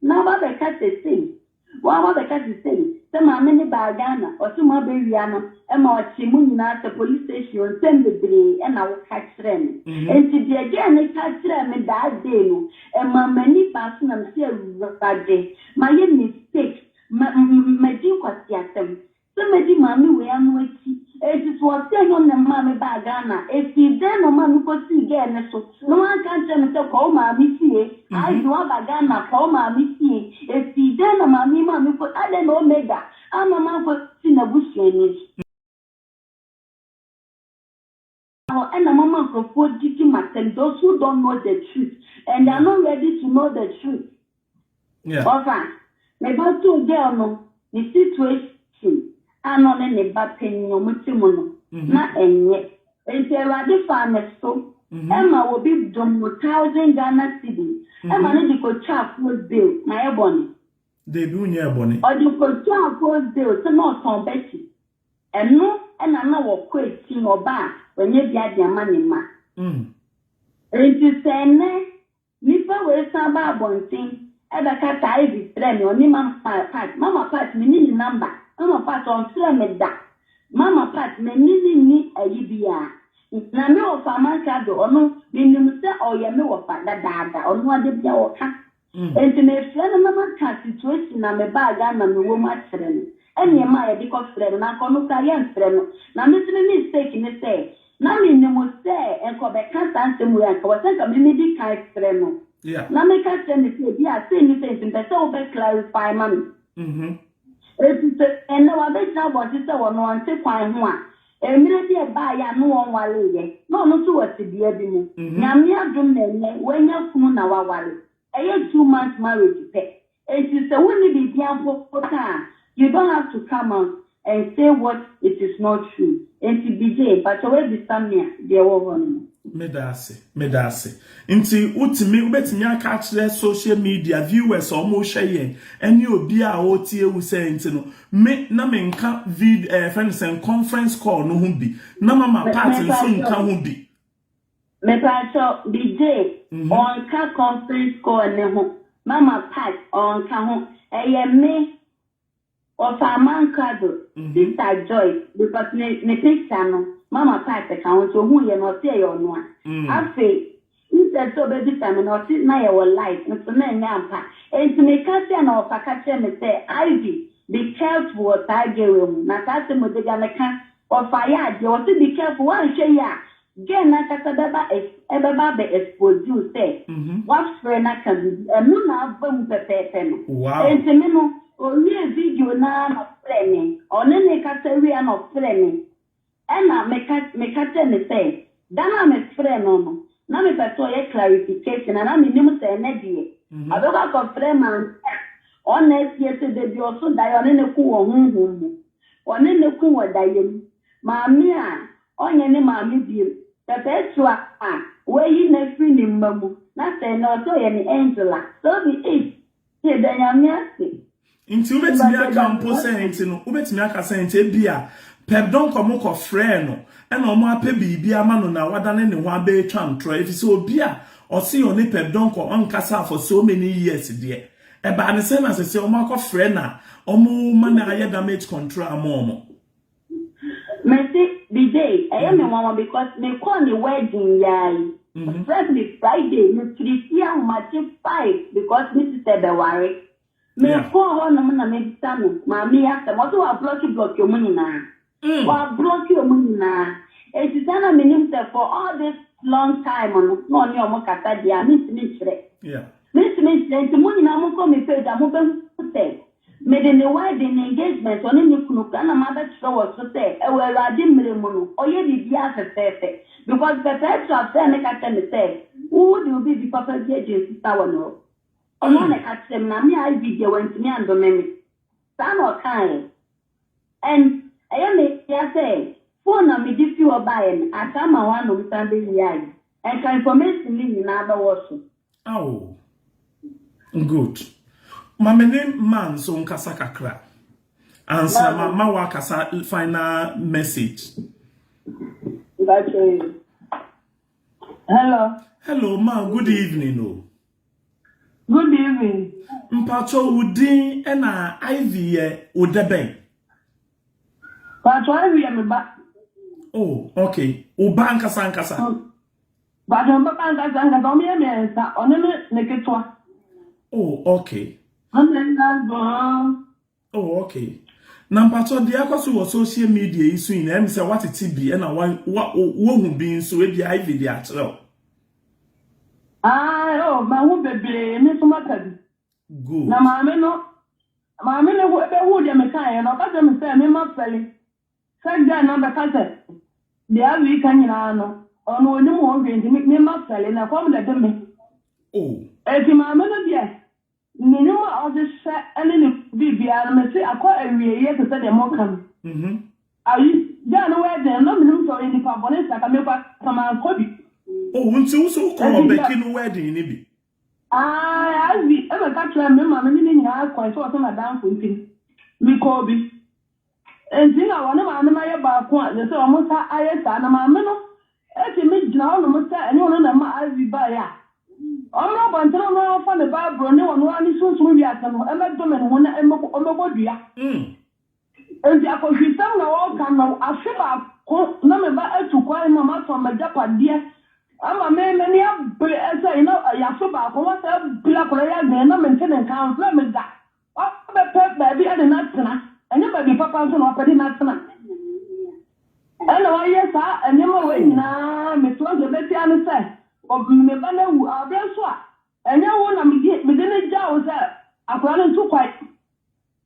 na woba bɛka sɛ sei, wɔaba bɛka sɛ sei, sɛ maame ne baa Ghana, ɔse mo abɛwia no, ɛma ɔkye mu nyinaa sɛ police station, nsɛm bebree ɛna woka kyerɛ me. Nti deɛ girl ne ka kyerɛ me that day no, ɛma m'ani baa so na mese Awurade, mayɛ mistake, magye nkwasiasɛm. Sɛ madi maame wei ano akyi, eti so ɔsɛ ɛnyɛ ɔno na maame baa Ghana, esi dɛn na ɔma me kɔsii girl ne so, na wanka nkyerɛ me sɛ kɔ wo maame fie, Ivy waba Ghana kɔ wo maame fie, esi dɛn na maame yi maa me kɔ, adɛn na Omega ama mankɔsi n'abusuani so. Hɔ ɛna mama nkurɔfoɔ didi m'atɛm, those who don't know the truth and they are not ready to know the truth. Ɔfa, me ba too girl no, ne situation a na ɔne ne ba panyin ɔmo te mu no, na ɛnyɛ. Nti Awurade faa me so, ɛma obi dom no 1,000 Ghana cedi, ɛma no de kotwa phone bill, ma yɛ bɔne. Deebi, wonyɛ bɔne. Ɔde kotwa phone bill sɛ na ɔtɔn bɛkyi. Ɛno ɛna na wɔkɔ akyi na ɔba a wɔnyɛ bi ade ama ne mma. Nti sɛ ɛnɛ nipa wei san ba abɔnten ɛbɛka saa Ivy frɛ me, ɔne Mama Pat, Mama Pat me ni ne number, Mama Pat ɔnfrɛ me da, Mama Pat me ni ne ni ayi biara. Na me wɔfa amanka do, ɔno menim sɛ ɔyɛ me wɔfa dadaada, ɔno ade bia wɔka. Nti mefrɛ no na maka situation na mebaa Ghana mewɔ mu akyerɛ no. Ɛnneɛma a yɛde kɔfrɛ no na nka ɔno koraa yɛmfrɛ no. Na me nso me mistake ne sɛ, na menim sɛ nka ɔbɛka saa nsɛm wei a nka wɔ sɛ nka me medi kan frɛ no. Na meka kyerɛ no sɛ ebi a sei ne sɛ nti mpɛ sɛ wobɛ clarify ma me. Eti sɛ ɛnnɛ wabɛgyina abɔnten sɛ wɔno ɔnte kwan ho a, mmerɛ bi ɛbaeɛ a ne wɔn wareeɛ, na ɔno nso wɔ tebea bi mu. Nyame adom na ɛnnɛ wanya kunu na waware. Ɛyɛ 2 months marriage pɛ. Eti sɛ wonni biribi mpo ka a, you don't have to come out and say what it is not true. Enti BJ, mpakyɛ woabisa me a, deɛ ɛwɔ hɔ no. Meda ase, meda ase. Nti wotumi wobɛtumi aka akyerɛ social media viewers a wɔn rehwɛ yɛn ɛne obi a ɔretie wo sɛ nti no me na menka vid fɛn sɛ conference call no ho bi na Mama Pat nso nka ho bi. Mepakyɛ BJ, ɔnka conference call ne ho. Mama Pat ɔnka ho. Ɛyɛ me ɔfa Amankrado, Sister Joyce, because ne picture no Mama Pat ka ho nti ohun yɛ no ɔte ɛyɛ ɔno a. Afei, nti Instead sɛ ɔbɛbisa me no, ɔse na yɛwɔ live nso na ɛnyɛ ampa. Enti meka sei a na ɔfa ka kyerɛ me sɛ, Ivy, be careful wɔ saa girl wei ho. Na saa asɛm wei da biara meka, ɔfa yɛ adeɛ. Ɔse be careful, woanhwɛ yie a, girl no ankasa bɛba ɛbɛba abɛ expose wo sɛ woafrɛ no aka biribi. Ɛno na aba mu pɛpɛɛpɛ no. Enti me no, ɔwiee video no ara na ɔfrɛɛ me. Ɔne me kasa wieeɛ ara na ɔfrɛɛ me. Ɛnna meka meka kyerɛɛ no sɛ, da no a mefrɛɛ no no, na mepɛ sɛ ɔyɛ clarification, na na mennim sɛ ɛnnɛ deɛ, ɔbɛkɔ akɔfrɛ maame a ɔnna asie sɛ da bi ɔso daeɛ a ɔne no ko wɔ honhom mu, ɔne no ko wɔ daeɛ mu, maame a ɔnyɛ ne maame bio, Perpetua a wayi no afiri ne mma mu, na sɛ ɛnnɛ ɔsɛ ɔyɛ ne angel a, so be it. Yɛda Nyame ase. Nti wobɛtumi aka mpo sɛ nti no wobɛtumi aka sɛ nti ebia Pep Donkor mo kɔ frɛɛ no ɛna ɔmo apɛ biribi ama no na wadane ne ho abɛɛtwa ntorɔ efisɛ obi a ɔse ɔne Pep Donkor ɔnkasa for so many years deɛ ɛbaa ne sɛn na sɛsɛ ɔmo akɔ frɛ no a ɔmo ma no ayɛ damage control ama ɔmo. Mese DJ ɛyɛ me nwanwa because me kɔɔ ne wedding yaa yi ɔfrɛ me Friday me firi fie ahomakye 5 because me sister bɛware me kɔɔ hɔ nom na me bisa no maame yi asɛm ɔse wa blocki blocki ɔmo nyinaa wa blocki ɔmo nyinaa eti saa na menim sɛ for all this long time no na ɔne ɔmo kasa deɛ a mentumi nkyerɛ mentumi nkyerɛ nti mo nyinaa mo nkɔ me page a mobɛhu sɛ Mede ne wedding, ne engagement, ɔne ne kunu koraa na mabɛtwerɛ wɔ so sɛ ɛwɔ Awurade mmerɛ mu no ɔyɛ biribiara fɛfɛɛfɛ because Perpetua frɛɛ me ka kyerɛɛ me sɛ wo wode wo biribi papa bi adi nsesa wɔ ne hɔ. Ɔno ara na ɛka kyerɛɛ me na me Ivy deɛ wantumi andome me. Saa na ɔkaeɛ and ɛyɛ me ya sɛ phone a mede fi hɔ baeɛ no ataa ma hɔ anom san bɛwiaeɛ. Ɛnka information no nyinaa bɛwɔ so. Ao. Good. Ma me ne man nso nkasa kakra. Ansa ma ma wakasa final message. Hello. Hello, ma. Good evening. Oh. Good evening. Mpacho wo din na Ivy yɛ wo dɛbɛn? Mpacho Ivy yɛ me ba. Oh, okay. Wo ba ankasa ankasa. Mpacho me ba ankasa ankasa. Ɔmo yɛ mmiɛnsa. Ɔno ne ne ketewa. Oh, okay. Ɔno ne last born. Oh, okay. Na mpacho deɛ ɛkɔ so wɔ social media yi so nyinaa ɛmi sɛ watete bi ɛna wa wa wohu bi nso ebi Ivy de akyerɛ wo. Ah, oh, mahu bebree, me nso maka bi. Good. Na maame no, maame no bɛhu deɛ mekaeɛ no, ɔka kyerɛ me sɛ mema fɛle. Sɛ girl no abɛka sɛ deɛ Ivy ka nyinaa no, ɔno ɔnim ho hwee nti mema fɛle na ɛkɔm na ɛde me. Oh. Eti maame no deɛ, Ne nnwuma a ɔhyehyɛ ne ne biribiara no, mese akɔ awieeɛ te sɛ deɛ moka no. Ayi, girl no wedding no, na menim sɛ ɔyɛ nipa bɔne nti anka mekɔ anka mankɔ bi. Oh, nti wo nso wokɔɔ Becky no wedding no bi? Ae, Ivy ɛna ɛka kyerɛɛ me ma me ne ne nyinaa kɔe sɛ ɔsɛ n'adamfo nti no, mekɔɔ bi. Enti na wɔne maame no ayɛ baako a ɛsɛ sɛ wɔn nsa ayɛ saa. Na maame no tumi gyina hɔnom sɛ ɛnyɛ ɔno na ɛma Ivy baeɛ a, ɔmmra abɔnten na ɔno ara mfa ne Bible ne ɔno ara ne sunsum wiase no mmɛdome ne ho na ɔmmɛbɔ dua. Enti akɔhwisɛm na wɔreka no. Afe baako na me ba atu kwan ma matɔn m'agyapadeɛ ama me m'ani abere sɛ na ɛyɛ afe baako wɔsan abue akwadaa yi adwene na mente ne nka amfrɛ me da. Ɔbɛpɛ baabi de no atena, ɛnyɛ baabi papa nso na wapɛ de no atena. Ɛna wayɛ saa nneɛma wei nyinaa, metoa nso ɛbɛtia no sɛ me ba no awu, aberɛ nso a ɛnyɛ wo na mede no gyaa wo sɛ akwadaa no nto kwan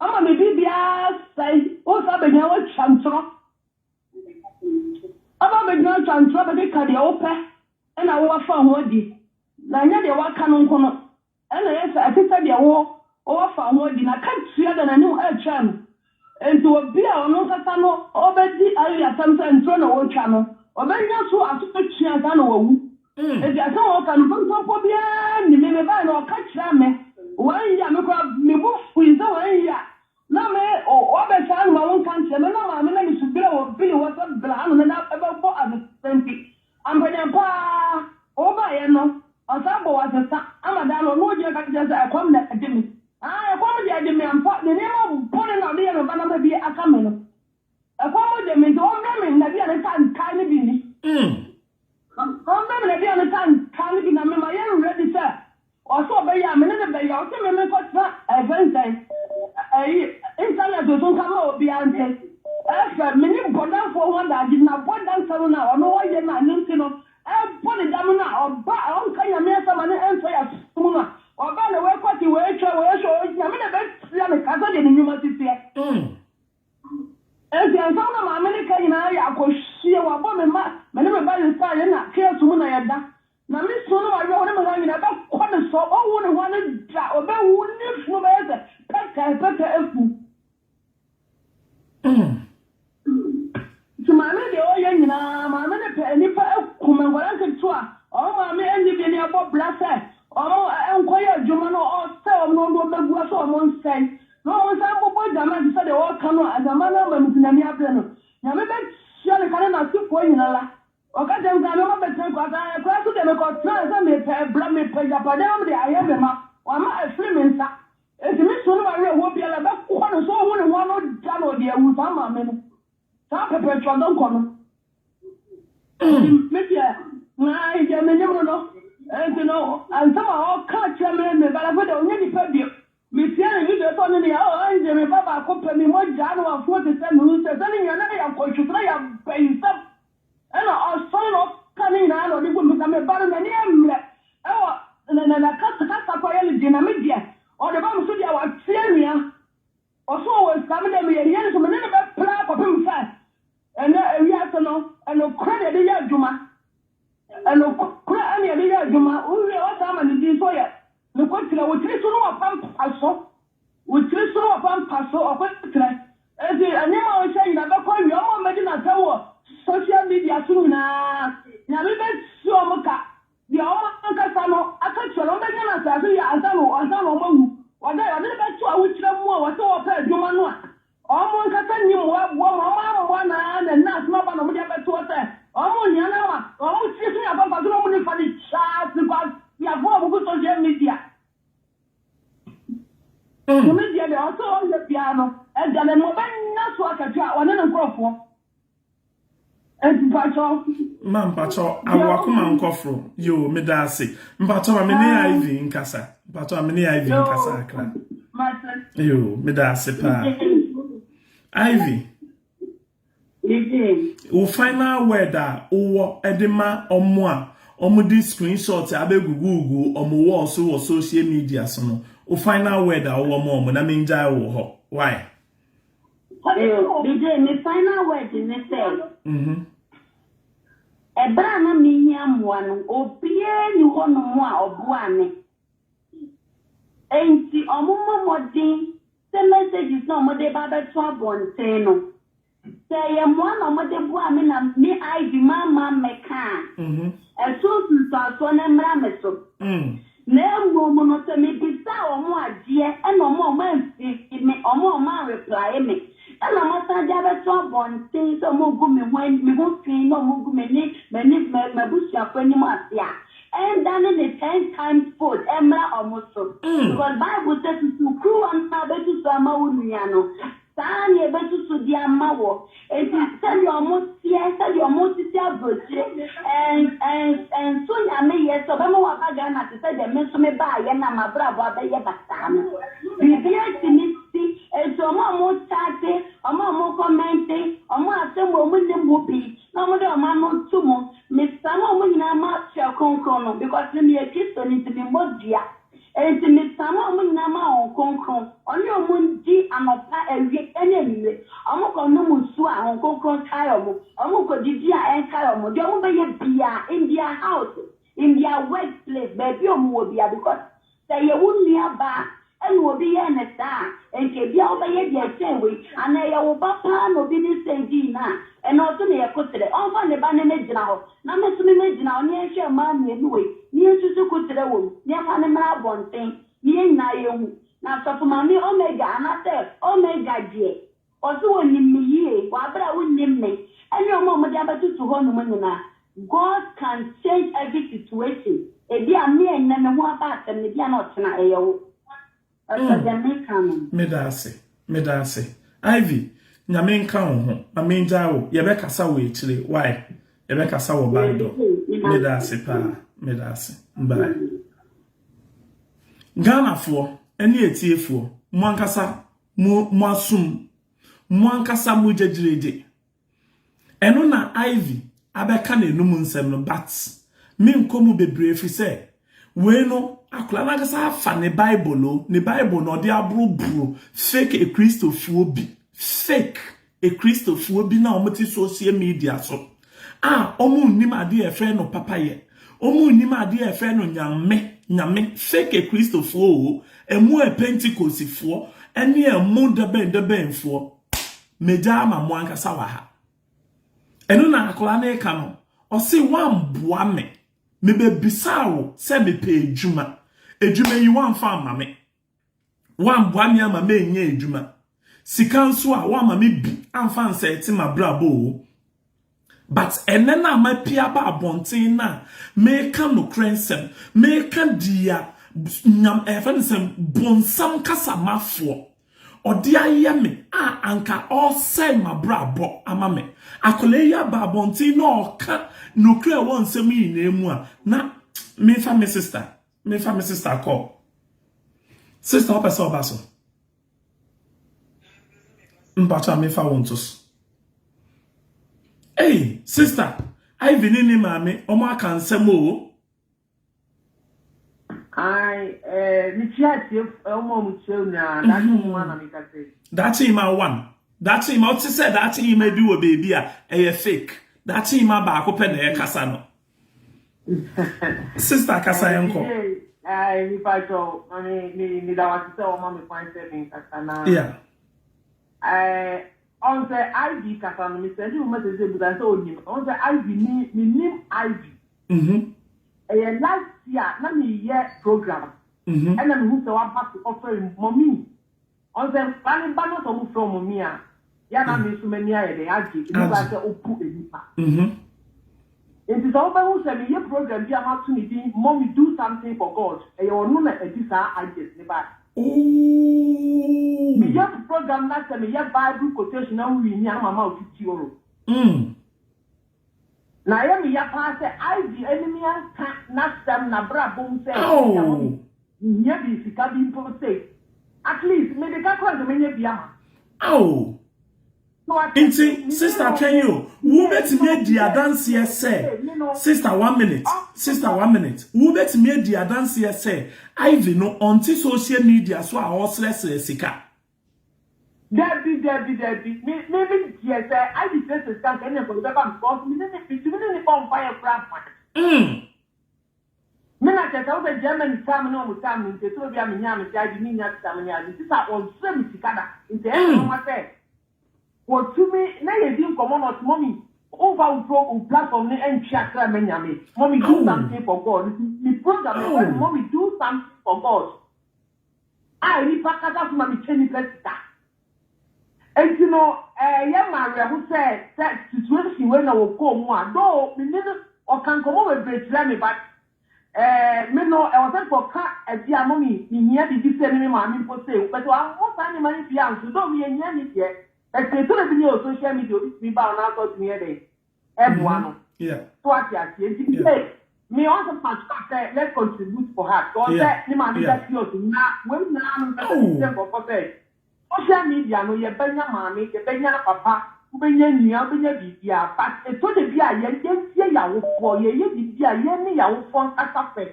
ama me biribiara sɛe, wo nsa bɛgyina woatwa ntorɔ. Aba bɛgyina atwa ntorɔ bɛkeka deɛ wopɛ ɛna wowafa ho adi, na ɛnyɛ deɛ waka no nko no. Ɛna ɛyɛ sɛ ɛte sɛ deɛ wo wɔafa wo ho adi, na katua da n'anim retwɛn no. Enti obi a ɔno ankasa no ɔbɛdi ayi asɛm sɛ nturo na wɔretwa no, ɔbɛnya so asotwe ansa na wawu. Enti asɛm a ɔka no, nkontompo biara nni. Me mebae no, ɔka kyerɛɛ me one year, me koraa me bo fui sɛ one year na me wabɛhyɛ ano ma wonka nkyerɛ me, na maame na me subira wɔ bili hɔ sɛ bla ano na ɛbɛbɔ adesɛm nti. Ampaneampa ara, wobaeɛ no, ɔsan bɔ wo asesa ama daa no, ɔno ogyina ka kyerɛ sɛ ɛkɔm na ɛde me. Aane, ɛkɔm deɛ ɛde me ampa, ne nneɛma bɔne na ɔde yɛ me ba na ama bi aka me no. Ɛkɔm de me nti ɔmmrɛ me nnaduane tantan no bi nni. Ɔmmrɛ me nnaduane tantan no bi na me ma. Na me su ne m'awerɛhow ne me haw nyinaa bɛkɔ ne so. Onhu ne ho ano da. Obewu, ne funu bɛyɛ sɛ pɛtɛ pɛtɛ afu. Nti maame no deɛ ɔyɛ nyinaa, maame no pɛ nnipa akum nkwadaa nketewa a wɔn maame nni bi ne abɔ bra sɛ wɔn nkɔyɛ adwuma no ɔsɛ wɔn na ɔde wɔn bɛgu ase wɔn nsɛe na wɔn nsan mbobɔ adwaman te sɛ deɛ ɔreka no a adwaman no ama no nti n'ani abere no. Nyame bɛtua ne ka ne n'asefoɔ nyinara. Ɔka kyerɛɛ me sɛ, Mɛma bɛtena akuraase ha. Akuraase deɛ, mekɔtenaa sɛ mepɛ ɛberɛ, mepɛ agyapadeɛ na mede ayɛ me mma. Wama afiri me nsa. Enti me su ne m'awerɛhoɔ biara bɛkɔ ne so. Ɔnhu ne ho ano da na ɔde awu, saa maame no, saa Perpetua Donkor no. Enti me deɛ, ae, deɛ menim no no, enti no, nsɛm a ɔka kyerɛ me, me ba no, afei deɛ ɔnyɛ nipa bio. Metie ne video sɛ ɔne ne yɛ, oh, ɛnde me ba baako pɛ, me mogya na wafuo te sɛ me sɛ sɛ ne nyinaa na yɛ akɔhwisɛ na yɛ abayisɛm. Ɛna ɔsɔre na ɔka ne nyinaa na ɔde gu me sɛ me ba no n'ani mmerɛ ɛwɔ na na na kasa kasa kora yɛ ne den na me deɛ ɔde ba me so deɛ wate anwea ɔso ɔwɔ sika me deɛ meyɛ hia ne so me ne no bɛpra kɔpem sɛ ɛnɛ ewiase no ɛnokorɛ na yɛde yɛ adwuma ɛnokorɛ ɛna yɛde yɛ adwuma wowie ɔsan ama ne din so yɛ ne kɔtira wo tiri so no wapampa so Wo tiri so na wɔfa mpa so ɔkɔkyerɛ. Enti nneɛma a ɔhyɛ nyinaa bɛkɔ awie. Wɔn a wɔbɛdi n'atɛm wɔ social media so nyinaa, Nyame bɛtua wɔn ka. Deɛ wɔn ankasa no akatua no, wɔbɛnya no asase yi ansa na ansa na wɔawu. Wɔde wɔde no bɛto ahokyerɛ mu a wɔsɛ wɔpɛ adwuma no a, wɔn ankasa nni mmoa aboa wɔn. Wɔn ammoa no ara na nna asɛm aba na wɔde abɛto hɔ sɛ wɔn hia no ama wɔn tiri so ne apampa so na wɔn nifa de twaa sikwaseafoɔ a wɔgu social media. Tumi deɛ deɛ ɔsɛ ɔyɛ biara no, agya no ma ɔbɛnya so akatua ɔne ne nkurɔfoɔ. Enti mpakyɛw. Ma mpakyɛw awakoma nkɔforo yo meda ase mpakyɛw ma me ne Ivy nkasa mpakyɛw ma me ne Ivy nkasa akra yo meda ase paa Ivy. Wo final word a wowɔ de ma ɔmo a ɔmo de screenshot abɛgugugu ɔmo wall so wɔ social media so no, wo final word a wowɔ ma ɔmo na mengyae wo hɔ. Why? DJ, me final word ne sɛ, ɛberɛ a na mehia mmoa no, obiara nni hɔnom a ɔboaa me. Enti wɔmmɔ mmɔden sɛ messages no a wɔde ba abɛto abɔnten no, sɛ ɛyɛ mmoa na wɔde boa me na me Ivy mamma ammɛka a, ɛso nsunsuansoɔ no mmra me so. Na mmom no, sɛ mebisaa wɔn adeɛ ɛna wɔn a wɔamfiri me, wɔn a wɔanreplae me, ɛna wɔasan de abɛto abɔnten sɛ wɔregu me ho me ho fi na wɔregu me ne m'ani m'abusuafoɔ anim ase a, Ɛndane ne ten times fold ɛmmra ɔmo so. Because bible sɛ susu kuruwa no a wobɛsusu ama wo nua no, saa ara na yɛbɛsusu de ama wɔ. Enti sɛdeɛ ɔmo teɛ, sɛdeɛ ɔmo tete abrokyire, ɛn ɛn ɛnso Nyame yɛ sɛ ɔbɛma waba Ghana te sɛ deɛ me nso me baayɛ na m'abrabɔ abɛyɛ basaa no. Biribiara tumi si. Enti ɔmo a ɔmo kyate, ɔmo a ɔmo kɔmɛnte, ɔmo a asɛm wɔ ɔmo nnim ho bi, na ɔmo de ɔmo ano to mu, Mesama ɔmo nyinaa ma Twerɛ Kronkron no, because me meyɛ Kristoni nti memmɔ dua. Enti mesama ɔmo nyinaa ma Honhom Kronkron, ɔne ɔmo ndi anɔpa, awia ne anwummere. Ɔmo kɔ nom nsuo a, Honhom Kronkron nkae ɔmo. Ɔmo kɔ didi a, ɛnkae ɔmo. Deɛ ɔmo bɛyɛ biaa, in their house, in their work place, baabi a ɔmo wɔ biaa, because Sɛ ɛyɛ wo nuabaa na obi yɛɛ no saa a, anka ebia wobɛyɛ deɛ ɛkyɛn wei. Anaa ɛyɛ wo ba paa na obi de sei dii no a, ɛno ɔso na ɛyɛ koterɛ. Ɔmfa ne ba no mmɛgyina hɔ, na me nso memmɛgyina hɔ, na yɛnhwɛ mmaa mmienu wei, na yɛnsusu koterɛ wɔ mu, na yɛmfa no mmra abɔnten, na yɛn nyinaa yɛnhu. Na Sɔfo Maame Omega anaasɛ Omega deɛ, Ɔse onim me yie wɔ aberɛ a wonnim me ɛne ɔmo a ɔmo de abɛtoto hɔ nom nyinaa. God can change every situation. Ebia me a nnɛ me ho aba asɛm no ebia na ɔkyena ɛyɛ wo. Pastor deɛ meka no. Meda ase, meda ase. Ivy, Nyame nka wo ho. Ma mengyae wo. Yɛbɛkasa wɔ akyire. Why? Yɛbɛkasa wɔ back door. Meda ase paa. Meda ase. Bye. Ghanafoɔ ne atiefoɔ, mo ankasa mo mo asom mo ankasa mo gyegyeregye ɛno na Ivy abɛka n'anum nsɛm no but menkɔ mu bebree ɛfiri sɛ wei no akwadaa no ankasa afa ne bible o ne bible na ɔde aboroboro fake akristofoɔ bi fake akristofoɔ bi na wɔte social media so a wɔn nnim adeɛ a ɛfrɛ no papayɛ. Wɔn nnim adeɛ a yɛfrɛ no Nyame, Nyame, fake Akristofoɔ oo, ɛmo a Pentecostefoɔ, ɛne ɛmo dɛbɛn dɛbɛnfoɔ. Megya ama mo ankasa wɔ ha. Ɛno na akwadaa no reka no, ɔse woamboa me, mebɛbisaa wo sɛ mepɛ adwuma, adwuma yi woamfa amma me. Woamboa me ama mennya adwuma. Sika nso a woama me bi amfa ansɛte m'abrabɔ o. But ɛnɛ no a mapue aba abɔnten no a meka nokorɛ nsɛm, meka deɛ nyam ɛfɛ no sɛ bonsam kasamafoɔ ɔde ayɛ me a anka ɔresɛe m'abrabɔ ama me. Akwadaa yi aba abɔnten na ɔka nokorɛ ɛwɔ nsɛm yi nyinaa mu a na mefa me sister Mefa me sister kɔ. Sister wopɛ sɛ ɔba so? Mpakyɛ a mefa wo nto so. Hey, sister, Ivy ne ne maame, ɔmo aka nsɛm o. Ai, eh, mekyia atie ɔmo a ɔmo kyia nyinaa, daakye mu ana meka sɛ. Daakye ima one. Daakye ima, ɔte sɛ daakye ima bi wɔ baabi a ɛyɛ fake. Daakye ima baako pɛ na ɛkasa no. Sister kasa yɛn kɔ. Ɛɛ nipa kyɛw na me me me da wase sɛ wɔma me kwan sɛ me nkasa na. Yeah. Ɛɛ ɔn sɛ Ivy kasa no me send wo message sɛ busa sɛ onim ɔn sɛ Ivy ni me nim Ivy. Mhm. Ɛyɛ last year na me yɛ program. Mhm. Ɛna me hu sɛ waba so ɔfrɛ me mommy. Ɔn sɛ nkwadaa no ba na sɛ ɔmo frɛ ɔmo me a, yɛ a na me nso m'ani ayɛ dɛn agye, ebi koraa sɛ opu nnipa. Nti sɛ wobɛhu sɛ meyɛ program bi a mato ne din Mommy do something for God, ɛyɛ ɔno na ɛde saa ideas no bae. Meyɛ program na sɛ meyɛ bible quotation na wo winni a na mama wo 50 euro. Na ɛyɛ me ya paa sɛ Ivy ne me anka n'asɛm, n'abrabɔ mu sɛ ebia mummy mehia bi sika bi mpo sei. At least mede ka koraa nka mɛnya bi ama. Ao! So wate aseɛ? Nti Me ne sister no, twɛn o, me ne wobɛtumi no, adi me ne adanseɛ sɛ, me no, sister one minute, ɔ, sister one minute, wobɛtumi adi adanseɛ sɛ Ivy no ɔnte social media so a ɔresrɛsrɛ sika? Dabi dabi dabi me me me deɛ sɛ Ivy srɛsrɛ sika nka ɛnna nkɔde bɛba me because me ne ne metumi ne ne bɔ mpaeɛ koraa ma Me na kyerɛ sɛ wo sɛ Germany tam ne wɔn tam no nti ɛtɔ bi a menya me sɛ Ivy menya sika me ne ade nti sa wɔnsrɛ me sika da nti ɛyɛ me nwanwa sɛ wɔtumi na yɛdi nkɔmmɔ na ɔte mɔmi womfa wo pro wo platform no ntwe akra ma nyame mɔmi do something for God nti me program no mɔmi do something for God a nnipa kasa so ma mekyɛ nnipa sika. Enti no ɛyɛ me awerɛho sɛ sɛ situation wei na wɔkɔɔ mu a though me ne no ɔka nkɔmmɔ bebree kyerɛ me but eh, me no ɛwɔ sɛ nka ɔka ɛbi a mɔmi mehia biribi sɛ ne me maame mpo sei but wammɔ saa nneɛma no bi anso though meyɛ hia ni deɛ but ɛtɔ da bi ne wɔ social media obi tumi ba wo na asɛ ɔtumi yɛ dɛn ɛboa no. So ate aseɛ nti sɛ me ɔn sɛ pastor sɛ let's contribute for her so ɔn sɛ ne maame da kiosk na wei nyinaa no mpɛ sɛ mekyerɛ nkurɔfoɔ sɛ social media no yɛbɛnya maame yɛbɛnya papa wobɛnya nua wobɛnya biribiara but ɛtɔ da bi a yɛn yɛntie yɛawofoɔ yɛyɛ biribi a yɛn ne yɛawofoɔ nkasa fɛ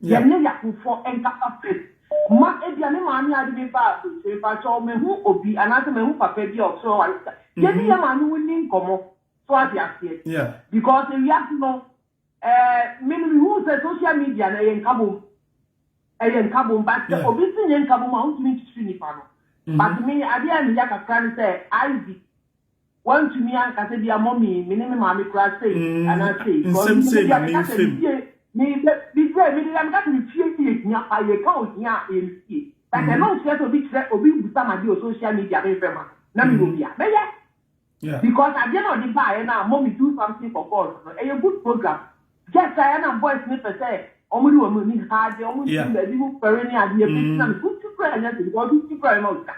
Yɛn ne Yakufɔ nkasa first. Ma ebia me maame a ɔde me baa aburokyire, mpakyɛw mahu obi anaasɛ mahu papa bi a ɔsoro ɔware sika. Yɛne yɛn maame ho nni nkɔmmɔ. So ate aseɛ? Because ewiase no, eh, me no mehuu sɛ social media no ɛyɛ nkabom. Ɛyɛ nkabom, but sɛ obi si nyɛ nkabom a, wontumi nkyekyere nipa no. But me, adeɛ a meya kakra ne sɛ, Ivy, Wantumi anka sɛ bia mummy me ne me maame koraa sei anaa sei because Nsɛm me sei bia na meka sɛ memfa me mu. fie me me me sɛ me bia meka sɛ me fie yɛ hia paa yɛka ohia a ɛyɛ me fie but ɛno nkyerɛ sɛ obi kyerɛ obi bisa me adeɛ wɔ social media memfɛ ma no na mewɔ bi a mɛyɛ because adeɛ na ɔde baeɛ no a mummy do something for God no ɛyɛ good program just a ɛna boys ne pɛ sɛ wɔn de wɔn ani ha adeɛ wɔn nti baabi mu fɛre ne adeɛ bi na me wotu kura nyɛ sɛ because wotu kura ɛma wo sika.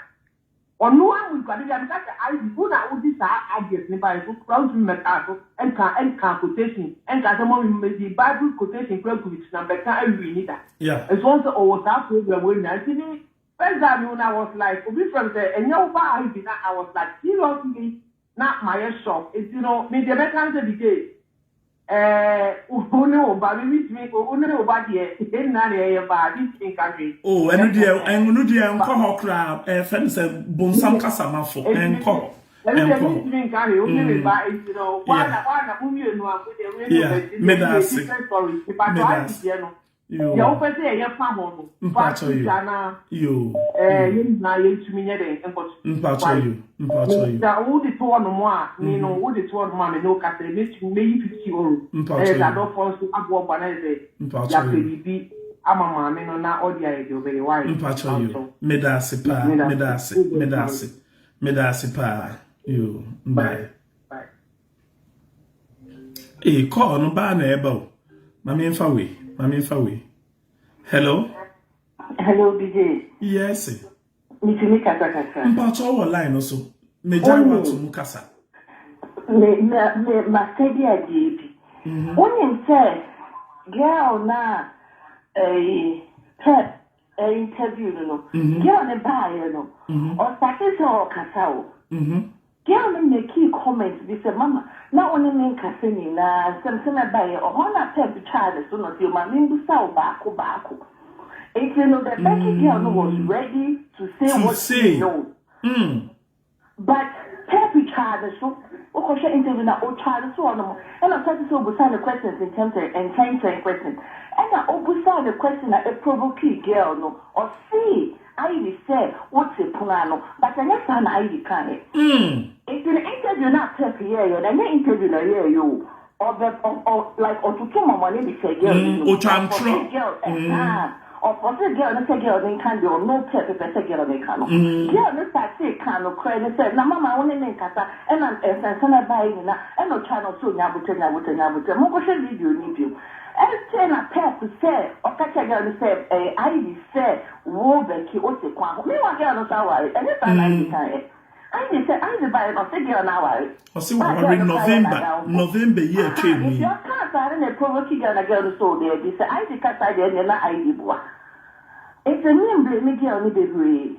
Ɔno ara mu nka debia meka sɛ Ivy wo na wode saa ideas no baeɛ so koraa wontumi mmɛkaa so nka nka quotation nka sɛ mummy mede bible quotation koraa gu me ti na mbɛka awie ni da nso wɔn sɛ ɔwɔ saa program wei nyinaa nti me first day a mehu no I was like obi frɛ me sɛ ɛnyɛ wo ba Ivy na I was like seriously na mayɛ shock nti no me deɛ mɛka ne sɛ DJ Ɛɛ, wo ne wo ba, me mentumi, wo ne wo ba deɛ, yɛn nyinaa na yɛyɛ ba, mentumi nka hwee. Oh, ɛno deɛ, ɛno deɛ nkɔ hɔ koraa, ɛfɛ no sɛ bonsam kasamafo, ɛnkɔ hɔ. Ɛno deɛ Ɛnkɔ hɔ. mentumi nka hwee, wo ne me ba nti no, woana woana mo mmienu a mo deɛ wei ne Yeah, ɔbɛgye deɛ meda ɛno deɛ ase. different story. Mpakyɛw Meda Ivy ase. deɛ no, Yoo. deɛ wopɛ sɛ yɛyɛ fa ho no, fa Mpakyɛw to yo. dwa na Yoo. ɛɛ Yoo. yɛn nyinaa yɛntumi nyɛ dɛn nkɔto Mpakyɛw why. yo. Mpakyɛw yo. Sɛ wode to hɔnom a, me no wode to hɔnom a me ne wo kasa yi, mɛtumi mɛyi 50 euro. Ɛyɛ Mpakyɛw sɛ yo. adɔfoɔ nso aboaboa na ayɛ sɛ Mpakyɛw yɛapɛ yo. biribi ama maame no na ɔde ayɛ deɛ ɔbɛyɛ why. Mpakyɛw yo. Mpakyɛw. Meda ase paa. Meda Meda ase. ase. Meda ase. Meda ase paa. Yoo. Bye. Bye. Bye. Ee, call no baa na ɛba o. Ma memfa wei. Ma memfa wei. Hello? Hello, DJ. Yes. Mitumi kasa kakra. Mpakyɛw wɔ line no so. Megyae wato mu kasa. Me me me masɛdi adeɛ bi. Wonim sɛ girl na ɛyi Pep interview no no. Girl ne baayɛ no. Ɔstarte sɛ ɔkasa o. Girl no make comment bi sɛ mama na wo ne me nkasa nyinaa nsɛm sɛ mɛbaeɛ ɔhɔ na Pep twaa ne so no sɛ ma membusa wo baako baako. Nti no the Becky girl no was ready to say To what say. she knows. But Pep twaa ne so. Wokɔhwɛ interview na otwaa ne so hɔ nom ɛna ɔsate sɛ obusa ne questions ntɛmtɛm nkyɛnkyɛn questions. Ɛna obusa ne question na eprovoke girl no. Ɔsee Ivy sɛ wote pono ano but ɛnyɛ saa na Ivy kaeɛ. Nti no interview na Pep yɛɛyɛ no ɛnyɛ interview na ɔyɛɛyɛ o. Ɔbɛ ɔ ɔ like ɔtoto mɔmɔne de hyɛ girl no Mm, mu. otwa ntorɔ. Ɔforce girl ɛhaa ɔforce girl no sɛ girl no nka deɛ ɔno Pep pɛ sɛ girl no ka no. Girl no startee ka nokorɛ ne sɛ na mama wo ne me nkasa ɛna nsɛnsɛm a ɛbaeɛ nyinaa ɛna ɔtwa no sɛ onya abotɛ nya abotɛ nya abotɛ. Monkɔhwɛ video no bio. Ɛnkyɛ na Pep sɛ ɔka kyerɛ girl no sɛ ɛyɛ Ivy sɛ wo Becky wote kwan ho. Meanwhile girl no nso aware. Ɛnyɛ saa na Ivy kaeɛ. Ivy sɛ Ivy baeɛ no ɔse girl no aware. Ɔse Ba waware girl no koraa yɛ November. n'adamfo. November yi a Aha, atwa mu nti yi. ɔkaa saa no na ɛprovoke girl na girl no sɛ daabi sɛ Ivy ka saa deɛ ɛneɛ na Ivy boa. Nti memblame girl no bebree.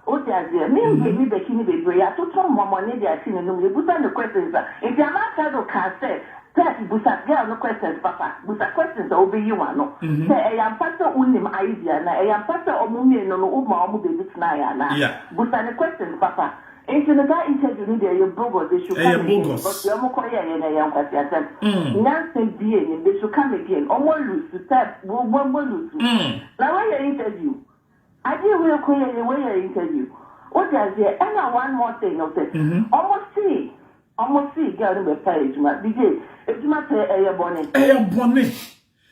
Wote aseɛ? Memblame Becky no bebree. Yɛatoto mmɔmmɔne de ahye n'anum. Yɛbusa no questions a, nti Amaka do kaa sɛ Pep busa girl no questions papa. Busa questions a wobɛyi w'ano. Sɛ ɛyɛ ampa sɛ wonim Ivy anaa? Ɛyɛ ampa sɛ ɔmo mmienu no woma ɔmo baabi tenaeɛ anaa? Busa no questions papa. Nti no saa interview no deɛ ɛyɛ bogus. They should Ɛyɛ come again bogus. because deɛ ɔmo kɔyɛeɛ no ɛyɛ nkwaseasɛm. Nyansa bie nim. They should come again. Ɔmo lose Pep, mo mo lose. Na wɔyɛ interview. Adeɛ wei kɔ yɛ yɛ wei yɛ interview. Wote aseɛ? Ɛna one more thing no sɛ ɔmo se ɔmo se girl no bɛfa adwuma. DJ adwuma pɛ ɛyɛ bɔne. Ɛyɛ bɔne.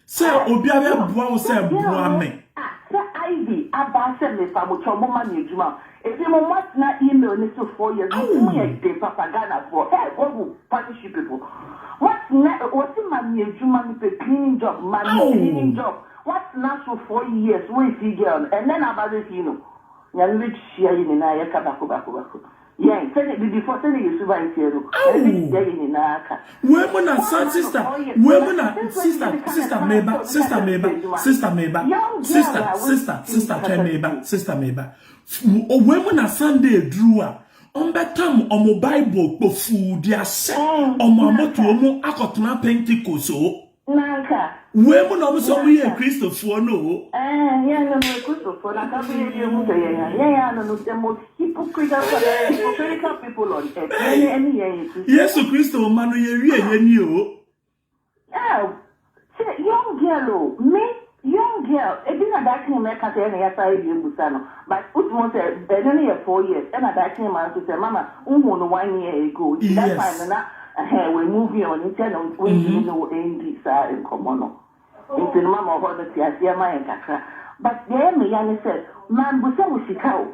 Sɛ obiara bɛboa wo sɛ Sɛ girl boa no me. ah sɛ Ivy aba sɛ mefa mo kyɛw mo ma me adwuma. Ebi mo mo atena email ne so 4 years. Mo ti mo yɛ den papa Ghanafoɔ. Hey, God will punish you people. Watena wɔsi ma me adwuma mepɛ cleaning job ma me cleaning job. Watena so 4 years wɔnsi girl no ɛnɛ na aba bɛsi no. Nyame bɛhyia yi nyinaa yɛka baako baako baako. Yɛn sɛne bibifoɔ sɛne yɛ suban tie no. Nyame bɛhyia yi nyinaa ka. Wei mu na san sister, wei mu na sister, sister meba, sister meba, sister meba, sister, sister, sister twɛn meba, sister meba. Wei mu na Sunday duru a ɔmbɛtam ɔmo Bible kpofuu de ahyɛ ɔmo amotoɔ mu akɔtena Pentecost o. Nanka. Wei mu na ɔmo sɛ ɔmo yɛ Kristofoɔ no o. Yɛn no no Kristofoɔ na nka bɛyɛ bi emu sɛ yɛn yɛn ano no the most hypocritical hypocritical people on earth. Ɛne ɛne yɛn yɛ Kristofoɔ. Yesu Kristo ma no yɛ wie yɛ ni o. Yeah, sɛ young girl o, me young girl, ebi na daakye mɛka sɛ ɛna yɛasa ebi ebusa no, but wotu sɛ ɛno no yɛ 4 years, ɛna daakye ma nso sɛ mama nhu no one year ago. Nti that time no na ɛhɛn we moving on nti ɛna wɔntumi no ɛndi saa nkɔmɔ no. Nti no mama ɔhɔ no te aseɛ ma yɛn kakra. But deɛ ɛyɛ me ya ne sɛ mambusa wo sika o.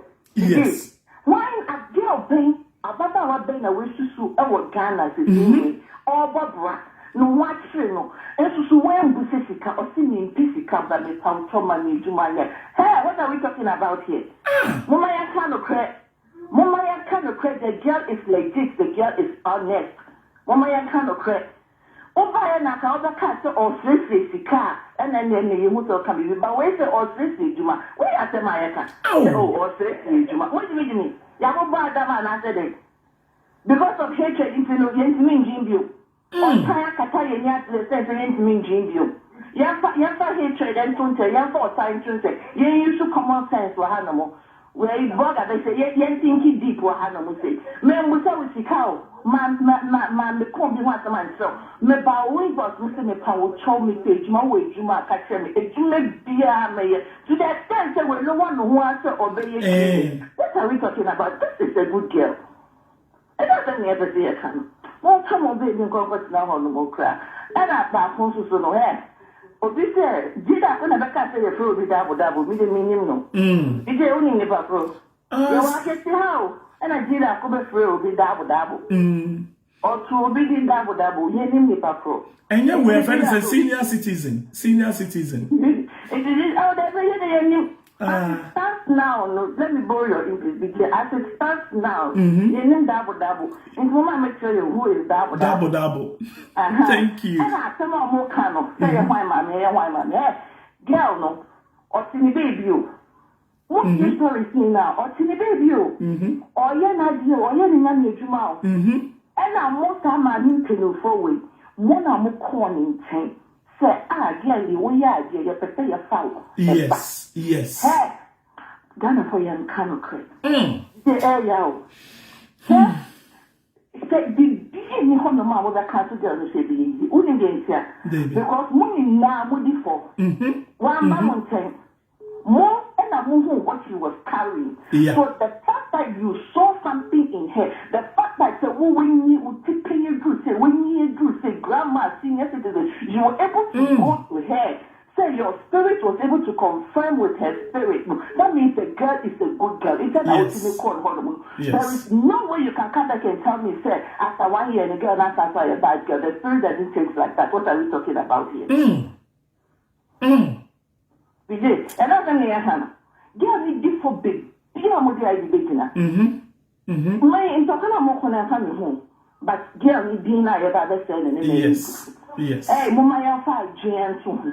Wɔn a girl bɛn ababaawa bɛn na wɔasusu ɛwɔ Ghana sisi wei ɔrebɔ bra na ho akyere no nso so wɔambusa sika ɔsi mi mpi sika ba mi pa wotɔ ma mi adwuma nyɛ. Hey, what are we talking about here? Mama yɛnka nokorɛ. Mama yɛnka nokorɛ. The girl is legit. The girl is honest. Mama yɛnka nokorɛ. Wobaeɛ na aka wobɛka sɛ ɔsiesie sika a ɛna ɛnɛ ɛnɛ yɛhu sɛ ɔka biribi ba wei sɛ ɔsiesie adwuma woyɛ asɛm a yɛka sɛ o ɔsiesie adwuma wogyimigyimi yɛabobɔ adam anaasɛ dɛn because of hatred nti no yɛntumi ndwin bio ɔtan akata yɛn ni ase sɛ sɛ yɛntumi ndwin bio yɛmfa yɛmfa hatred nto nkyɛn yɛmfa ɔtan nto nkyɛn yɛn use common sense wɔ ha nom. Wei bɔga bɛ sɛ yɛ yɛn thinki deep wɔ ha nom sei. Mambusa wo sika o, ma ma ma ma me ka obi ho asɛm ankyerɛ wo. Me ba wo inbox me se me pa wo kyɛw me pɛ adwuma wowɔ adwuma a ka kyerɛ me. Adwuma biara mɛyɛ to the extent sɛ wei lower ne ho ara sɛ ɔbɛyɛ cleaning. What are we talking about? This is a good girl. Ɛnyɛ asɛm na yɛpɛ sɛ yɛka no. Momfa mo baabi nkɔ nkɔtena hɔ nom koraa. Ɛna baako nso so no, hɛ, obi sɛ, gye da ko na ɛbɛka sɛ yɛfrɛ obi Dabo Dabo, me de mennim no. Gye, wonim nipa koro? Yɛwɔ akɛse ha o, ɛna gye da ko bɛfrɛ obi Dabo Dabo. Ɔto obi din Dabo Dabo, yɛnnim nipa koro. Ɛnyɛ wei ɛfɛ no sɛ senior citizen, senior citizen. Nti, oh, dabi, yɛ de yɛnnim. As it stands now no, let me borrow your English because as it stands now, yɛnim Dabo Dabo. Nti mo ma mekyerɛ yɛ who is Dabo Dabo. Dabo Dabo. Thank you. Ɛna asɛm a wɔn ka no, sɛ yɛ hwan maame, yɛ hwan maame. Ɛ girl no, ɔte ne baby o. Mo tie stories ni na ɔte ne baby o. Ɔyɛ n'adeɛ o, ɔyɛ ne nyame adwuma o. Ɛna mo saa maame mpanimfoɔ wei, mo na mo kɔɔ ne nkyɛn. Sɛ ah girl yi woyɛ adeɛ yɛpɛ sɛ yɛfa wo ba. Yes yes. Hɛ Ghanafoɔ yɛnka nokorɛ. Sɛ ɛɛya o. Hɛ sɛ biribi nni hɔ nom a mobɛka ato girl no so ɛbɛyɛ yie. Wonim deɛ ntia? Because mo nyinaa modi fɔ. Wamma mo nkyɛn. Mo na mo hu what she was carrying. Yeah. So the fact that you saw something in her, the fact that sɛ wo w'enyi wo ti pɛn aduru sɛ w'enyi aduru sɛ grandma senior citizen, you were able to go to her sɛ your spirit was able to confirm with her spirit no, that means the girl is a good girl. Nti na wotumi kɔɔ ne hɔ nom no. There is no way you can come back and tell me sɛ after one year no girl no asan so ayɛ bad girl. The spirit doesn't change like that. What are we talking about here? DJ, ɛna asɛm na yɛka no. Girl no di fɔ baabi a wɔde ID bɛgyina. Me ntɔkwa no a moko no ɛmfa me ho but girl no din no a yɛba abɛsɛe no no na ɛyɛ Yes, yes. Ɛy, momma yɛmfa adwene nto ho.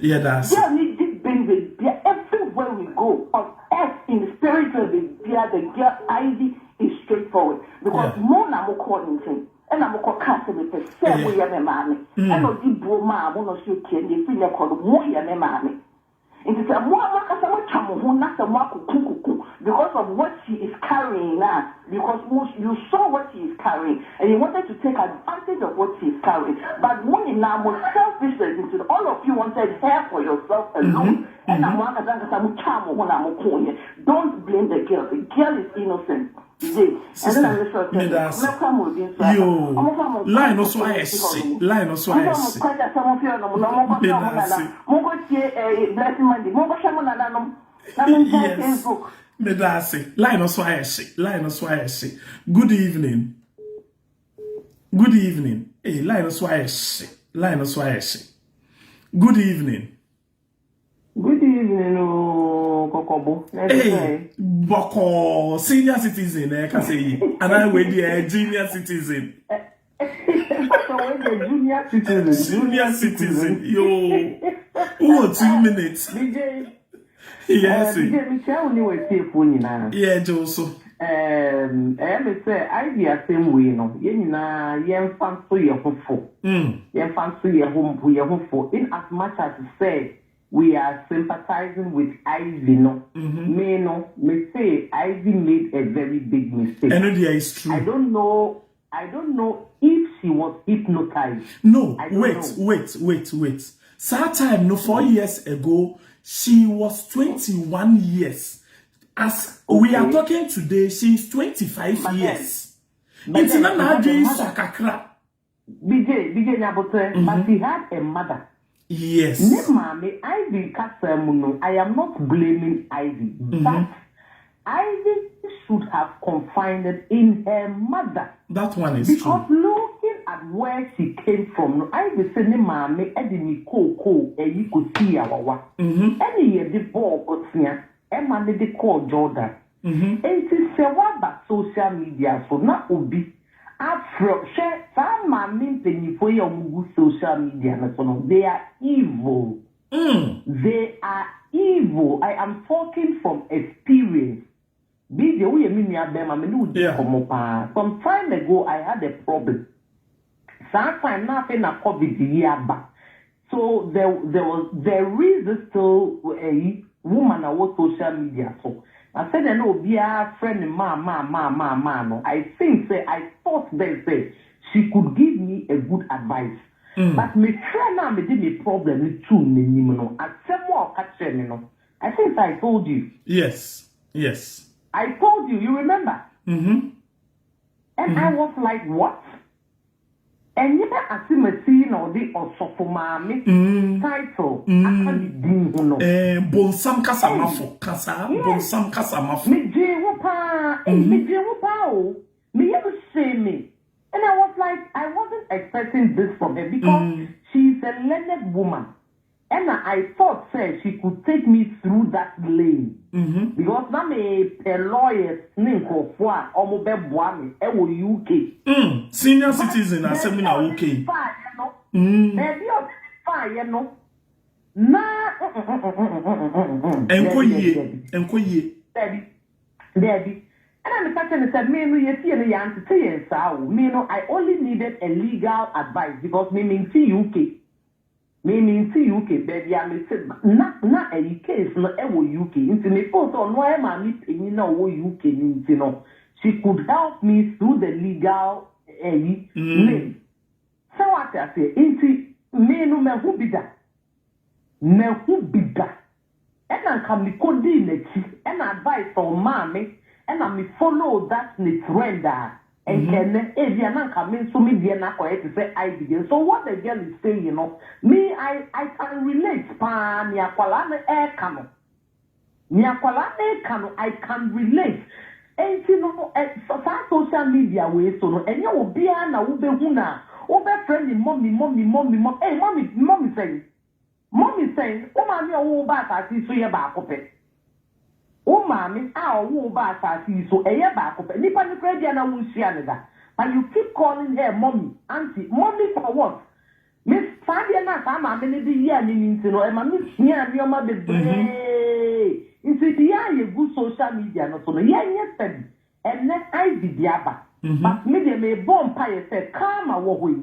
Yɛda ase. Girl no di bem baabi a everywhere we go on earth in the spirit realm baabi a the girl ID is straightforward because mo na mokɔɔ ne nkyɛn. Ɛna mokɔ kaa sɛ mepɛ sɛ mo yɛ me maame. Ɛna ɔde buo maa mo na ɔse okay ɛnde ɛfiri nnɛ kɔ no mo yɛ me maame. Nti sɛ mo a mo ankasa mo atwa mo ho na sɛ mo akoko koko because of what she is carrying no a because mo you saw what she is carrying and you wanted to take advantage of what she is carrying but mo nyinaa mo selfishness nti no all of you wanted her for yourself alone ɛna mo ankasa ankasa mo twaa mo ho na mo koeɛ. Don't blame the girl, the girl is innocent. Sister, meda ase. Yoo, line no so ayɛ hye, line no so ayɛ hye. Meda ase. Yes, meda ase. Line no so ayɛ hye, line no so ayɛ hye. Good evening. Good evening. Hey, line no so ayɛ hye, line no so ayɛ hye. Good evening. Good evening o kɔkɔbo. Hey, bɔkɔɔ senior citizen na ɛka sɛ yi anaa wei deɛ junior citizen. Wei deɛ junior citizen. Junior citizen yoo wowɔ 2 minutes. DJ. Yes. DJ mekyia wo ne w'atiefoɔ nyinaa. Yɛ gye wo so. Ɛyɛ me sɛ ID asɛm wei no yɛn nyinaa yɛmfa nso yɛ ho fo. Yɛmfa nso yɛ ho fo in as much as sɛ we are sympathizing with Ivy no. Me no, mese Ivy made a very big mistake. Ɛno deɛ is true. I don't know if she was hypnotized. No, I don't wait, know. Wait, wait, wait. Saa time no, 4 years ago, she was 21 years. As we are talking today, she is 25 But years. But Nti then na she had a n'adwene mother. sɔ kakra. BJ, BJ Nyabotre, but she had a mother. Ne maame Ivy kasa mu no, I am not blaming Ivy, but Ivy should have confided in her mother. That one is Because true. looking at where she came from no, Ivy sɛ ne maame ɛde ne kookoo ɛyi kosii awawa. Ɛne yɛde bɔɔ bosea ɛma ne de kɔɔ Jordan. Nti sɛ waba social media so na obi afrɛ hwɛ saa maame mpanyinfoɔ yi a wɔgu social media no so no, they are evil. They are evil. I am talking from experience. BJ, woyɛ me nua bɛrima, me ne wo di nkɔmmɔ paa. Some time ago, I had a problem. Saa time na afei na COVID yi aba. So there is still a woman a wɔ social media so. Na sɛdeɛ na obiara frɛ me maa maa maa maa maa no, I think sɛ, I thought then sɛ she could give me a good advice. But me frɛ no a mede me problem no too n'anim no, asɛm a ɔka kyerɛɛ me no, I think sɛ I told you. Yes. I told you, you remember? And I was like, what? Ɛnyɛ asemasi yi na ɔde ɔsɔfo maame title aka ne din ho no. Eh, bonsam Ei, kasamafo, ka saa, yes, bonsam kasamafo. medwen ho paa. Ei, medwen ho paa o. Me yam hyee me. And I was like, I wasn't expecting this from her because she is a learned woman. Ɛna I thought sɛ she could take me through that lane because na mepɛ lawyers ne nkurɔfoɔ a wɔbɛboa me wɔ UK. Senior But citizen asɛm baabi na a ɔde woka me yi. faeɛ no, baabi a ɔde me faeɛ no, na mm-mm-mm-mm-mm-mm-mm, Ɛnkɔ daabi, daabi, yie, daabi. ɛnkɔ yie. Daabi, daabi. Ɛna meka kyerɛ no sɛ me no yɛ fie no yɛantete yɛn saa o. Me no I only needed a legal advice because me mente UK. Me mente UK, baabi a mete na na ɛyi case no ɛwɔ UK nti me feel sɛ ɔno ara yɛ maame panyin na ɔwɔ UK no nti no she could help me through the legal ɛyi lane. Sɛ wate aseɛ? Nti me no mahu bi da. Mahu bi da. Ɛna nka me kɔdii n'akyi ɛna advice a ɔmaa me ɛna me follow that ne trend a nka ɛnɛ ebia na nka me nso me deɛ no akɔyɛ te sɛ Ivy deɛ. So what the girl is saying no me I I can relate paa nea akwadaa no ɛreka no. Nea akwadaa no reka no I can relate. Enti no ɛ saa social media wei so no ɛnyɛ obiara na wobɛhu no a wobɛfrɛ ne mummy mummy mummy mummy ei mummy mummy sɛn? Mummy sɛn? Wo maame a ɔwoo wo baa asase yi so yɛ baako pɛ. Wo maame a ɔwoo wo baa asase yi so, ɛyɛ baako pɛ. Nipa no koraa ebia na wonhyia no da. But you keep calling her mummy, auntie. Mummy for what? Me, saa adeɛ no a saa maame no de yɛɛ me no nti no, ɛma me suaa nneɛma bebree. Nti yɛn a yɛgu social media no so no, yɛnyɛ steady. Ɛnnɛ Ivy de aba. But me deɛ mebɔ mpaeɛ sɛ karma wɔ hɔ yi,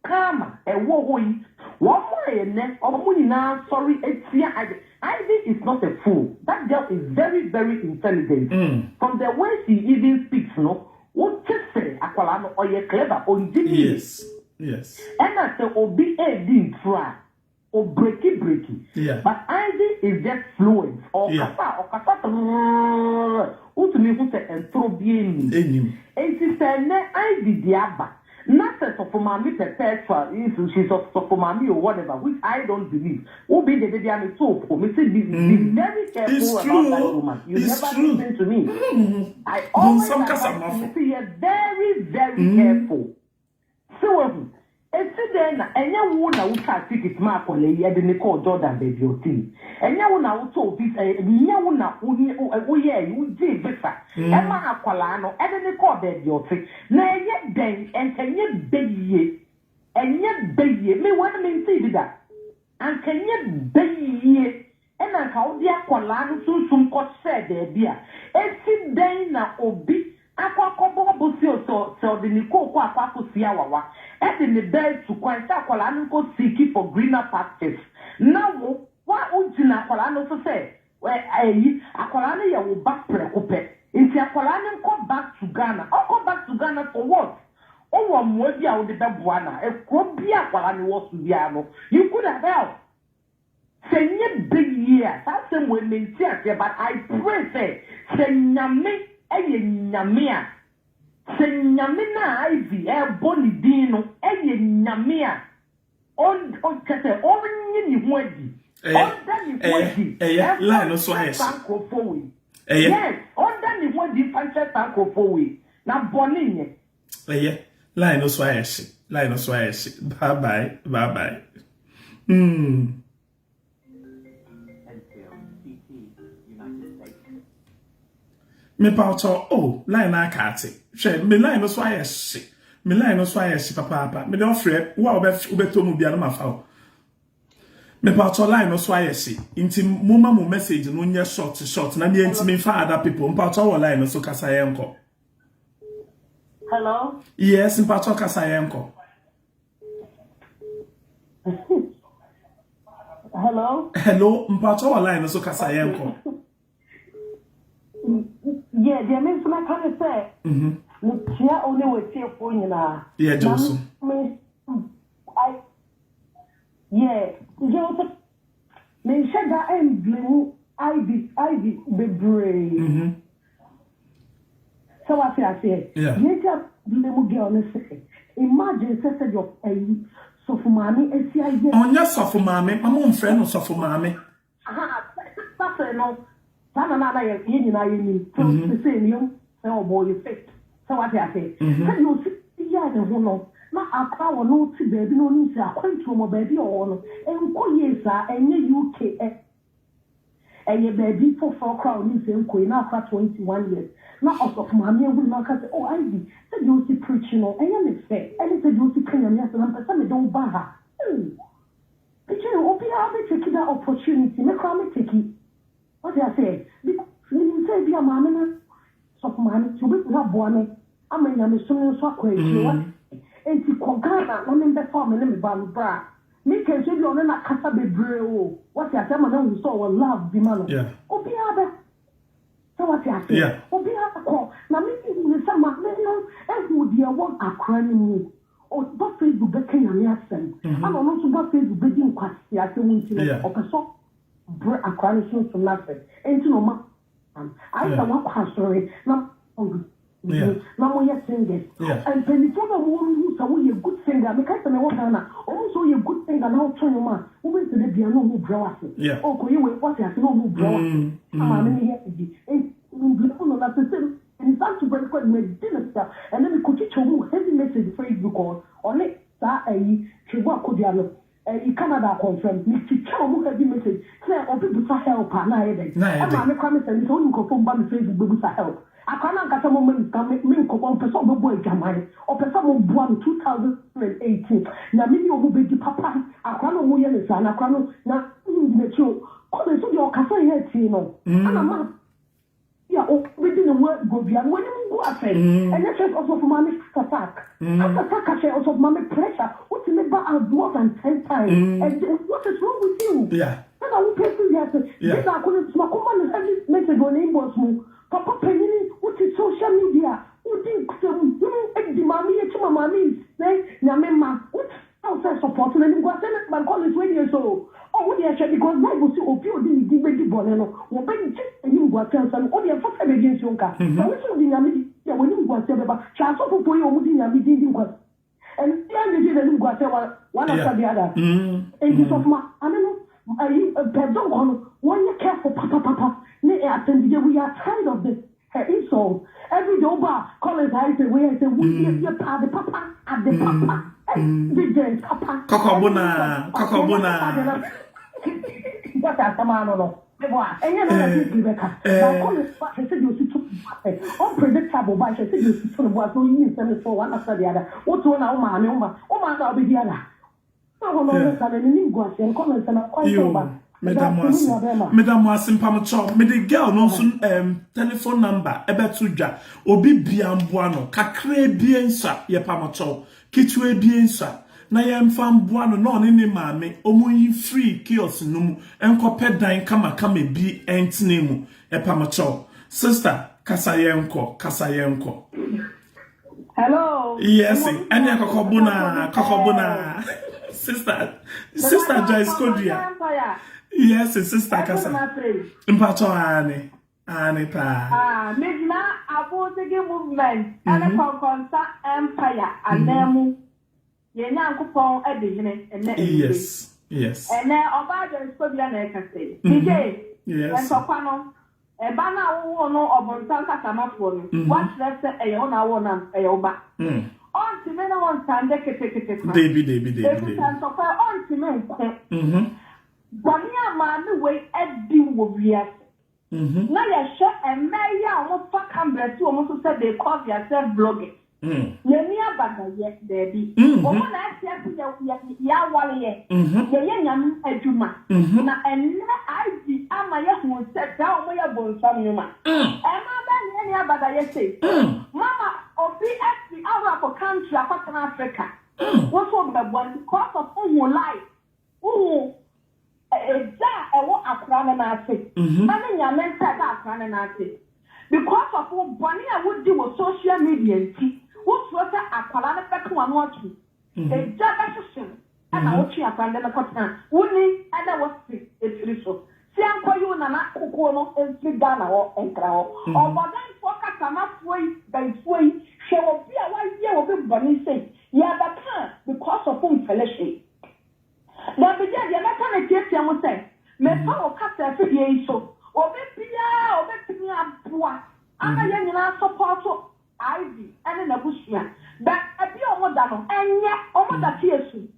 Karma, ɛwɔ hɔ yi, wɔn a ɛnnɛ wɔn nyinaa sɔre tia Ivy, Ivy is not a fool, that girl is very very intelligent, from the way she even speaks no, wote sɛ akwadaa no ɔyɛ clever, ɔngye ne yie. Ɛna sɛ obi redi ntoro a, O breki breki. But Ivy is just fluent. Ɔkasa a, ɔkasa trrrr. Wotumi hu sɛ ntoro biara nnim. Enti sɛ ɛnnɛ Ivy de aba na sɛ Sɔfo Maame Perpetual, if she's a Sɔfo Maame o whatever, which I don't believe. Wo bi de da biara me too fo, me se be be very careful about that woman. You never listen to me. I always advise you, me se yɛ very very careful. So woahu? Esi dɛn na ɛnyɛ wo na wotwaa tikit maa akwadaa yi de no kɔɔ Jordan baabi a ɔte yi? Ɛnyɛ wo na wotɔɔ visa, ɛnyɛ wo na woyɛɛ yi, wogyee visa maa akwadaa no de no kɔɔ baabi a ɔte. Na ɛyɛ dɛn? Anka ɛnyɛ bɛ yie. Ɛnyɛ bɛ yie. Me wei no mentee bi da. Anka ɛnyɛ bɛ yie na anka wode akwadaa no sunsum kɔhyɛɛ baabi a, esi dɛn na obi akɔ akɔbɔ bosea sɛ sɛ ɔde ne kooko akɔ akɔsi awawa de ne ba atu kwan sɛ akwadaa no nkɔ seek for greener pastures na wo wa wogyina akwadaa no so sɛ ɛyi akwadaa no yɛ wo ba prɛko pɛ nti akwadaa no nkɔ back to Ghana ɔnkɔ back to Ghana for what? Wowɔ mmoa bi a wode bɛboa no a kuro bi a akwadaa no wɔ so biara no you could have helped. Sɛ nyɛ bɛ yie a saa asɛm wei mente aseɛ but I pray sɛ sɛ Nyame yɛ Nyame a sɛ Nyame no a Ivy ɛrebɔ ne din no yɛ Nyame a ɔn kyɛ sɛ ɔnyi ne ho adi ɔnda ne ho adi ɛmfa nkyerɛ saa nkorɔfoɔ wei yes ɔnda ne ho adi mfa nkyerɛ saa nkorɔfoɔ wei na bɔne nyɛ. Ɛyɛ line no so ayɛ hye line no so ayɛ hye bye bye bye bye mm. Mepawtɔ oh line no aka ate hwɛ me line no so ayɛ hye me line no so ayɛ hye papaapa mede ɔfrɛ wo a wobɛtɔ mu bia no mafa wo mepawtɔ line no so ayɛ hye nti moma mo message no nyɛ short short na meɛ ntimi mfa other people mpawtɔ wɔ line no so kasa yɛnkɔ Hello? Yes, mpatɔ kasa yɛn kɔ. Hello? Hello, mpatɔ wɔ line no so kasa yɛn kɔ. Yeah, deɛ me nso mɛka ne sɛ, mekyia wo ne w'atiefoɔ nyinaa. Yɛgye wo Na so. me, I, yeah, gye wo so. Menhyɛ da mblame Ivy, Ivy bebree. Sɛ wate aseɛ. Deɛ nti a blame girl ne sɛ, imagine sɛ sɛdeɛ ayi sɔfo maame asi ayɛ. Ɔnyɛ sɔfo maame, ma momfrɛ no sɔfo maame. Aha, sase no, saa na na yɛ yɛn nyinaa yɛnim. So sese no yɛn sɛ ɔbɔ yɛ fake. Sɛ wate aseɛ. Sɛdeɛ osi yɛ ne ho no, na akora wɔ no te baabi na onim sɛ akwantuo mɔ baabi a ɔwɔ no, nkɔ yie saa, ɛnyɛ UK ɛ. Ɛyɛ baabi foforɔ koraa a onim sɛ nkɔ yie na akora 21 years. Na ɔsɔfo maame ehunu na ɔka sɛ, "Oh Ivy, sɛdeɛ osi preach no, ɛnyɛ me fɛ. Ɛne sɛdeɛ osi ka Nyame asɛm, mpɛ sɛ mede wo ba ha." Oh. Picture obiara bɛ take that opportunity. Me koraa me take. What I say? Because menim sɛ bi a maame no sɔfo maame nti obɛtumi aboa me ama nyamesom no nso akɔ akyire. What? Nti kɔ Ghana na membɛfa me ne me ba no bra. Me ka nso bi a ɔne na kasa bebree o. What I say ama na hu sɛ ɔwɔ love bi ma no. Obiara bɛ sɛ wate ase. Obiara kɔ na me hu ne sɛ maame no ehu deɛ ɛwɔ akora no mu. Ɔba Facebook bɛka Nyame asɛm. Ana ɔno nso ba Facebook bɛdi nkwasi asɛm nti no ɔpɛ sɛ brɛ akora no sunsun n'ase. Nti na ɔma ayɛ sɛ wakɔ asɔre na na moyɛ singers. Mpanyinfoɔ na ɔmo wɔ hu sɛ woyɛ good singer. Meka sɛ mewɔ Ghana, ɔmo sɛ woyɛ good singer na woto nnwom a, wobɛsɛ de bia na ɔmo brɛ wo ase. Ɔkɔyɛ wei wɔte ase na ɔmo brɛ wo ase. Na maame no yɛ bi. Nti no na sɛ sɛ nsa to brɛ kɔ medi no sa ɛnɛ mekɔtwitwa ɔmo heavy message Facebook hɔ ɔne saa ayi twebo akodua no ɛyi Canada akɔnfɛm metwitwa ɔmo heavy message sɛ obi busa help a na ayɛ dɛn. Na ayɛ dɛn. Ɛma me kora me sɛ ne sɛ wonim nkurɔfoɔ mba me Facebook bɛbusa help. Akora no ankasa mo ma me sika me me nkɔbɔ ɔpɛ sɛ ɔbɛbɔ adwaman ɔpɛ sɛ moboa no 2018 na me ne ɔmo bɛdi papa. Akora no ɔmo yɛ ne saa na akora no na ndi n'akyi o kɔne so deɛ ɔkasa yɛ atie no ana ma bi a ɔbɛdi ne ho agodua no w'anim gu ase. Ɛnyɛ sɛ ɔsɔfo maame heart attack, heart attack ahyɛ ɔsɔfo maame pressure wotumi ba out more than 10 times. And what is wrong with you? Ɛna wopɛ fi wiase gye baako no soma kɔma no heavy message wɔ ne inbox mu. Papa panyini wote social media wodi nsɛm hunu adi maame yɛ akyi ma maame yi sɛ Nyame ma wote sɛ support no anim guase ne bankɔle so adie so ɔ wode ɛhwɛ because Bible sɛ obi a ɔde ne din bɛdi bɔne no wɔbɛgye anim guase ansa no wode ɛmfa sɛ bɛdi nsuo nka sɛ wo sɛ wode Nyame di a w'anim guase bɛba. Hwɛ asɔfofoɔ yi a ɔmode Nyame din di nkwase ɛno yɛ n'anim guase one after the other. Nti sɔfo maame no ayi pɛdɔn kɔ no wɔnyɛ careful papapapa ne atɛndigye. We are tired of this her insult every day. Oba Collins ayi sɛ wei ayi sɛ wo yɛ yɛ pa ade papa ade papa evidence papa. Kɔkɔbo na, kɔkɔbo na. Wɔte asɛm ano no mebɔ a ɛnyɛ no na bi bɛka na Collins ba hwɛ sɛ deɛ osi to ase unpredictable ba hwɛ sɛ deɛ osi to ne bo ase oyi nsɛm so one after the other. Wotu na wo maame wo ma wo maame a wobɛdi ara na hɔ no ɔyɛ sa na n'anim gu ase nkɔ no nsɛm akwan sɛ Yo, ɔba. meda mo ase. Meda mo ase mpamokyɛw. Mede girl no nso telephone number ɛbɛto dwa. Obi bia mboa no. Kakra bie nsa yɛ pamokyɛw. Ketewa bie nsa. Na yɛmfa mboa no na ɔne ne maame ɔmo yi free kiosk no mu nkɔpɛ dan kamakama bi ɛntene mu. Ɛpamokyɛw. Sister, kasa yɛnkɔ, kasa yɛnkɔ. Hello. Yes, ɛne kɔkɔbo na, kɔkɔbo na. Sister, Sister Joyce Kodua. Yes, sister kasa. Mpakyɛw ane. Ane paa. Ah, megyina Abotege Movement ɛne Kɔnkɔnsa Empire anan mu. Yɛn Nyankopɔn adi hene ɛnɛ anwummerɛ. Ɛnɛ ɔbaa Joyce Kodua na ɛkasa yi. DJ, ntɔkwa no, ɛba no a wowoo no ɔbonsam kasamafoɔ no, woakyerɛ sɛ ɛyɛ wo na wowoo no a ɛyɛ wo ba. Ɔntumi ne wo nsande ketekete kora. Debi, debi, debi, Ɛfiri debi. sɛ ntɔkwa yi, ɔntumi nko. Bɔne a maame wei adi wɔ wiase. Na yɛhwɛ mmaa yi a wɔfa camera si wɔn so sɛ they call themselves bloggers. Yɛni abadayɛ daabi. Wɔn na ɛte ase yɛ yɛ yɛawareɛ. Yɛyɛ Nyame adwuma. Na ɛnnɛ IG ama yɛhu sɛ saa wɔn yɛ bonsam nnwuma. Mmaa bɛn na yɛni abadayɛ sei? Mama obi afi Arab country akɔtena Africa. Wɔn nso bɛboa because of wohu life. Wohu egya a ɛwɔ akora no n'ase. Ɛne Nyame nsa ɛda akora no n'ase. Because of wo bɔne a wodi wɔ social media nti, wosuro sɛ akwadaa no bɛka w'ano atom. Egya bɛhyehye wo ɛna wotwe akwadaa no de no kɔtena wo ni ɛne wo se etiri so. Se ankɔyi wo nana kukuo no mfiri Ghana hɔ nkra hɔ. Ɔbɔdamfoɔ kasamafoɔ yi, bayifoɔ yi, hwɛ obi a wayɛ obi bɔne sei, yɛbɛka a because of wo mfɛle hwee. Dabi gya deɛ mɛka no tiatia mu sɛ, mefa wo kasa afidie yi so, obi biara a ɔbɛtumi aboa ama yɛn nyinaa asɔpɔɔto Ivy ne n'abusua, baabi a wɔda no ɛnyɛ, wɔda fie su,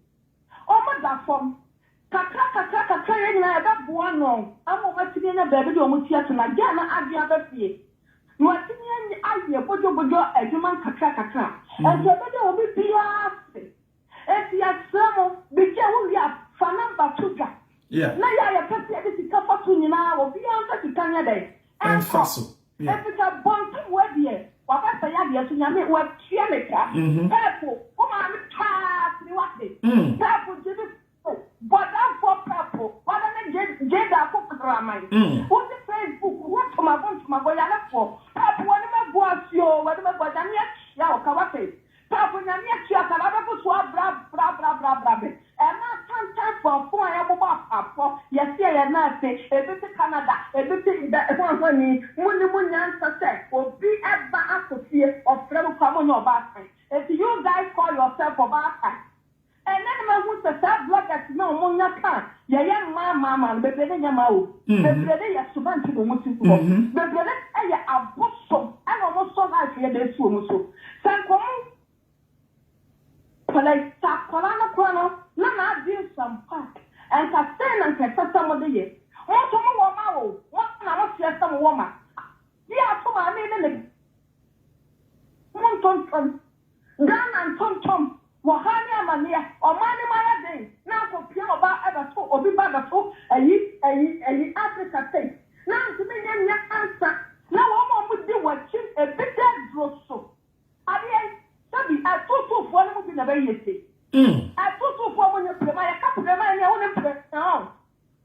wɔda fam, kakra kakra kakra yɛn nyinaa yɛbɛboa ano ama wɔatumi anya baabi de wɔn ti ato na girl no adwene aba fie na watumi ayɛ bodwobodwo adwuma nkakra kakra, nti ɛbɛda obi biara ase. Enti yɛsrɛ mo, bigye a wowie a, fa number to dwa. Na yɛ a yɛpɛ sɛ yɛde sika fa so nyinaa, obiara mfa sika nyɛ dɛn? Ɛnkɔ. Efisɛ bɔntoboa deɛ, wabɛsɛe adeɛ so, Nyame, watua ne ka. Pɛɛpo, wo maame paa tiri wate. Pɛɛpo gye ne so, bɔdamfoɔ pɛɛpo, wada ne gye gye daako kraman. Wode Facebook ho ntomago ntomago, yarefoɔ. Pɛɛpo w'anim agu ase oo, w'anim agu ase, Nyame atua wo ka wate. Taafo Nyame atua ka na abɛko so abra bra bra bra bra me ɛma atantan foafo a yɛbobɔ apaapɔ yɛse yɛyɛ nurse ebi te Canada ebi te bɛ hwan hwan ni mo ni mo nyansa sɛ obi ɛba akɔ fie ɔfrɛ mo koraa mo nyɛ ɔbaatan enti you guys call yourself ɔbaatan Ɛnnɛ na mahu sɛ saa bloggers no a wɔn nya ka a yɛyɛ mmaa mmaa mmaa no bebree no nyɛ mmaa o. Bebree no yɛ suban nti na wɔn si hɔ. Bebree no yɛ abosom ɛna wɔn sɔ life yɛ na esi wɔn so. Sɛ nka wɔn nkwadaa yi sɛ akwadaa no koraa no na n'adwene sua mpo a nka sei na nka ɛsɛ sɛ mo de yɛ. Mo nso mo wɔ mma o, mo na mo seɛ sɛ mo wɔ mma. Bi a to maame ne ne mo ntontom. Ghana ntontom wɔ haw ne amaneɛ, ɔman no mu ayɛ den na akɔpia ɔba bɛto obi ba bɛto ayi ayi ayi Africa sei na ntumi nyɛ nyansa na wɔn a wɔdi w'akyi ebi da aduro so adeɛ yi sɛbi atuutuufoɔ no mu bi na bɛyɛ sei atuutuufoɔ mo nyɛ prema yɛka prema ɛneɛ wo ne prema ɔn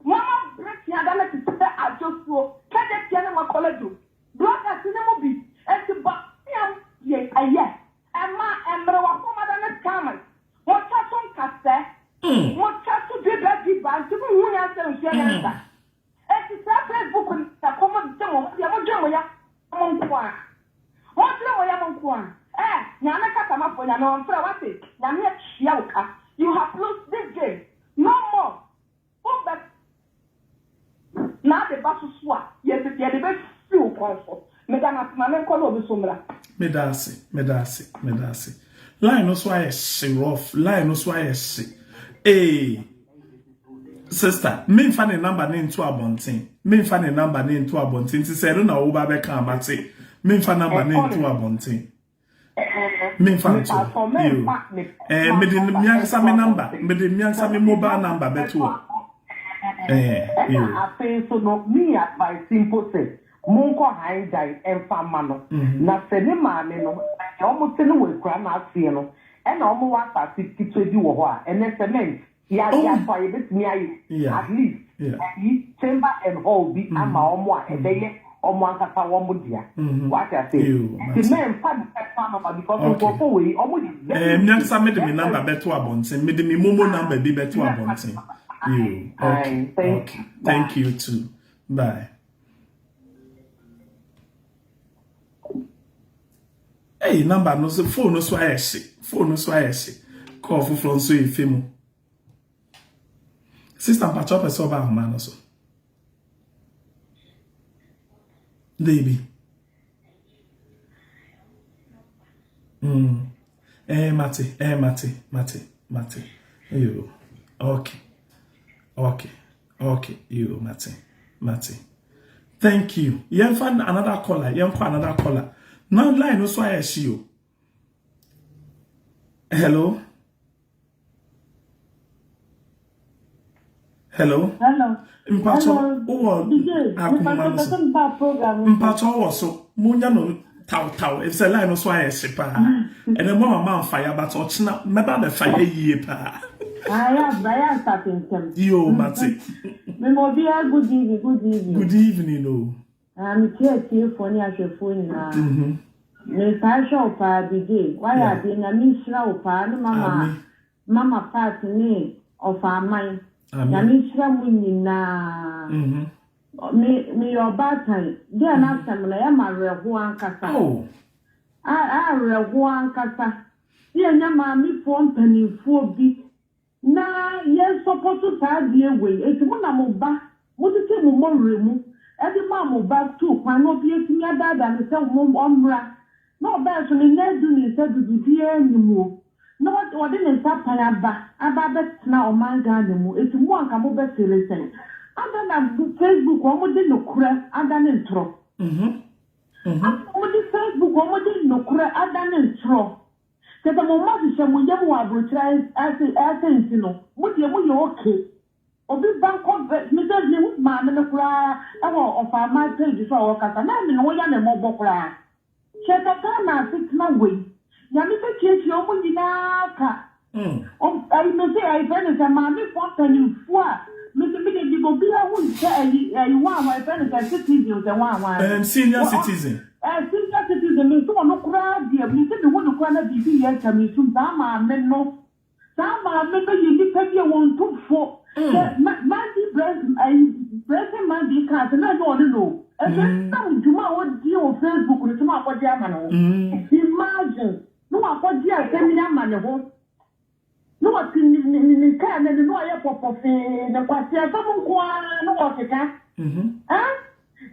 Moama bere tia da no te sɛ adwosuo, kɛgye tia ne makɔlɔdwo, bloggers no mu bi, enti bɔ nea moyɛ ɛyɛ, ɛma mmerewa fam ada ne scammers, motwa so nkasɛɛ, motwa so dwiba dwiba, nti monhu nyansa nsua nyansa, enti saa Facebook no ɛkɔm de mo, mo deɛ modwene mo yam nko ara, modwene mo yam nko ara, eh Nyame kasamafoɔ Nyame ɔmfrɛ wo wate, Nyame atua wo ka, you have lost this game, no more. Wo bɛ na ade ba so so a, yɛde yɛde bɛsi wo kɔn so. Meda no ase, ma menkɔ na obi so mmra. Meda ase, meda ase, meda ase. Line no so ayɛ hye rough, line no so ayɛ hye. Ee, sister, memfa ne number ne nto abɔnten. Memfa ne number ne nto abɔnten. Nti sɛ ɛno na wo ba bɛka amate. Memfa number ne nto abɔnten. Memfa nto. Yo. Eh, mede me ankasa me number, mede me ankasa me mobile number bɛto hɔ. Eh, yo. Ɛna afei nso no, me advice mpo sɛ monkɔ han dan mfa mma no. Na sɛ ne maame no, deɛ wɔte no wɔ akura no aseɛ no, ɛna wɔwɔ asase ketewa bi wɔ hɔ a, ɛnɛ cement Yɛ Oh. yɛatɔ a yɛbɛtumi ayɛ Yeah. at least Yeah. ayi chamber and hall bi ama wɔn a ɛbɛyɛ wɔn ankasa wɔn dea. Wate ase? Ew, Nti mate. mɛmfa ne personal number because Okay. nkurɔfoɔ wei wɔn yɛ very Eh, me ankasa mede me very number bɛto abɔnten. Mede me momo number bi bɛto abɔnten. You. Okay. Aye, thank Okay. you. Thank Bye. you too. Bye. Hey, number no so phone no so ayɛ hye. Phone no so ayɛ hye. Call foforɔ nso yɛ fɛ mu. Sister mpakyɛ ɔpɛ sɛ ɔba ahoma no so. Baby. Mm. Eh, mate, eh, mate, mate, mate. Yo. Okay. Okay. Okay. Yo, mate. Mate. Thank you. Yɛmfa another caller. Yɛnkɔ another caller. Now line no so ayɛ hye o. Hello. Hello. Hello. Mpatsɔ Hello. wowɔ DJ, akoma mepatɔ no pɛ so. sɛ meba program no so. Mpatsɔ wɔ so. Munya no tawtaw efisɛ line no so ayɛ hye paa. Ɛnɛ mo ama mamfa ya but ɔkyena mɛba abɛfa ya yie paa. Ayɛ abra, ayɛ asate ntɛm. Yo mate. Mema obiara good evening, good evening. Good evening o. Ah, mekyia atiefoɔ ne ahwɛfoɔ nyinaa. Metaa hwɛ wo paa, BJ. Woayɛ adeɛ, Nyame nhyira wo paa ne mama Amen. Mama Pat ne Ɔfaaman. Amen. Nyame nhyira mo nyinaa. Me meyɛ ɔbaatan. Girl no asɛm no, ɛyɛ me awerɛhoɔ ankasa. Oh. A awerɛhoɔ ankasa. Ne yɛnya maamefoɔ mpanimfoɔ bi na yɛn sɔpɔto saa adeɛ wei. Enti mo na mo ba, mo tete mo mmɔwerɛ mu de maa mo ba tuu kwan na obi atumi adaadaa no sɛ mo ɔmmra. Na ɔbae nso ne nan adu ne nsa du biribiara nni mu o. Na ɔde ne nsa pan aba aba abɛtena ɔman Ghana mu. Enti mo anka mo bɛ feele sɛn? Adɛn na Facebook wɔn de nokorɛ adane ntorɔ? Adɛn na wɔn de Facebook wɔn de nokorɛ adane ntorɔ? Kyerɛ sɛ mo mma hyehyɛ mo yam wɔ abrokyire ase ase nti no mo deɛ mo yɛ okay. Obi ba nkɔ bɛ me sɛ me hu maame no koraa ɛwɔ ɔfaaman page so a ɔkasa na me ho yɛ me mmɔbɔ koraa. Kyerɛ sɛ Ghana asetena wei Nyame bɛtuatua ɔmo nyinaa ka. Ɔm ɛyi me se ɛyi fɛ ne sɛ maame foɔ mpanimfoɔ a me se me de de obiara ho nkyɛ ɛyi ɛyi hwan hwan fɛ ne sɛ citizen sɛ hwan hwan. Senior citizen. Senior citizen me se ɔno koraa deɛ me se me hu no koraa na biribi yɛ atwa me sum saa maame no. Saa maame no yɛ nipa bi a wɔntu fo. Sɛ Mandy Blessing Mandy kaa sɛ na ɛnyɛ ɔne no o. Ɛsɛ nam dwuma a ɔdi wɔ Facebook no so na wakɔgye ama ne ho. Imagine na wakɔgye asɛm yi ama ne ho. Na ɔte ne ne ne kaa n'anim na ɔyɛ pɔpɔfee ne nkwaseasɛm nko ara na ɔkeka. Eh?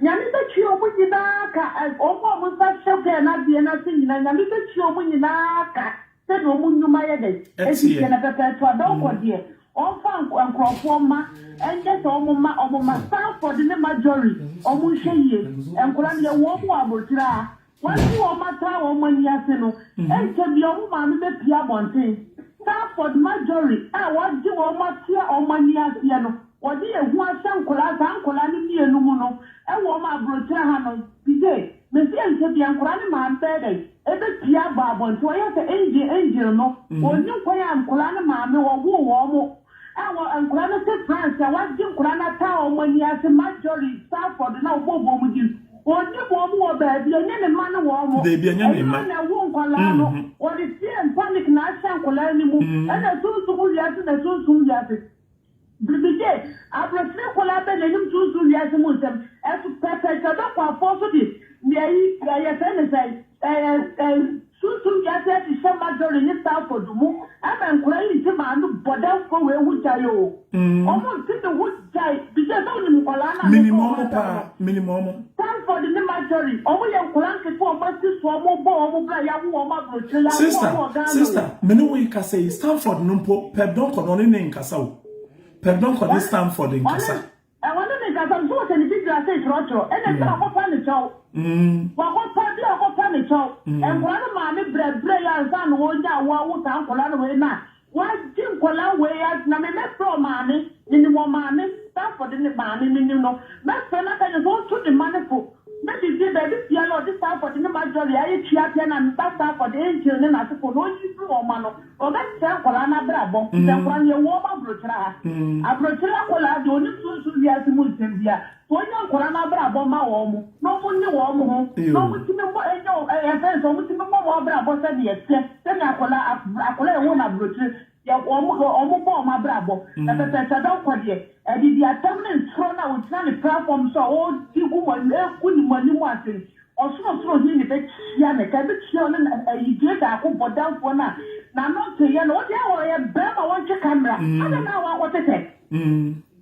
Nyame bɛtua wɔn nyinaa ka, wɔn a wɔn nsa hyɛ gɛɛ no adeɛ no ase nyinaa, Nyame bɛtua wɔn nyinaa ka. Sɛdeɛ wɔn nnwuma yɛ dɛn? Enti deɛ na pɛpɛɛtɔ adɔnkɔ deɛ, wɔmfa nkurɔfoɔ mma, ɛnyɛ sɛ wɔn mma, wɔn mma, Sanford ne Marjorie, wɔn nhwɛ yie, nkwadaa no yɛwɔ wɔn wɔ abrokyire ha, wɔagye wɔn ataa wɔn ani ase no, ɛnkyɛ biara wɔn maame bɛpue abɔnten. Sanford, Marjorie a wɔagye wɔn atea wɔn ani aseɛ no, wɔde ehu ahyɛ nkwadaa, saa nkwadaa no mmienu mu no, wɔ wɔn abrokyire ha no, DJ, mese ɛnkyɛ biara nkwadaa no maame bɛyɛ dɛn? Ebepue aba abɔnten. Ɔyɛ sɛ angel angel no. Ɔnnim kwan a nkwadaa no maame wɔwoo wɔn. A wɔ nkwadaa no te France a wɔagye nkwadaa no ataa wɔn ani ase Marjorie Stafford na wɔbɔbɔ wɔn din. Ɔnnim wɔn wɔ baabi ɛnyɛ ne mma ne wɔn. Dabi ɛnyɛ ne mma. Ɛnyɛ na ɛwo nkwadaa no. Wɔde fear and panic na ahyɛ nkwadaa no mu. Ɛna sunsum wiase na sunsum wiase. Biribi gye abrɔkyire nkwadaa bɛ n'anim sunsum wiase mu nsɛm ɛso pɛpɛɛpɛ bɛkɔ afɔ so de nea yi yɛfrɛ ne sɛn ɛɛ ɛɛ sunsum wiase ahyehyɛ Marjorie ne Stafford mu ɛma nkwadaa yi nte maame bɔdamfoɔ wei ho gyae o wɔn nte ne ho gyae bigye sɛ wonim nkwadaa no a Minim meka wɔn wɔn asɛm paa, no minim wɔn. Stanford ne Marjorie wɔn yɛ nkwadaa nketewa wɔn asi so wɔn bɔ wɔn bra yɛawo wɔn aburokyire yɛawo wɔn Sister, wɔ Ghana o. sister, me ne wo yi kasa yi, Stanford no mpo, Pep Donkor no, ɔne ne nkasa o. Pep Donkor ne Stanford nkasa. Ɔne ne nkasa nso wɔhyɛ ne video ase twerɛtwerɛ ɛna sɛ wakɔpa ne kyɛw. Wakɔpa bi a wakɔpa ne kyɛw. Nkwadaa no maame brɛbrɛ yɛ ansa na wɔnya awo awo saa nkwadaa no wei na wagye nkwadaa wei a na me mɛfrɛ ɔmaame menim ɔmaame Stanford ne maame menim no mɛfrɛ no aka kyerɛ sɛ ɔnto ne mma no fo na biribi baabi biara ɔde Stanford ne Marjorie ayɛ tuatea na ne ba Stanford Angel ne n'asefo na ɔnyi firi wɔn ma no. Wɔbɛsɛe nkwadaa no abrabɔ. Sɛ nkwadaa no, yɛwɔ wɔn aburokyerɛ ha. Aburokyerɛ akwadaa deɛ, ɔnim sunsum wiase mu nsɛm biara. Sɛ ɔnya nkwadaa no abrabɔ ma wɔn, na wɔne wɔn ho, na wɔtumi bɔ, ɛnyɛ wɔn, ɛyɛ fɛn sɛ wɔtumi bɔ wɔn abrabɔ sɛdeɛ ɛsɛ, sɛdeɛ akwadaa, akwadaa a yɛwɔ no aburokyerɛ, yɛ, wɔn, wɔn bɔ wɔn abrabɔ. Na pɛpɛɛpɛ dɔnkɔ deɛ, adidi atɛm ne ntorɔ no a ɔgyina ne platform so a ɔredi gu mo anim, ɛregu ne mo anim ase. Ɔsorosoro Hene bɛtua ne ka, ɛbɛtua ɔne ayigye daako bɔdamfoɔ no a n'ano nteeɛ no. Wo deɛ ɔyɛ barima wɔntwe camera, adɛn na wakɔtetɛ?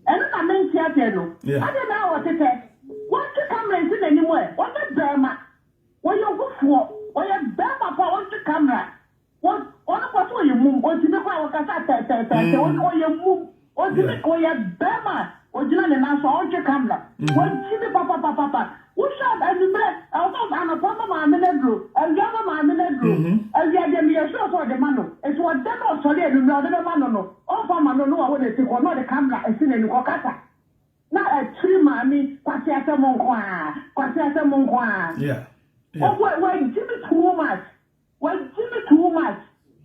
Ɛno na mente aseɛ no. Adɛn na ɔtetɛ? Wɔntwe camera nsi n'anim ɛ, ɔnyɛ barima, ɔyɛ ogufoɔ, ɔyɛ barima paa ɔntwe camera. Wɔ ɔno kɔ so ɔyɛ mum ɔntumi kɔ a ɔkasa tɛtɛtɛtɛ ɔyɛ mum ɔntumi ɔyɛ bɛrima a ɔgyina ne nan so a ɔntwe camera wagyimi papapapapa wohwɛ anwummerɛ ɔsɛ anɔpa ma maame no aduro awia ma maame no aduro awia deɛ meyɛ sure sɛ ɔde ma no nti ɔda na ɔsɔre anwummerɛ ɔde bɛma no no ɔmfa ma no no wawo ne ti kɔ na ɔde camera asi n'ani kɔ kasa na akyiri maame kwasi asɛm nko a kwasi asɛm nko a wagyimi too much. Wagye me too much.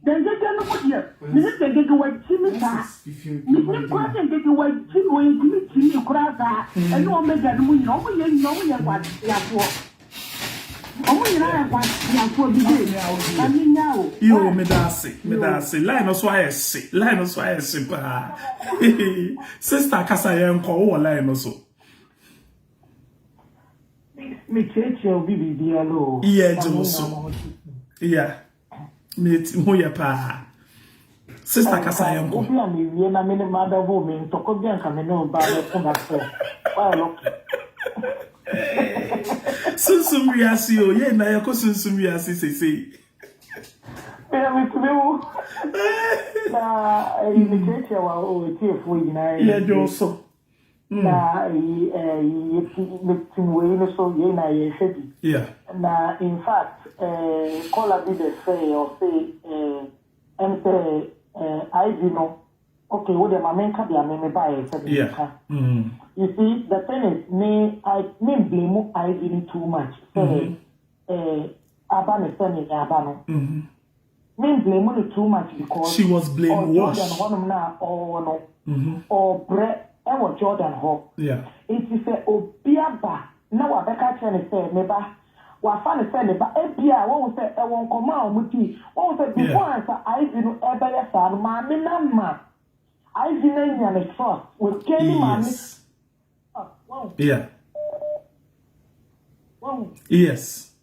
Dɛngɛgɛ no mu deɛ, me ne dɛngɛgɛ wagyi me Das saa. ist, wie viel Me kann man nim die koraa Dinger? sɛ ngɛgɛ wagyi me, ɔntumi gyi me koraa saa. Ɛne omega no mu nyina, ɔmo yɛ nyina ɔmo yɛ nkwaseafoɔ. Ɔmo nyinaa yɛ nkwaseafoɔ bi Mach de. mehr Audio. Ma me nya o. Yo, Why? meda ase, meda Yo. ase. Line no so ayɛ hye, line no so ayɛ hye paa. Sister kasa yɛnkɔ, wowɔ line no so. Mekyiakyia obi biribiara o. Yɛ Na gye mo wo nyinaa so. mo ho te. Yeah, me ho yɛ paa. Sister kasa Nka yɛnkɔ. obi a mewie na me ne m'adɔfo me ntɔkwa bi anka me ne wo ba bɛko na sɛ wayɛ lucky. Sunsum wiase o, yɛn na yɛkɔ sunsum wiase seesei. Meyɛ metumi wo na ɛyi mekyiakyia wa o etiefoɔ nyinaa Yɛ gye wo yɛ so. Na ɛyi ɛyi yɛti metim wei no so yɛn na yɛhwɛ bi. Na in fact caller bi bɛfrɛ yɛ ɔse ɛm sɛ Ivy no, okay, wo deɛ ma menka deɛ me mebaeɛ sɛ menka. You see, the thing is, me I me blame Ivy no too much sɛ aba ne sɛ ne aba no. Me blame no too much because She was ɔ Jordan brainwashed. hɔnom na ɔwɔ no, ɔbrɛ ɛwɔ Jordan hɔ. Nti sɛ obi aba na wabɛka kyerɛ ne sɛ ne ba wafa ne sɛ ne ba, ebia wɔn sɛ ɛwɔ nkɔmɔ a wɔn di wɔn sɛ before ansa Ivy no ɛbɛyɛ saa no, maame na ma Ivy no anya ne trust wɔtwa ne maame wɔn wɔn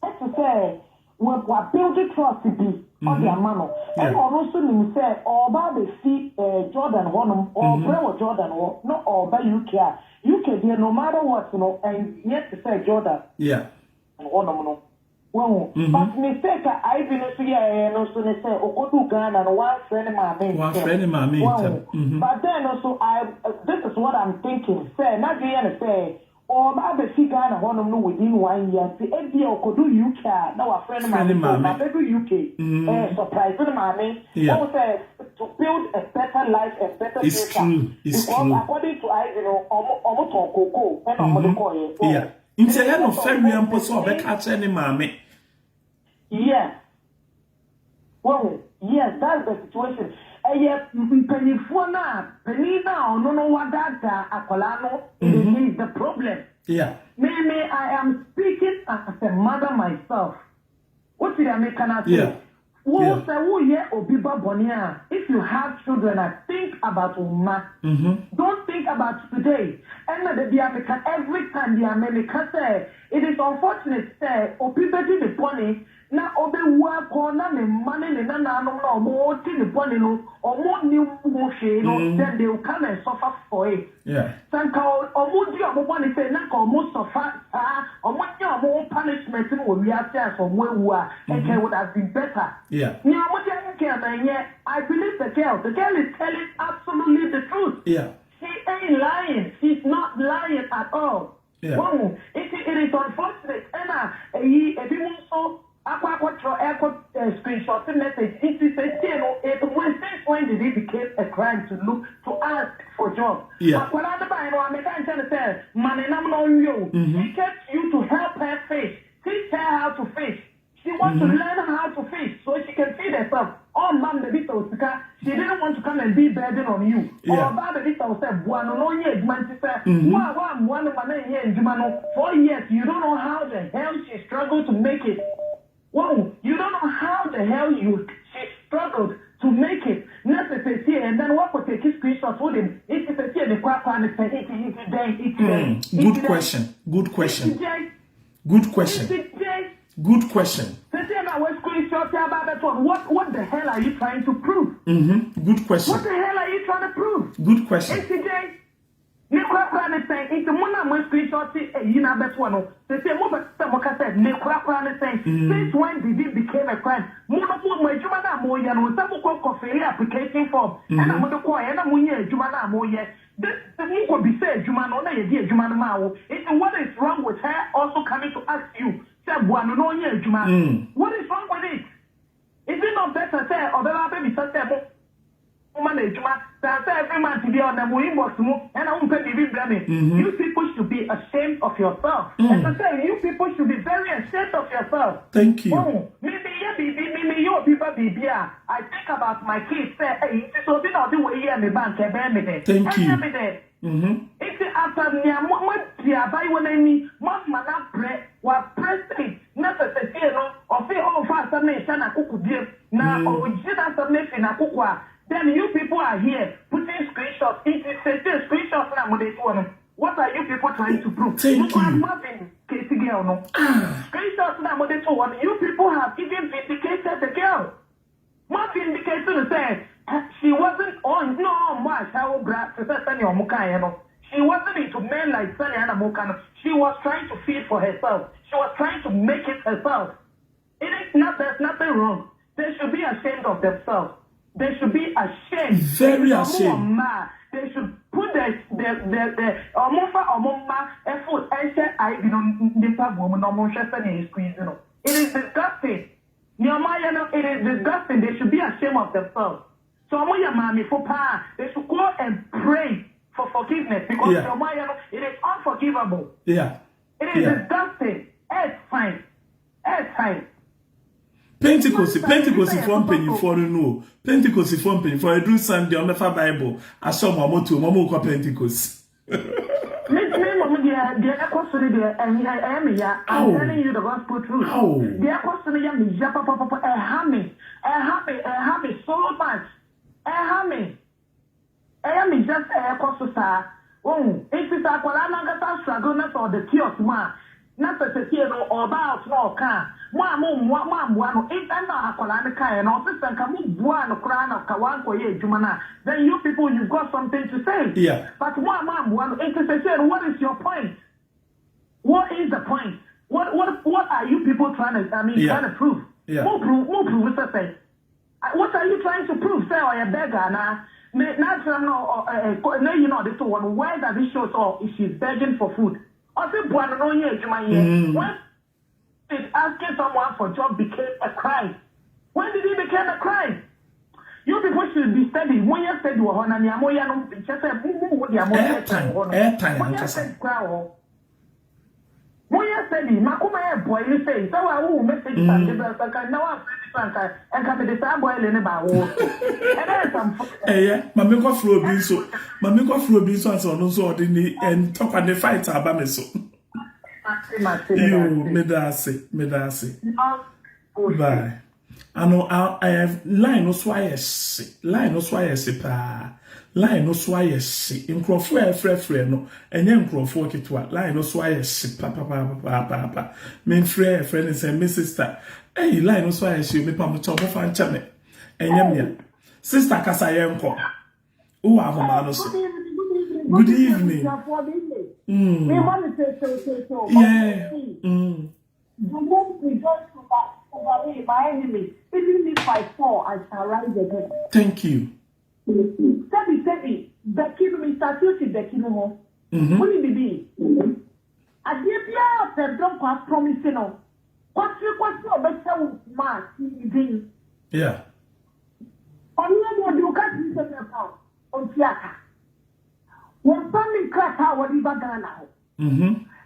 ɛte sɛ wɔ wabuild trust bi ɔde ama no, ɛna ɔno nso nim sɛ ɔba abɛfi Jordan hɔnom, ɔbrɛ wɔ Jordan hɔ na ɔba UK a, UK deɛ, no matter what no, ɛnyɛ te sɛ Jordan hɔnom no wɔn. But mistake a Ivy no nso yɛɛ no nso ne sɛ okodu Ghana no, wɔamfrɛ ne maame Wamfrɛ ne maame ntɛm. But then nso I this is what I'm thinking sɛ n'adwene yɛ ne sɛ ɔba abɛfi Ghana hɔnom no within one year, nti ebia okodu UK a na wafrɛ ne Frɛ ne maame sɛ maame. mabedu UK, surprise ne maame wɔn sɛ to build a better life and better It's future. true. It's Because true. according to Ivy no, ɔmo tɔn cocoa ɛna ɔmo de kɔɔyɛ. Yeah. Nti ɛyɛ no fɛwia mpo sɛ ɔbɛka akyerɛ ne maame. Yes. Well, yes, that's the situation. Ɛyɛ mpanyinfoɔ no a panyin no a ɔno no wadaadaa akwadaa no, it is the problem. Me, I am speaking as a mother myself. What did I make can I say? Wo sɛ woyɛ obi ba bɔne a, if you have children, I think about wo mma. Don't think about today. Ɛna da bia meka every time bia me meka sɛ it is unfortunate sɛ obi bɛdi ne bɔne na ɔbɛwu akɔ na ne mma ne ne nananom na ɔmo di ne bɔne no, ɔmo nni ho hwee no, then they will come and suffer for it. Sɛ nka ɔmo di ɔmo bɔne sɛ na nka ɔmo suffer saa, ɔmo nye ɔmo punishment no wɔ wiase a sɛ ɔmo ewu a, nka it would have been better. Nea ɔmo de ayɛ girl na ɛnyɛ, I believe the girl. The girl is telling absolutely the truth. She ain't lying. She's not lying at all. Wɔn nti it is unfortunate ɛna eyi ebi mu nso akɔ akɔtwerɛ ɛkɔ screenshot message, nti sɛ tie no it when since when did it became a crime to look to ask for job? Akwadaa no baa no ameka nkyɛn no sɛ ma ne nam na ɔnwie o. She came to you to help her fish, teach her how to fish. She wants to learn how to fish so she can feed herself. Ɔmma mbɛbi sɛ osika. She didn't want to come and be burden on you. Ɔba abɛbi sɛ ɔsɛ boa no na ɔnyɛ adwuma, nti sɛ wo a woammoa no ma na nyɛ adwuma no 4 years, you don't know how the hell she struggled to make it. Wow, you don't know how the hell you she struggled to make it. Na sɛ sɛ and then wakɔ take screenshot wo de nti sɛ ne korakora ne sɛ nti dɛn nti dɛn? Good question. Good question. Nti dɛn? Good question. Nti dɛn? Good question. Sɛ na wɔ screenshot aba abɛtɔ no, what the hell are you trying to prove? Good question. What the hell are you trying to prove? Good question. Nti dɛn? Ne korakora ne sɛn? Nti mo na mo screenshot eyi na abɛtoɔ no, sɛ mo bɛ sɛ mo ka sɛ ne korakora ne sɛn? Since when did it became a crime? Mo no mo adwuma na mo yɛ no, sɛ mo kɔ kɔ application form ɛna mo de kɔɔ ɛna mo nyɛ adwuma na mo yɛ this, mo kɔ bisa adwuma no na yɛde adwuma no maa wo. Nti what is wrong with her also coming to ask you sɛ boa no na ɔnyɛ adwuma? What is wrong with it? Is it not better sɛ ɔbɛba abɛbisa sɛ mo mo na adwuma than sɛ every month bi ɔnam wo inbox mu ɛna wompɛ biribi brɛ me? You people should be ashamed of yourself. Ɛsɛ sɛ you people should be very ashamed of yourself. Thank you. Wɔn mi mi yɛ biribi, mi mi yɛ obi ba biribi a, I think think about my kids sɛ ɛyi nti sɛ obi na ɔde wei yɛɛ me ba nka ɛbɛyɛ me dɛn? Thank you. Ɛnyɛ me dɛ. Nti after nea mo moadi abayewa no ani, moama no abrɛ, wabrɛ sei na sɛ sesie no ɔse ɔmfa asɛm no nhyɛ n'akoko biom na ɔregye n'asɛm no afi n'akoko a, then you people are here putting screenshots nti sesie screenshots no a mode to hɔ no what are you people trying to prove? Mo Thank koraa you. mo avindicate girl no. Screenshots no a mode to hɔ no you people have even vindicated the girl. Mo vindicate no sɛ she wasn't on na ɔmmɔ ahyɛwo bra te sɛ sɛnea ɔmo kaeɛ no. She wasn't into men like sɛnea na moka no. She was trying to feed for herself. She was trying to make it herself. It is not, there's nothing wrong. They should be ashamed of themselves. They should be ashamed. Very Ɔmo wɔ ashamed. mma a, they should put the the the the ɔmo fa ɔmo mma foot ɛnhyɛ Ivy no ne mpaboa mu na ɔmo nhwɛ sɛnea yɛ squeeze no. It is disgusting. Nea ɔmo ayɛ no it is disgusting they should be ashamed of themselves sɛ ɔmo yɛ maamefo paa a they should go and pray for forgiveness because Yeah. nea ɔmo ayɛ no it is unforgivable Yeah. it is Yeah. disgusting ɛɛtan ɛɛtan. Pentecost Pentecostfoɔ mpanyinfoɔ no no o Pentecostfoɔ mpanyinfoɔ eduru Sunday wɔn bɛfa Bible ahyɛ wɔn amotuo mu wɔn rekɔ Pentecost. Me me mmom deɛ deɛ ɛkɔ so no deɛ ɛnyɛ ɛyɛ me ya. I'm Aw. telling you the gospel truth. Aw. Deɛ ɛkɔ so no yɛ me ya papapapa ɛha me ɛha me ɛha me so much ɛha me ɛyɛ me ya sɛ ɛkɔ so saa. Wohu nti sɛ akwadaa no ankasa struggle na sɛ ɔde kiosk mu a na sɛ sesie no ɔba out na ɔka a mo a mo mmoa mo ammoa no if ɛna akwadaa no kaeɛ no ɔse sɛ nka mo boaa no koraa na nka wankɔyɛ adwuma no a then you people you've got something to say Yeah. but mo a mo ammoa no nti sesie no what is your point what is the point what what what are you people trying to I mean Yeah. trying to prove Yeah. mo prove mo prove sɛ sɛn What are you trying to prove sɛ ɔyɛ beggar anaa? Me n'asɛm no ɔ ɛ ɛ n'ayi na ɔde to hɔ no where does it show sɛ ɔ she's begging for food? Ɔse boa no na ɔnyɛ adwuma nyɛ. When did asking someone for job became a crime? When did it became a crime? You people should be steady. Monyɛ steady wɔ hɔ na nea moyɛ no kyerɛ sɛ mo mo hu deɛ moyɛ Airtime, wɔ hɔ no. airtime Monyɛ ankasa. steady koraa wɔ hɔ. Monyɛ steady, makoma yɛ boile sei, sɛ wa wo message sa mede brɛ sɛ nka na wa frɛ me so anka nka mede saa boile ne ba wo so. Ɛnɛ yɛ some fo. Ɛyɛ, ma me nkɔ frɛ obi nso, ma me nkɔ frɛ obi nso ansa ɔno nso ɔde ne ntɔkwa ne fight aba me so. Mate mate meda Yoo, ase. meda ase, meda ase. Bullshit. Bye. Ano a eh, line no so ayɛ hye, line no so ayɛ hye paa. Line no so ayɛ hye. Nkurɔfoɔ a ɛfrɛfrɛ no, ɛnyɛ nkurɔfoɔ ketewa. Line no so ayɛ hye papapapapaapa. Memfrɛ ɛfrɛ ne sɛ me sister. Ɛyi line no so ayɛ hye, mepa mo kyɛw, mofa nkyɛ me. Ɛnyɛ mea. Sister kasa yɛnkɔ. Wowɔ ahoma no so. Good evening. Yeah. The Lord rejoice over, over me, my enemy. Even if I fall, I shall rise again. Thank you. Sɛbi sɛbi, Becky no, Mr. Tilty Becky no ho. Woni bibi. Adeɛ biara pɛ dɔn kwa promise no. Kwasiri kwasiri ɔbɛkyɛ wo ntoma a ti din. Ɔno mu ɔde wo ka ti sɛ mɛfa o, ɔntua aka. Wɔmfa me nkrataa a wɔde ba Ghana hɔ.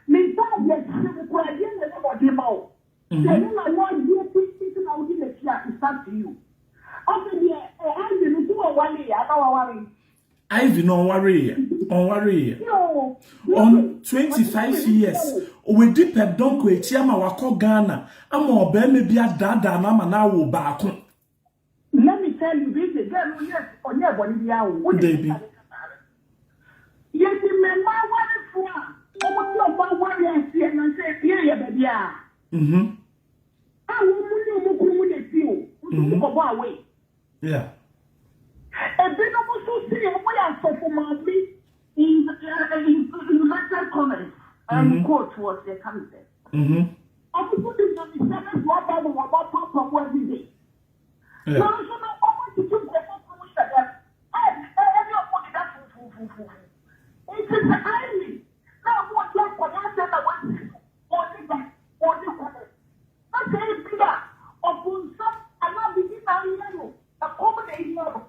Me nsa adeɛ kyerɛ mu kura adeɛ na ɛna wɔde ma wo. Sɛ ɛno na wɔagye ti ti na wode n'akyi a, it's up to you. Afei deɛ ɛ Ivy no so wɔware yɛ ana waware. Ivy no ɔnwareeɛ. Ɔnwareeɛ. Yo, On 25 years. Ɔwadi pɛ dɔnkɔ akyi ama wakɔ Ghana ama ɔbarima bi adaadaa no ama no awo baako. Let me tell you, this girl no yes, ɔnyɛ bɔne bi awo. Wo de Dabi. Yɛsi mmɛmma awarefoɔ a wɔn ti ɔmo aware aseɛ na sɛ ebie yɛ baabi a. A wɔn mu ne wɔn kunu mu na esi o. Nso wɔn kɔbɔ away. Ebinom nso si wɔn yɛ asɔfo maame in inverted commas and quote was the come say. Ɔmo nso de nyamisɛm efu aba wɔ wɔn apapa mu every day. Nanso no ɔmo tutu nkurɔfoɔ kunu hyɛ dɛm. Ɛ ɛ ɛne ɔmo deda fufufufufu. Nti sɛ Ivy na ɔmo ɔdi akwadaa asɛm na wɔasi so ɔne ba ɔne kunu. Na sɛ ebi a ɔbonsam anaa bibi na ayɛ no ɛkɔm na ehia no.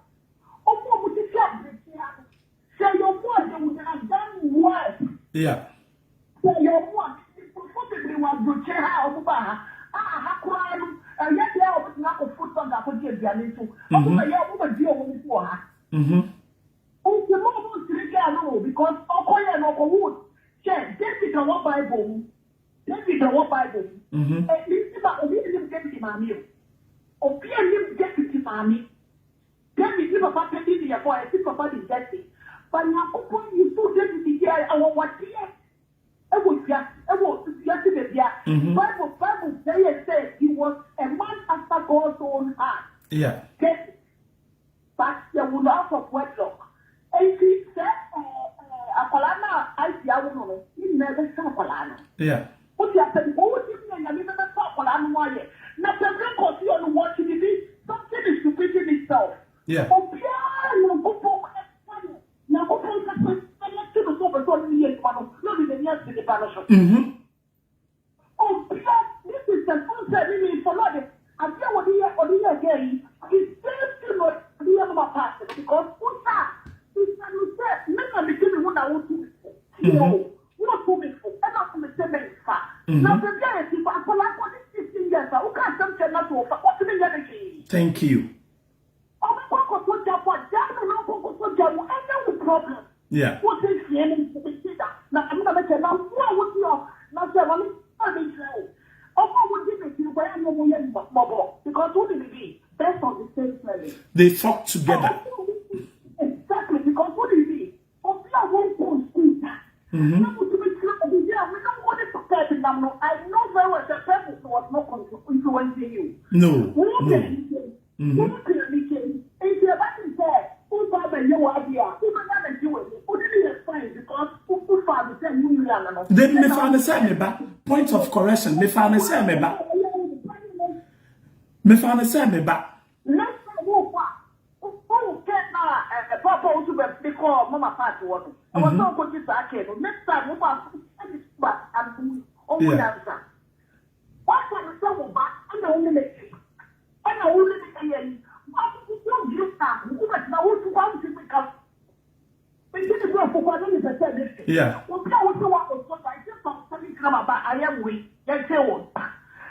Ɔmo a ɔmo tete abirekyi ha no sɛ ɛyɛ ɔmo a they would have done worse. Sɛ ɛyɛ ɔmo a nkurɔfoɔ bebree wɔ aburokyire ha a ɔmo ba ha a ha koraa no Ɛyɛ deɛ a wɔbɛtumi akɔ food bank akɔgye aduane nso. Wɔn bɛyɛ wɔn bɛdi wɔn nso wɔ ha. Nti mo mo nsiri girl no o because ɔkɔ yɛ no ɔkɔ wo hwɛ David a wɔ bible mu David a wɔ bible mu ɛ ne nti ma obi anim David maame o obi anim David maame David ne papa pɛ di ne yɛ bɔ ɛsi papa di Jesse ba Nyankopɔn yi so David yɛ awɔwadeɛ ɛwɔ wiase ɛwɔ wiase baabi a bible bible kyerɛ yɛ sɛ he was a man after God's own heart Yeah. David. But yɛwo no out of wedlock enti sɛ ɛɛ akwadaa no a Ivy awo no no ne nyinaa ɛbɛsa akwadaa no. Yeah. Wote asɛm no wɔn nim nea Nyame bɛbɛfa akwadaa no ho ayɛ na pɛbrɛ kɔ so yɛ no wɔte bibi something is repeating itself. Yeah. Obiara Nyankopɔn ɛfa no Nyankopɔn kasa ɛlɛte no sɛ ɔpɛ sɛ ɔne no yɛ adwuma no na ɔde n'ani asi nipa no so. Mm-hmm. Obia this is the phone sɛ me me follow de adeɛ a wɔde yɛ ɔde yɛ girl yi the same thing na ɔde yɛ mama part no because wosa bisa no sɛ me na me di me ho na wotu me fo tie o wotu me fo ɛna so me sɛ me nfa na baabi a yɛsi fa akwadaa kɔ ne 16 years a woka asɛm kyerɛ na so ɔfa wɔtumi nyɛ ne hwee. Thank you. Ɔbɛkɔ akɔtɔ gya po a, gyaa no na ɔnkɔ nkɔtɔ gya mu, ɛnyɛ wo problem. Yeah. Wo se hwee no nso mete da, na ɛno na mɛkyɛ, na wo a wote hɔ, na sɛ ma me a menkyerɛ wo, ɔmo a wodi m'akyi no kwan a na ɔmo yɛ me mmɔbɔ, because wo nim bi, birds of the same feather. They fuck together. Exactly, because wo nim bi, Obi a wɔnkɔɔ sukuu da na wotumi kyerɛ obi bi a me ne wo ne papa bi nam no, I know very well sɛ purpose was not influencing you. No, Wo no. pɛ anigye, wo pɛ anigye. Nti ɛba ne sɛ wokɔ abɛyɛ w'adeɛ a, wobɛnya abɛgye w'ani. Wo ne no yɛ fine because wofaa no sɛ wo nua no no. Dabi Ɛna mefaa no sɛ me ba. Point of correction, mefaa no sɛ me ba. Mefaa no sɛ me ba. Next time wokɔ a, Wohu key no a paapa a wotu bɛ de kɔɔ mama part hɔ no, ɛwɔ sɛ wokɔgye saa key no. Next time wo ba de ba ano ɔhu nyansa. Woafa no sɛ wo ba ɛna wo ne no te, ɛna wo ne no ɛyɛ yi. Wodwiri baako, wobɛtena wotu kwan wontumi nka. Mete ne brɛfo koraa na mepɛ sɛ mehwɛ. Yeah. Obi a wose woakɔtɔ da nti fa wo nsa ne gyina ma ba ayɛ wei yɛntee wo nka.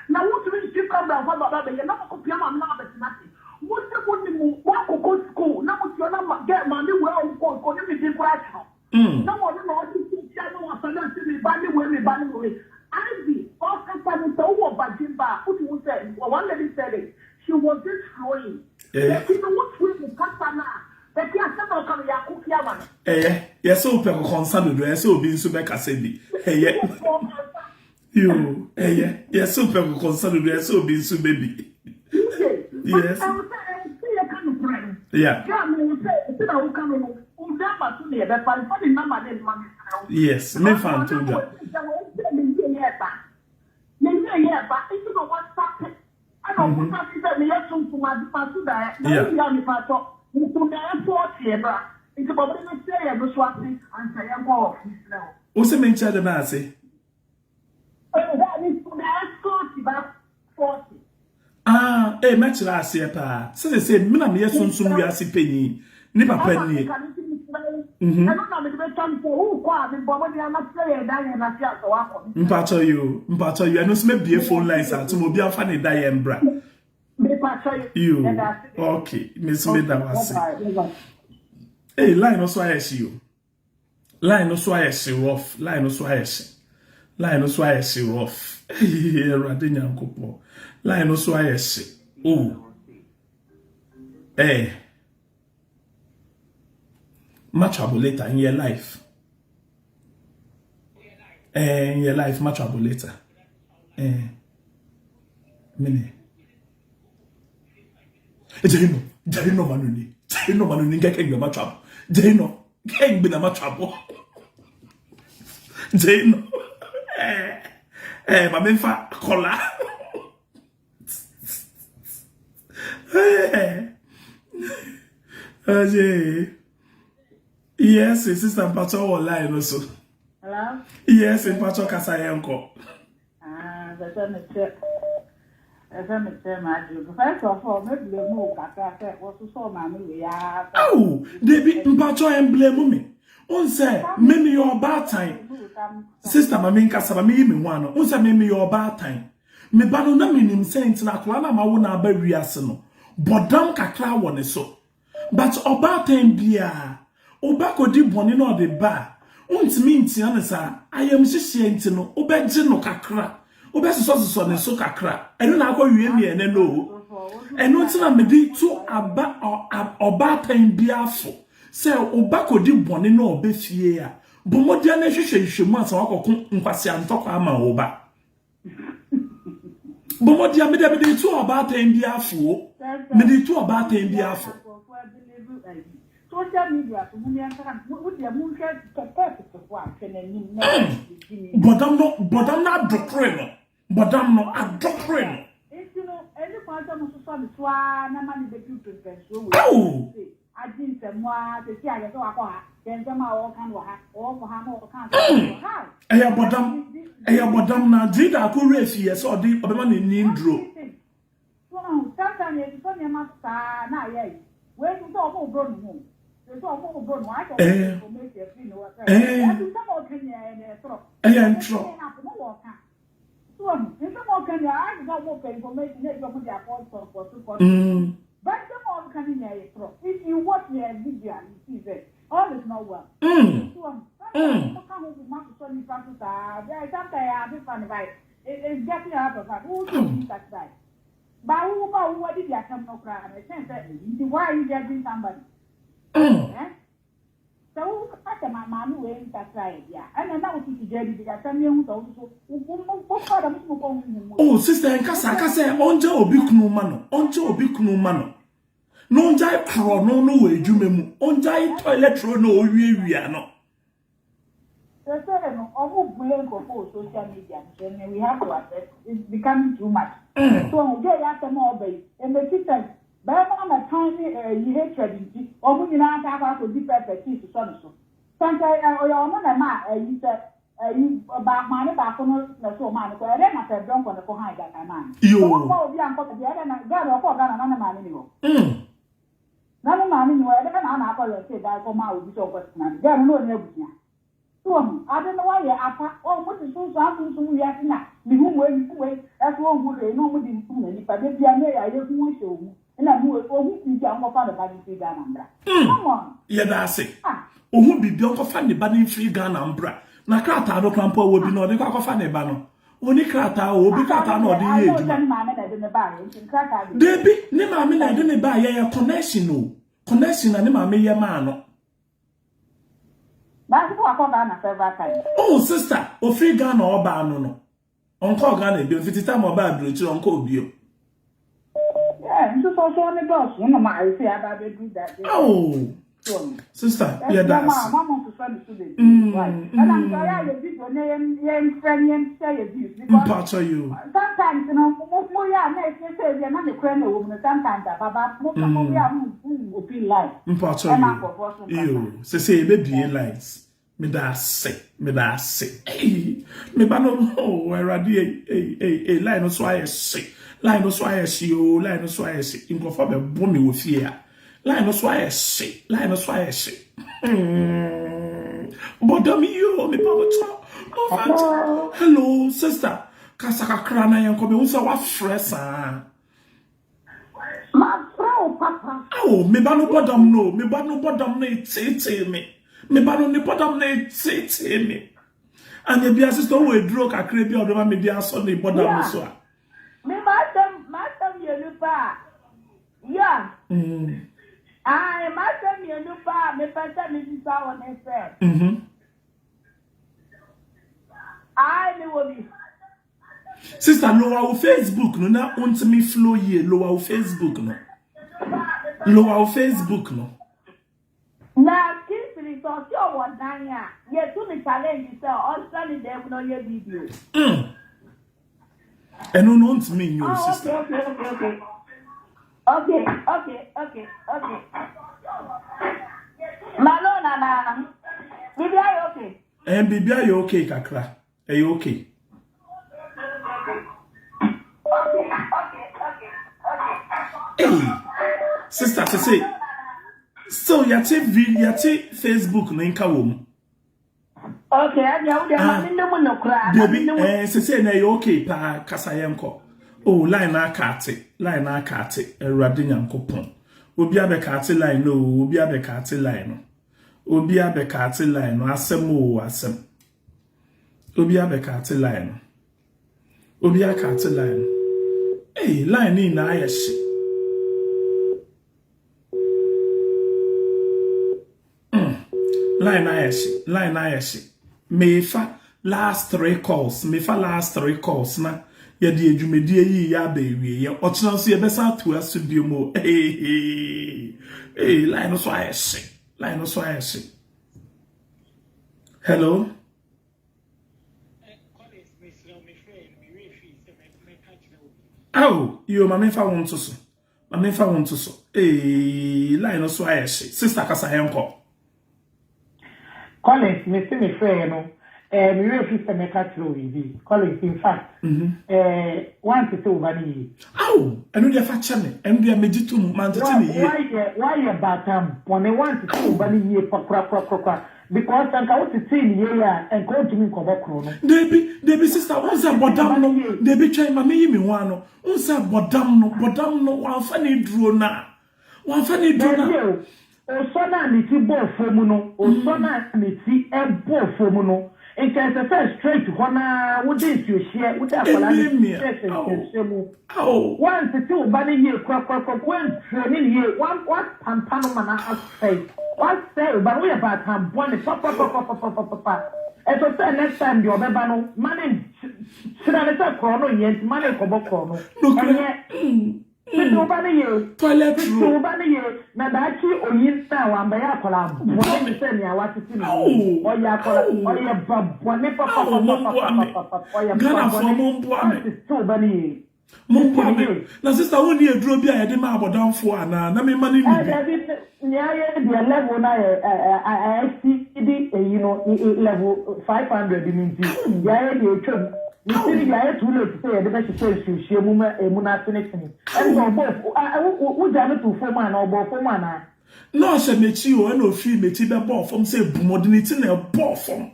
Na wontumi nsi camera mfa ba ba bɛyɛ na makɔpia maame na mabɛtena ase. Mose monim moakɔkɔ school na mote hɔ na ma girl maame wei a ɔnkɔɔ school ɔnim ne din koraa twerɛ. Na wɔno na ɔde si tia na wasa na ɔse me ba ne wei me ba ne wei. Ivy ɔkasa no sɛ wowɔ badwemba a wotumi hu sɛ one lady said it she was just flowing. Eh. Yɛte no wotue ne kasa no a Bɛte asɛm a ɔka no yɛ akofi ama no. Ɛyɛ, yɛ sɛ wopɛ kɔkɔnsa dodo, ɛyɛ sɛ obi nso bɛkasa bi. Ɛyɛ. Yoo, ɛyɛ, yɛ sɛ wopɛ kɔkɔnsa dodo, ɛyɛ sɛ obi nso bɛbi. Yes. Yeah. Yes, me fan to dwa. Ɛna ɔmo ka se sɛ meyɛ sunsum ade maso daeɛ na wo wie a mepaatɔ meso daeɛ so ɔteɛ bra nti bɔ mmɔden na kyerɛ yɛn no so ase ansa yɛnkɔ off mesrɛ wo. Wo se menkyerɛ de no ase? Ɛhɛɛ meso daeɛ so ɔte ba 40. Ah eh mɛkyerɛ aseɛ paa sɛ sesei me na meyɛ sunsum wiase panyin ne papa Ɛna nie. meka no nti mesrɛ wo Mhm. ɛno na mede bɛtwa no sɛ wokɔ a mebɔ mmɔden a na kyerɛ yɛn da yɛn ase ansa woakɔ mesrɛ wo. Mpakyɛw yoo, mpakyɛw yoo, ɛno nso mɛbie phone lines atom obi amfa ne da yɛn mbra. Mepakyɛw Yoo, yɛda ase bebree. okay, me nso Okay, meda wo bye ase. bye, bye bye. Hey, line no so ayɛ hye o. Line no so ayɛ hye rough. Line no so ayɛ hye. Line no so ayɛ hye rough. Awurade Nyankopɔn. Line no so ayɛ hye. Oh. Eh. Ma trouble later in your life. Eh, in your life, ma trouble later. Eh. Mene. Jai no, jai no manuni. Jai no manuni ngeke ngbe ma trouble. Jai no, ngeke ngbe na ma trouble. Jai no. Eh. Eh, ma memfa kola. Eh. Aje. Yes, sister Mpacho wɔ line no so. Hello? Yes, Mpacho kasa yɛnkɔ. Ah, bɛ sɛ mekyɛ ɛsɛ mekyɛ m'adwene. First of all, me blame wo kakra sɛ wɔsosɔɔ maame wei ara sɛ. Aw, Debi mpacho emblem me. Un sɛ me me yɛ ɔbaatan. Sister ma me nkasa ma me yi me ho ano. Un sɛ me me yɛ ɔbaatan. Me ba no na menim sɛ nti na akwadaa no a mawo no aba wiase no, bɔdam kakra wɔ ne so. But ɔbaatan biara, wo ba kɔdi bɔne na ɔde ba a, wontumi ntia no saa. Ayamhyehyeɛ nti no, wobɛgye no kakra. Wobɛsosɔsosɔ ne so kakra. Ɛno na akɔwie me ɛnɛ no o. Ɛno nti na mede to aba ɔbaatan biara fo sɛ wo ba kɔdi bɔne na ɔba fie a, bɔ mmɔden na hwehwɛ nhwehwɛmu ansa woakɔko nkwasea ntɔkwa ama wo ba. Bɔ mmɔden a mede mede to ɔbaatan bi afo o. Mede to ɔbaatan bi afo. Bɔdam no bɔdam no adokore no. Bɔdam no adokore no. Ao! Agye nsɛm ara sɛsi a yɛsɛ wakɔ ha hwɛ nsɛm a ɔɔka no wɔ ha ɔɔkɔ ha na ɔɔka nsɛm wɔ ha how. Ɛyɛ bɔdam ɛyɛ bɔdam na gyee daako werɛ fi yɛ sɛ ɔde ɔbɛma ne ni nduro. So ahu sometimes yɛsosɔ nneɛma so saa na ayɛ ayi wei nso sɛ ɔmo boro ne ho o sɛ ɔmo boro ne ho ayɛ sɛ ɔmo pɛ information afiri ne hɔ sɛ ɛbi nsɛm a ɔka nyinaa ɛyɛ ntorɔ Ɛyɛ ntorɔ. Ɛna wɔka So wahu? Nsɛm a ɔka nyinaa, ayɛ te sɛ wɔpɛ information na ebi a wɔde akɔ kɔto kɔto. But nsɛm a ɔka no nyinaa yɛ torɔ. If you watch her video a, you see sɛ all is not well. So wahu? Sometimes wɔka ho bi ma sosɔ nipa so saa. Sometimes ɛyɛ ade fa ne ba it's getting out of hand. Wo so bi satisfied. Ba wo ba wo adidi asɛm no koraa no ɛkyɛn sɛ ɛyi. Nti why are you judging somebody? Eh? Sɛ wo ka sɛ ma maame wei nsakyera yɛ deɛ a, ɛnna na wo nso gya adidi asɛm no ehu sɛ wo nso wo wo wo kɔ dɛm nso mo kɔ huhu mu. Oh sister nka saa ka sɛ ɔngya obi kunu ma no ɔngya obi kunu ma no na ɔngyae korɔ no no wɔ adwuma mu ɔngyae toilet roll no ɔwiawia no. Sɛsɛɛ no ɔmo bule nkorɔfo wɔ social media no so and we have to address it, it's becoming too much. So ɔho gay asɛm a ɔba yi emeki sense Bɛɛma na tan ne ɛyi hatred nti ɔmo nyinaa san akɔ akɔdi pɛpɛ cheese sɔ ne so. Sɛ nka ɔyɛ ɔno na ɛmaa ɛyi sɛ ɛyi ba maame baako no na ɛso ɔmaa no kɔ ɛdɛn na pɛ dɔnkɔ ne kɔ han dan maa no. Sɛ Yoo. wɔmma obi ankɔ baabi a ɛdɛn na girl no ɔkɔɔ Ghana na ne maame ni hɔ. Na ne maame ni hɔ ɛdɛn na ana akɔ rɛnte dan kɔ maa obi sɛ ɔnkɔ tena no girl no na ɔni abusua. So wahu? Ade no wayɛ apa. Wɔn mo te sunsun asunsum wiase na mehu wei mehu wei ɛso onhu hwee na wɔn de hu na nipa da bia na ayɛ hu hyɛ wɔn mu na mu ohu biribi a wɔnkɔfa ne ba no mfiri Ghana mbra. Come on. Yɛda ase. Ah. Ohu biribi ɔnkɔfa ne ba no mfiri Ghana mbra. Na krataa no koraa mpo ɔwɔ bi na ɔde kɔ akɔfa ne ba no. Ɔni krataa o, obi krataa na ɔde yɛ adwuma. Ne maame na ɛde ne baayɛ nti nkrataa de. Dabi, ne maame na ɛde ne baayɛ yɛ connection o. Connection na ne maame yɛ maa no. Baako bi wakɔ Ghana several times. Oh sister, ofiri Ghana ɔbaa no no. Ɔnkɔɔ Ghana bio, mfiti time ɔbaa aburokyire ɔnkɔɔ bio. Yeah, nso sɛ ɔsɔ ne dɔɔso na ma ayɛ sɛ aba abɛduru da. Oh, sister, yɛ da ase. Mama mo nsosɔ ne so bebree. Why? Ɛna nso ayɛ ayɛ video ne yɛn yɛn frɛ ne yɛn share yɛ views because Mpatsɔ yi o. sometimes no mo mo yɛ a na ɛsɛ sɛ ebi a na ne kura na ɛwɔ mu no sometimes ababa mo mo yɛ a mo mo open line. Mpatsɔ Ɛma yo. nkurɔfoɔ so nkasa. Yo, sese yɛbɛbie lines. Meda ase, meda ase. Ei, me ba no, oh, Awurade, ei, ei, ei, ei, line no so ayɛ hye. Line no so ayɛ hye o, line no so ayɛ hye. Nkurɔfoɔ bɛbɔ me wɔ fie a. Line no so ayɛ hye, line no so ayɛ hye. Hmm. Bɔdam yi o, me pa bɔtɔ. Momfa nkyɛ. Hello, sister. Kasa kakra na yɛnkɔ mehu sɛ woafrɛ saa. Mafrɛ wo papa. Ao, me ba no bɔdam no, me ba no bɔdam no eteetee me. Me ba no ne bɔdam no eteetee me. Anya bi ase sɛ ɔwɔ aduro kakra bi a ɔde ma me de asɔ ne bɔdam no so a. Me m'asɛm m'asɛm mmienu pɛ a yeah. Ae m'asɛm mmienu pɛ a mepɛ sɛ mebisa wo ne sɛ. Ae mewɔ bi. Sister lower wo Facebook no na wontumi flow yie lower wo Facebook no. Lower wo Facebook no. Na Kingsley sɛ ɔse ɔwɔ dan a yɛtu no challenge sɛ ɔntra ne dan mu na ɔnyɛ video. Mm. Ɛno no ntumi nyɛ o Oh, sister. okay, okay, okay, okay. Okay, okay, okay, okay. Malone anaa? Biribi ayɛ okay. Ɛn biribi ayɛ okay kakra. Ɛyɛ okay. Hey, sister te se still yɛte vi yɛte Facebook no nka wɔ mu. Okay, ɛdeɛ wo deɛ ma Ah, me nom no koraa, ma me Debi, nom. eh, sese na ɛyɛ okay paa, kasa yɛnkɔ. Oh, line na aka ate, line na aka ate, Awurade Nyankopɔn. Obi abɛka ate line no, obi abɛka ate line no. Obi abɛka ate line no, asɛm o, asɛm. Obi abɛka ate line no. Obi aka ate line no. Hey, line ni na ayɛ hye. Line ayɛ hye, line ayɛ hye. Mefa last three calls, mefa last three calls na yɛde adwumadie yi yɛ aba awieɛ. Ɔkyena nso yɛbɛsan atoa so bio mu. Hey, hey, line no so ayɛ hye, line no so ayɛ hye. Hello? Aw, yo, ma memfa wo nto so. Ma memfa wo nto so. Hey, line no so ayɛ hye. Sister kasa yɛnkɔ. Collins, me se me frɛɛ no, eh, me werɛ fi sɛ mɛka kyerɛ wo biribi. Collins, in fact, eh, woantete wo ba no yie. Aw, ɛno deɛ fa kyɛ me. Ɛno deɛ megye to mu. Mantete ne yie. Woayɛ, woayɛ baatan bɔne, woantete wo ba no yie pa korakorakorakora. Because sɛ nka wotetee no yie a, nka ɔntumi nkɔbɔ korɔ no. Debi, debi sister, wo sɛ Woantete wo bɔdam ba no no, yie. debi twɛn ma meyi me ho ano. Wo sɛ bɔdam no, bɔdam no, wamfa ne duro no a. Wamfa ne duro no Dabi a. o, osɔ no a ne ti bɔɔ fam no, osɔ no a ne ti bɔɔ fam no, nka ɛsɛ sɛ straight hɔ no ara wode nsuohyeɛ, wode akwadaa no ti Emiamia, hyɛ aw, nsuohyeɛ mu. aw. Woantete wo ba no yie korakorakora, woantraini no yie, woapampa no ma no asɛe. Woasɛe wo ba no, woyɛ baatan bɔne papapapapapapa. Ɛsɛ sɛ next time deɛ ɔbɛba no, ma no kyerɛ no sɛ korɔ no nyɛ nti ma no nkɔbɔ korɔ no. Nokorɛ, Ɛnyɛ. Tete wo ba no yie. Toilet Tete roll. wo ba no yie na daakye onyin a wambɛyɛ akwadaa bɔne te sɛ nea watete no yi. Ao! Ɔyɛ akwadaa, Ao! ɔyɛ ba bɔne Ao, momboa me. papapapapapapa. Ɔyɛ ba Ghanafoɔ bɔne. momboa me. Woantete wo ba no yie. Tete Momboa no me. yie. Na sister wonni aduro bi a yɛde ma abɔdamfoɔ anaa? Na memma no nni Ɛ bi. dabi nea ayɛ deɛ level no ayɛ ɛ ɛ ɛ exceed eyi no level 500 no nti deɛ ayɛ deɛ atwam. Ne ti no deɛ ayɛ too late sɛ yɛde bɛhyehyɛ nsuohyeɛ mu ma emu no atenetene. Ɛne sɛ ɔbɔɔ a ɛ wo wo wogyaa no too fam anaa ɔbɔɔ fam anaa? Na ɔhyɛ m'akyi o, ɛna ɔfiri m'akyi bɛbɔɔ fam sɛ bum, ɔde ne ti na ɛbɔɔ fam.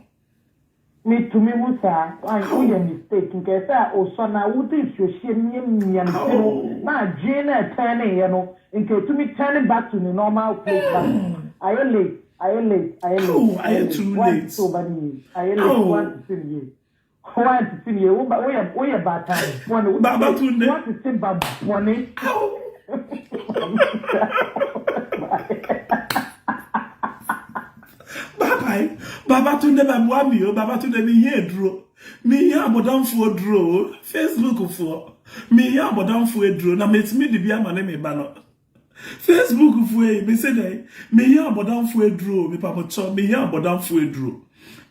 Metumi hu saa. Woayɛ woyɛ Ao! mistake. Nka ɛsɛ a osɔ na wode nsuohyeɛ miamia ne ti no Ao! na adwene no a ɛtɛneeɛ no nka ɛtumi turn back to ne normal place but ayɛ late, ayɛ late, ayɛ late, Ao! ayɛ Ayɛ late. too late. Woantete wo ba no yie. Ayɛ late, Ao! woantete no yie. Woantete no yie. Wo ba woyɛ woyɛ baatan bɔne. Wo Baba Tunde. woatete ba bɔne. Ao! Bye bye. Baba Tunde bɛboa me o. Baba Tunde mehia aduro. Mehia abɔdamfoɔ aduro o. Facebook foɔ. Mehia abɔdamfoɔ aduro na metumi de bi ama ne me ba no. Facebook foɔ yi mese dɛn? Mehia abɔdamfoɔ aduro o. Mepamokyɛw mehia abɔdamfoɔ aduro.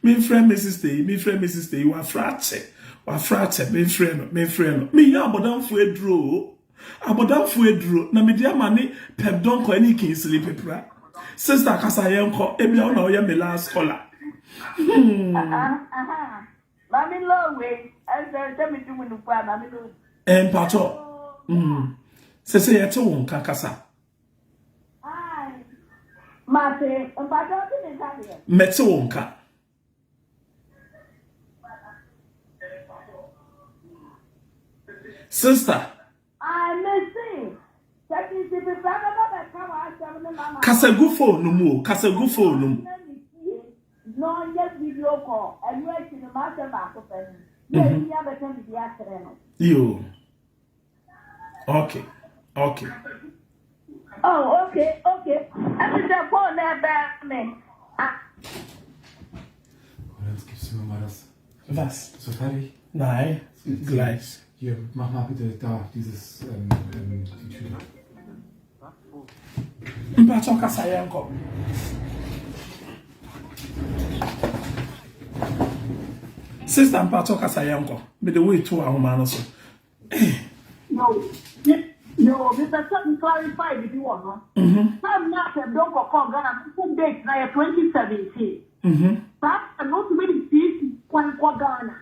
Memfrɛ me sister yi, memfrɛ me sister yi. Wafrɛ akyɛ. Wafrɛ akyɛ. Memfrɛ no, memfrɛ no. Mehia abɔdamfoɔ aduro o. Abɔdamfoɔ aduro na mede ama ne Pep Donkor ne Kingsley Pepra. Sister kasa yɛnkɔ. Ebia wo na woyɛ me last caller. Aha. Mami lo wei. Ɛsɛ sɛ me dum no po a mami lo. Eh, mpakyɛ. Sɛ sɛ yɛte wo nka kasa. Ai. Mate, mpakyɛ wote me nka deɛ. Mɛte wo nka. Sister. Ai, mese. Sɛ Kingsley Pepra bɛba bɛka w'asɛm no mama. Kasa gu phone no mu o. Kasa gu phone no mu. Na ɔnyɛ video call. Ɛno akyi no m'asɛm baako pɛ no. Na ɛtumi abɛka biribi akyerɛ no. Yo. Okay. Okay. Oh, okay, okay. Ɛte sɛ phone na ɛbɛn me. Ah. Und jetzt gibst du mir mal das. Was? Bist du fertig? Nein, gleich. Hier, mach mal bitte da dieses, die Tüte. Mpakyɛw kasa yɛnkɔ. Sister mpakyɛw kasa yɛnkɔ. Mede wo eto ahoma no so. Yo, yo, mepɛ sɛ me clarify biribi wɔ ho. Time na Pep Donkor kɔɔ Ghana no, nso date na yɛ 2017. Saa time no, wotumi de TC kwan kɔ Ghana.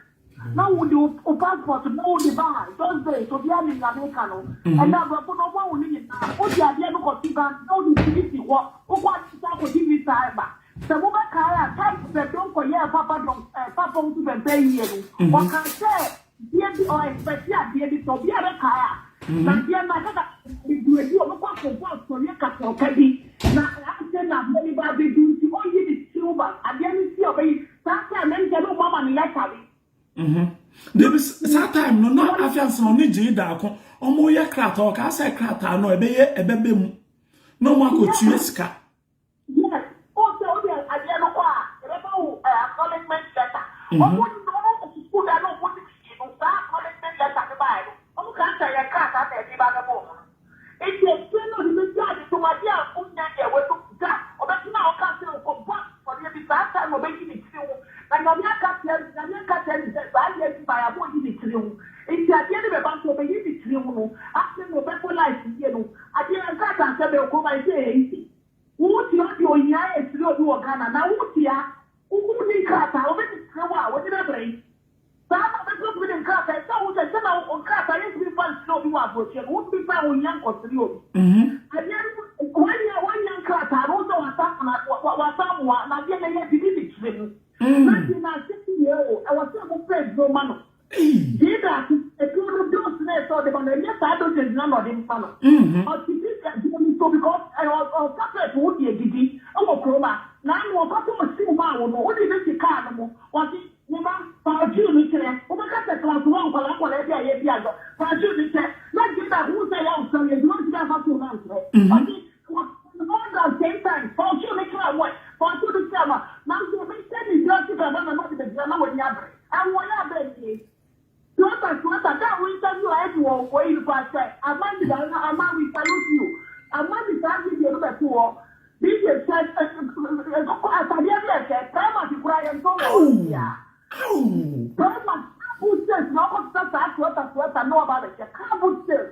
Na wode wo passport no wode ba ha. Those days, obiara nim nea meka no. Ɛnna aborɔfo no, wɔn ahu ne nyinaa. Wode adeɛ no kɔto Ghana na wode TC hɔ. Wokɔ a, na akɔgye visa aba. Sɛ mobɛkae a, time sɛ Donkor yɛɛ Papa Don eh, Papa Owusu Bɛmpɛ yie no, ɔkaa sɛ adeɛ bi, ɔ expect adeɛ bi, sɛ obiara bɛkae a, na adeɛ no akaka medu adi, ɔbɛkɔ akɔbɔ asɔreɛ kakraka bi, na afei na adeɛ no ba abɛdu nti ɔnyi ne tiri ho ba, adeɛ no si a ɔbɛyi, saa time no ɛnkyɛ na ɔmo ama no letter bi. Dabi saa time no na afei ansa na ɔne gyee daako ɔmo yɛ krataa ɔkaa sɛ krataa no ɛbɛyɛ ɛbɛbɛ mu na ɔmo akɔtua sika. Yes, o sɛ o de adeɛ no kɔ a, yɛbɛma wo eh, acknowledgement letter. Ɔmo ɔmo kɔ sukuu da na ɔmo nim hwee no, saa acknowledgement letter no baeɛ no, ɔmo kaa sɛ yɛn krataa na yɛde ba abɛma ɔmo no. Nti akyire no ɔde bɛgyaa ne tom adeɛ a ɔnnya deɛ w'anum da, ɔbɛtena hɔ kaa sɛ ɔkɔbɔ afɔreɛ bi saa time na ɔbɛyi ne tiri ho, na Nyame aka kyerɛ no, Nyame aka kyerɛ no sɛ saa adeɛ no baeɛ a ma ɔyi ne tiri ho, nti adeɛ no bɛba nti ɔbɛyi ne tiri ho no, afei na ɔbɛbɔ life yie no, adeɛ no nkrataa sɛ bɛkɔ ma ɛsɛ ɛyɛ easy. Wo tua deɛ ohia ɛsere obi wɔ Ghana na wo tua wo wo ni nkrataa obi de sere wo a w'ani bɛbere saa na obi nso de nkrataa ɛsɛ wo sɛ sɛ na wo nkrataa yɛ ntumi nfa nsere obi wɔ aburokyire no wo ntumi nfa ohia nkɔsere obi adeɛ no wanya wanya nkrataa no wo sɛ wasa na wasa amoa na adeɛ no yɛ didi ne tiri mu na deɛ na ase yɛ o ɛwɔ sɛ mo pɛ aduro ma no. Gye daako, aduro no dose no a ɛsɛ ɔde ma no, ɛnyɛ saa dosage no na ɔde ma no. Ɔte bi aduro no so because ɔka sɛ wo deɛ didi wɔ kurom a, na ano ɔkɔtɔ ɔsiw maa wo no, wode bi si kaa no mu, wɔse me ba fa ɔsiw no kyerɛ, wobɛka sɛ class one nkwadaa nkwadaa bi a yɛdi agorɔ, fa ɔsiw no kyerɛ, na gye daako wo sɛ yɛ ɔsɔre aduro ntumi amfa siw no ankyerɛ. Ɔse more than ten times, fa ɔsiw no kyerɛ wɔn, fa ɔsiw no kyerɛ ma, nanso ɔbɛhyɛ ne dua sika ba na na ɔde bɛgyina na w'ani abere. Ɛwɔ yɛ abɛ nie. Toyota Toyota da wo interview a ɛdi wɔ wɔ yi kwa sɛ Amandi da na ama we salute you Amandi saa video no bɛto hɔ DJ sɛ atadeɛ bi ɛhyɛ Primark koraa yɛn tɔ wɔ hɔ bia Primark car boot sales na ɔkɔ sesa saa Toyota Toyota na ɔba abɛhyɛ car boot sales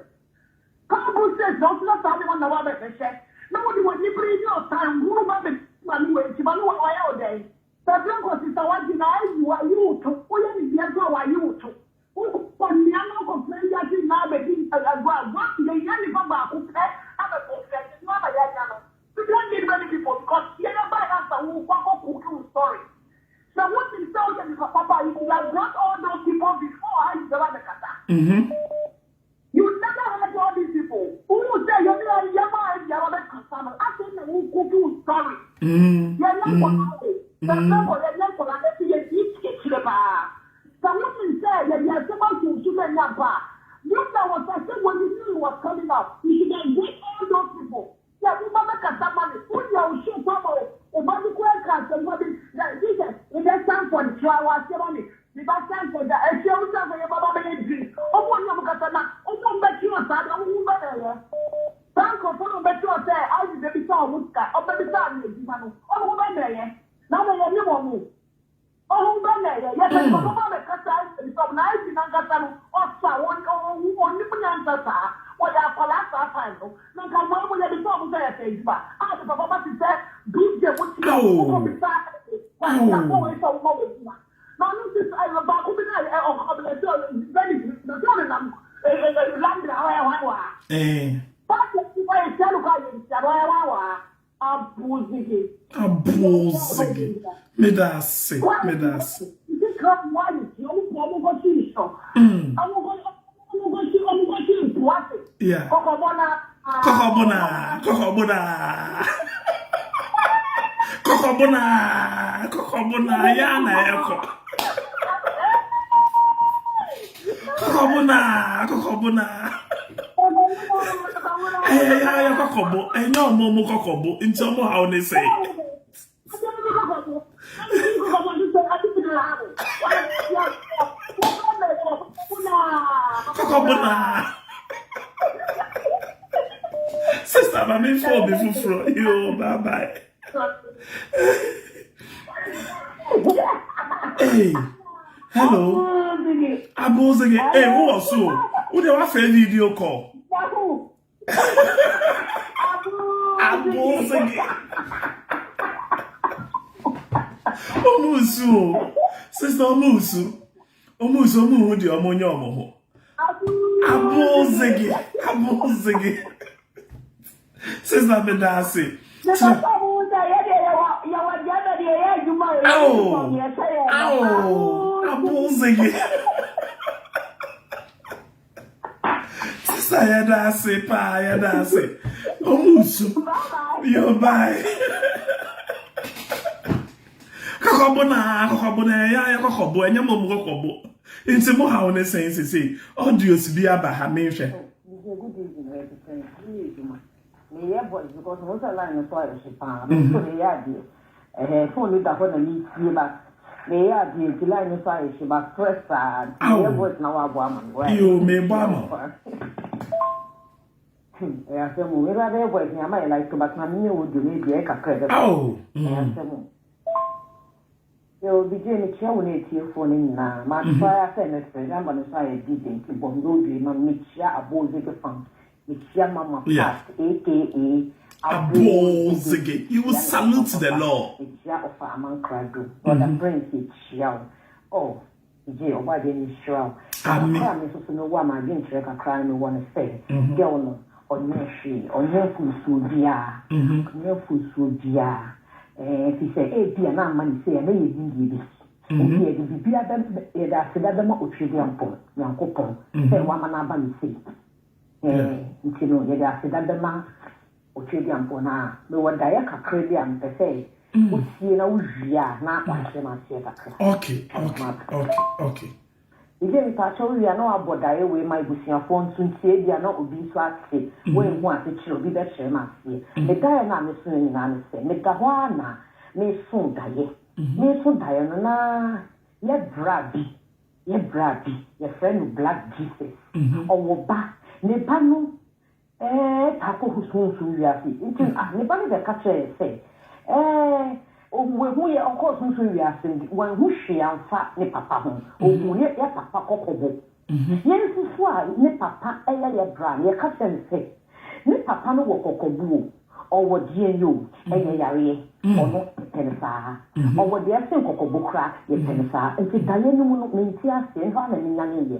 car boot sales na ɔsesa saa nneɛma na ɔba abɛhyɛ na wɔde wɔn anibere ne ɔtan hunu ba bɛ ma ne wɔ akyi ma ne wɔ ɔyɛ ɔdɛn. Sɛ kɔ sesa w'adwene a ayi wo ayi wo to woyɛ ne deɛ nso a wayi wo to wokɔ nea na ɔkɔfrɛ wiase nyinaa bɛdi agorɔ a what yɛhia nipa baako pɛ abɛbɔ fɛ ne ama yɛanya no we don't need many people because yɛyɛ bae ansa wo kɔ akɔ cooki wo story sɛ wonim sɛ woyɛ nipa papa you should have brought all those people before a you bɛba bɛkasa. You never heard all these people. Wohu sɛ yɛne yɛn yam a ɛdi aba bɛkasa no, afei na wokoki wo story. Yɛnyɛ nkwadaa o. Sɛ kɔ yɛnyɛ nkwadaa na ɛsɛ yɛdi kyikyire paa. Sɛ wonim sɛ yɛde asɛm ato wo so na ɛnyɛ ampa a, you there was a thing when you knew it was coming out. You should have brought all those people. Sɛ wo ba bɛkasa ma me, wo deɛ wo show kɔ ama wo, wo ba bi koraa nka asɛm pa bi, na Jesus, me bɛ Sanford tra wɔ aseɛ ma me, me ba Sanford a, ɛhyɛ wo Sanford yɛ ba ba bɛyɛ dream, ɔmo ɔne ɔmo kasa na ɔmo ɔmo bɛtwe wɔ saa deɛ ɔmo ho bɛ na ɛyɛ, saa nkorɔfoɔ no ɔmo bɛtwe wɔ sɛ Ivy bɛbisa ɔmo sika, ɔmo bɛbisa ɔmo adwuma no, ɔmo ho bɛ na ɛyɛ, na na yɛne wɔn. Ohun bɛn na ɛyɛ? Yɛpɛ sɛ ɔbɛba abɛkasa abisa na Ivy nankasa no ɔsa ɔnim nyansa saa ɔyɛ akwadaa saa time no na nka wɔn mu yɛbisa ɔmo sɛ yɛpɛ adwuma a ne papa ba te sɛ BJ mo ti a ɔkɔ bisa kwasiafo wei sɛ ɔmo wɔ adwuma na ɔno nso baako bi na ɔbɛn sɛ Venice na sɛ ɔnenam London a ɔyɛ hwan wɔ ha. Baako bi ɔyɛ tia no kɔ ayɛ ntia no ɔyɛ hwan wɔ ha. Abozege. Abozege. Meda ase. Meda ase. Yeah. Kɔkɔbɔna. Kɔkɔbɔna. Kɔkɔbɔna. Kɔkɔbɔna. Ya na ɛkɔ. Kɔkɔbɔna. Kɔkɔbɔna. Ɛyɛ ya yɛ kɔkɔbɔ. Ɛnyɛ ɔmo ɔmo kɔkɔbɔ. Nti ɔmo haw ne sɛ. Kɔkɔbɔ na. Sister, ma me fo obi foforɔ. Yo, bye bye. Hey, hello. Abozege. Hey, who was so? Who dey want video call? Abozege. Ọmụ nsu o. Sister ọmụ nsu. Ọmụ nsu ọmụ hu dị ọmụ nye ọmụ hụ. Abozege. Abozege. Sister me da ase. Ao! Ao! Abozege. Sisa yɛda ase paa yɛda ase. Ɔmo nsu. Yo bye. Kɔkɔbo na kɔkɔbo na ɛyɛ ayɛ kɔkɔbo ɛnyɛ mo mo kɔkɔbo. Nti mo haw ne sɛn sese audios bi aba ha menhwɛ. Meyɛ voice because mo sɛ line no so ayɛ hye paa. Me nso meyɛ adeɛ. Ɛhɛn phone no da hɔ na metie but meyɛ adeɛ nti line no so ayɛ hye but stress saa nti meyɛ voice na wɔabɔ ama me. Why? Yo, mebɔ ama wo. Ɛyɛ asɛm o. Meba bɛyɛ voice ni ama yɛ light but ma menyɛ audio na ebi ɛyɛ kakra ɛbɛba. Ɛyɛ asɛm o. Yo, Bijay mekyia wo ne atiefoɔ no nyinaa. Ma try ara sɛ mɛfrɛ, number no so ayɛ busy nti bɔ me audio yi ma me. Mekyia Abozege fam, mekyia Mama Pat aka Abozege, you will Mekyia ne salute the papa, Lord. mekyia Ɔfa Amankrado, Brother Prince yɛkyia wo. Oh, Bijay Ɔbɔadeɛ no nhyira wo. Na Amen. kakra a me nso so mewɔ a m'adwenkyerɛ kakra no mewɔ ne sɛ, girl no Ɔnyɛ hwee, ɔnyɛ mfomsoɔ biara, ɔnyɛ mfomsoɔ biara. Ɛɛ, ɛfiri sɛ ebia na amma no sei a, na yɛnnim deɛ ɛbɛsi. Enti yɛde biribiara bɛ, yɛde aseda bɛma Otwedeampɔn, Nyankopɔn, sɛ wama no aba no sei. Ɛɛ, nti no, yɛde aseda bɛma Otwedeampɔn. Na mewɔ daeɛ kakra bi a mepɛ sɛ wotie na wowie a, na wakyerɛ me aseɛ kakra. Okay, okay, okay, okay. Ebia mepaakyɛw wowie a na wabɔ daeɛ wei ma abusuafoɔ nso ntie ebia na obi nso ate wanhu ase kyerɛ obi bɛkyerɛ me aseɛ. Me daeɛ no a mesoeɛ nyinaa ne sɛ meda hɔ ara na meso daeɛ meso daeɛ no na yɛ bra bi yɛ bra bi yɛfrɛ no Black Jesus ɔwɔ ba ne ba no Ɛɛ, taa kɔ sunsum wiase. Nti ah, ne ba no bɛka kyerɛɛ yɛ sɛ, ɛɛ, wahu yɛ, ɔkɔɔ sunsum wiase no, wanhu hwee amfa ne papa ho. Ohuu yɛ, yɛ papa kɔkɔbo. Yɛn nso so a ne papa yɛ yɛ bra no, yɛka kyerɛɛ no sɛ, ne papa no wɔ kɔkɔbo o, ɔwɔ deɛn o, ɛyɛ yareɛ. Ɔno, yɛpɛ no saa. Ɔwɔ deɛ ɛsen kɔkɔbo koraa, yɛpɛ no saa. Nti daeɛ no mu no, mente aseɛ, ɛhɔ ara na menyaneeɛ.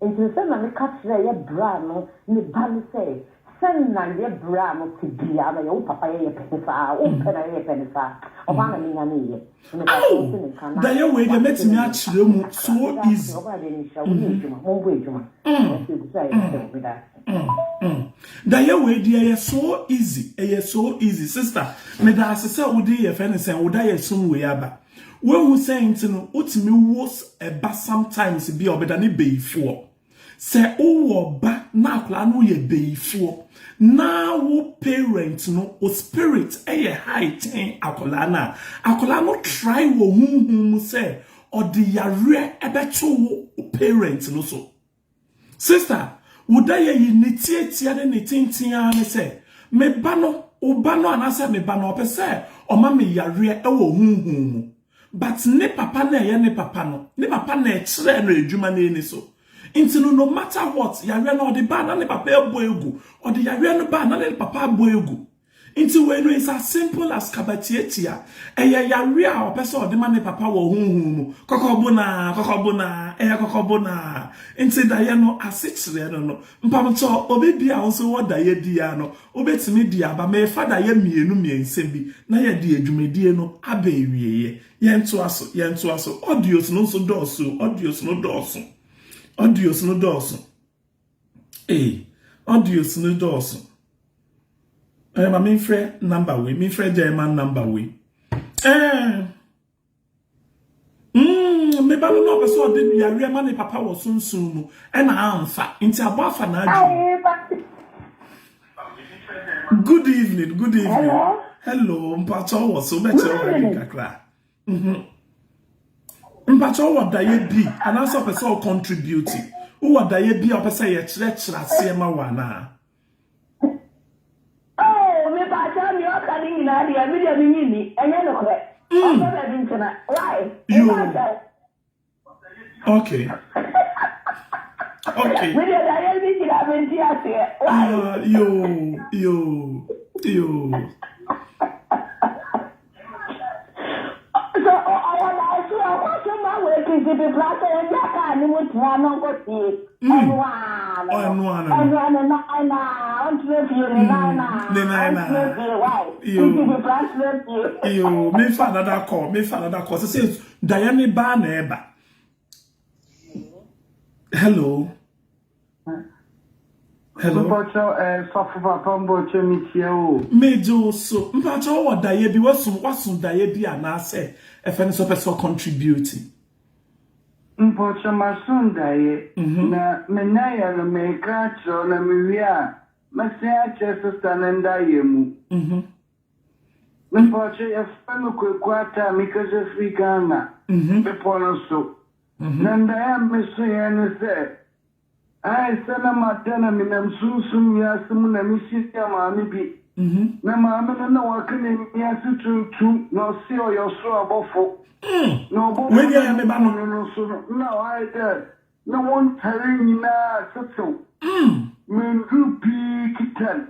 Enti no sɛ na meka kyerɛɛ yɛ bra no ne ba no sɛ, sɛ na yɛ bra no te biaa no yɛ wo papa yɛ yɛ pɛ no saa, wo mpɛ na yɛ yɛ pɛ no saa, ɔhɔ ara na me nyaneeɛ. Nti me pakyɛ wo Ao! te me nka na Dayɛ wei deɛ wakyerɛ mɛtumi me akyerɛ ase mu kakra. so Meda ase, easy. ɔbaa deɛ nhyira wo ne adwuma, mombɔ adwuma. Nanso egu so a yɛhwɛ wo, meda ase. Dayɛ wei deɛ ɛyɛ so easy, ɛyɛ so easy. Sister, meda ase sɛ wode yɛfrɛ no sɛn, wo dayɛ sum wei aba. Woahu sɛn nti no wotumi wo ba sometimes bi a ɔbɛdane bayifoɔ. Sɛ wowɔ ba na akwadaa no yɛ bayifoɔ na wo parent no wo spirit yɛ high kyɛn akwadaa no a, akwadaa no try wɔ honhom mu sɛ ɔde yareɛ ɛbɛto wo parent no so. Sister, wo dayɛ yi ne tiatia ne ne tenten ara ne sɛ, me ba no, wo ba no anaasɛ me ba no, ɔpɛ sɛ ɔma me yareɛ wɔ honhom mu. But ne papa na ɛyɛ ne papa no, ne papa na ɛkyerɛɛ no adwuma no ani so. Nti no, no matter what, yareɛ no ɔde ba na ne papa abɔ agu. Ɔde yareɛ no ba na ne papa abɔ agu. Nti wei no is as simple as kabatiatia. Ɛyɛ yareɛ a ɔpɛ sɛ ɔde ma ne papa wɔ honhom mu. Kɔkɔbonaa, kɔkɔbonaa, ɛyɛ kɔkɔbonaa. Nti daeɛ no asekyerɛ no no, mpamokyɛw obi bi a wo nso wɔ daeɛ biara no, wobɛtumi de aba. Merefa daeɛ mmienu mmiɛnsa bi na yɛde adwumadie no aba awieɛ. Yɛntoa so, yɛntoa so. Audios no nso dɔɔso o, audios no dɔɔso. Audios no dɔɔso. Ei, audios no dɔɔso. Eh, ma memfrɛ number wei, memfrɛ German number wei. Eh, me ba no na ɔpɛ sɛ ɔde yareɛ ma ne papa wɔ sunsun mu ɛna amfa nti abɔ afa n'adwene. Good evening, good evening. Hello. Hello, mpatsɔ wɔ so bɛkyerɛ wɔ adi kakra. Mpatsɔ wɔ daeɛ bi anaasɛ ɔpɛ sɛ ɔcontribute. Wowɔ daeɛ bi a ɔpɛ sɛ yɛkyerɛkyerɛ aseɛ ma wo anaa? Oh, me pakyɛ nea ɔka ne nyinaa deɛ me deɛ menye nni ɛnyɛ nokorɛ ɔmpɛ baabi ntena why me pakyɛ Okay. Okay. Me deɛ daeɛ bi nyinaa mente aseɛ why Ah, yo, yo, yo. So ɔwɔ daeɛ so ɔkɔ so ma wɔ ekisi pepra sɛ ɔnya ka. kaa no mu tena na ɔnkɔ fie. Ɛno ara no no. Ɛno ara no no. Ɛno ara ne nan na ɔntena fie ne nan na Ne nan na. ɔntena fie why? Yo. Nti fifra ntena fie. Yo, memfa another call, memfa another call. Sɛ sɛ daeɛ ne baa na ɛba. Hello. Hello. Mpakyɛw eh sɔfo papa mpakyɛw mekyia wo o. Megye wo so. Mpakyɛw wowɔ daeɛ bi waso waso daeɛ bi anaasɛ ɛfɛ no sɛ ɔpɛ sɛ ɔcontribute. Mpakyɛw maso ndaeɛ na me ndaeɛ no meka akyerɛ wo na mewie a mɛsan akyerɛ sister no ndaeɛ mu. Mpakyɛw yɛfrɛ me Kwaku Atta mekasa firi Ghana bepɔ no so na ndaeɛ a mesoeɛ ne sɛ Ayɛ sɛ na mada na menam sunsum wiase mu na mehyiaa maame bi. Na maame no na waka n'ani ase tuntum na ɔse ɔyɛ ɔsoro abɔfo. Na ɔbɔfo Wei deɛ no ɛyɛ me ba no. mehuu no no so no na ayɛ dɛ ne ho ntare nyinaa atetew. Menduru pii kita no.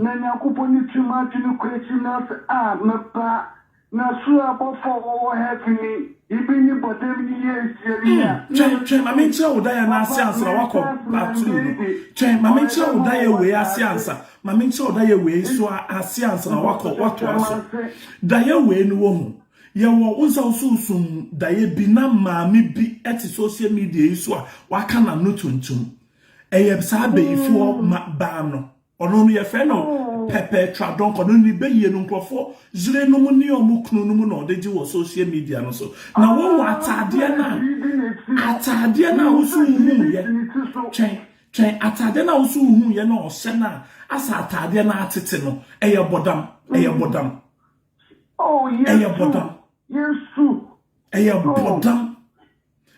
Na Nyankopɔn ne tirim adwene kɔ akyiri na ɔse, Ah, me ba, na soro abɔfo a wɔwɔ heaven yi, ibi nye bɔdam yi yɛ ehyia yi a. Twɛn, twɛn, ma menkyerɛ wo daeɛ no ase ansa na woakɔ part 2 no. Twɛn, ma menkyerɛ wo daeɛ wei ase ansa. Ma menkyerɛ wo daeɛ wei so ase ansa na woakɔ, woatoa so. Daeɛ wei no wohu, yɛwɔ, wo nsa wo sunsum daeɛ bi na maame bi te social media yi so a waka n'ano tuntum. Ɛyɛ saa bayifoɔ ma baa no. Ɔno no yɛfrɛ no Perpetua Donkor. Ɔno ne bayie no nkurɔfoɔ yerenom ne wɔn kununom na ɔde gye wɔ social media no so. Na wɔwɔ ataadeɛ no a ataadeɛ no a woso wohuiɛ twɛn twɛn ataadeɛ no a woso wohuiɛ na ɔhyɛ no a asa ataadeɛ no atete no ɛyɛ bɔdam ɛyɛ bɔdam ɛyɛ bɔdam ɛyɛ bɔdam.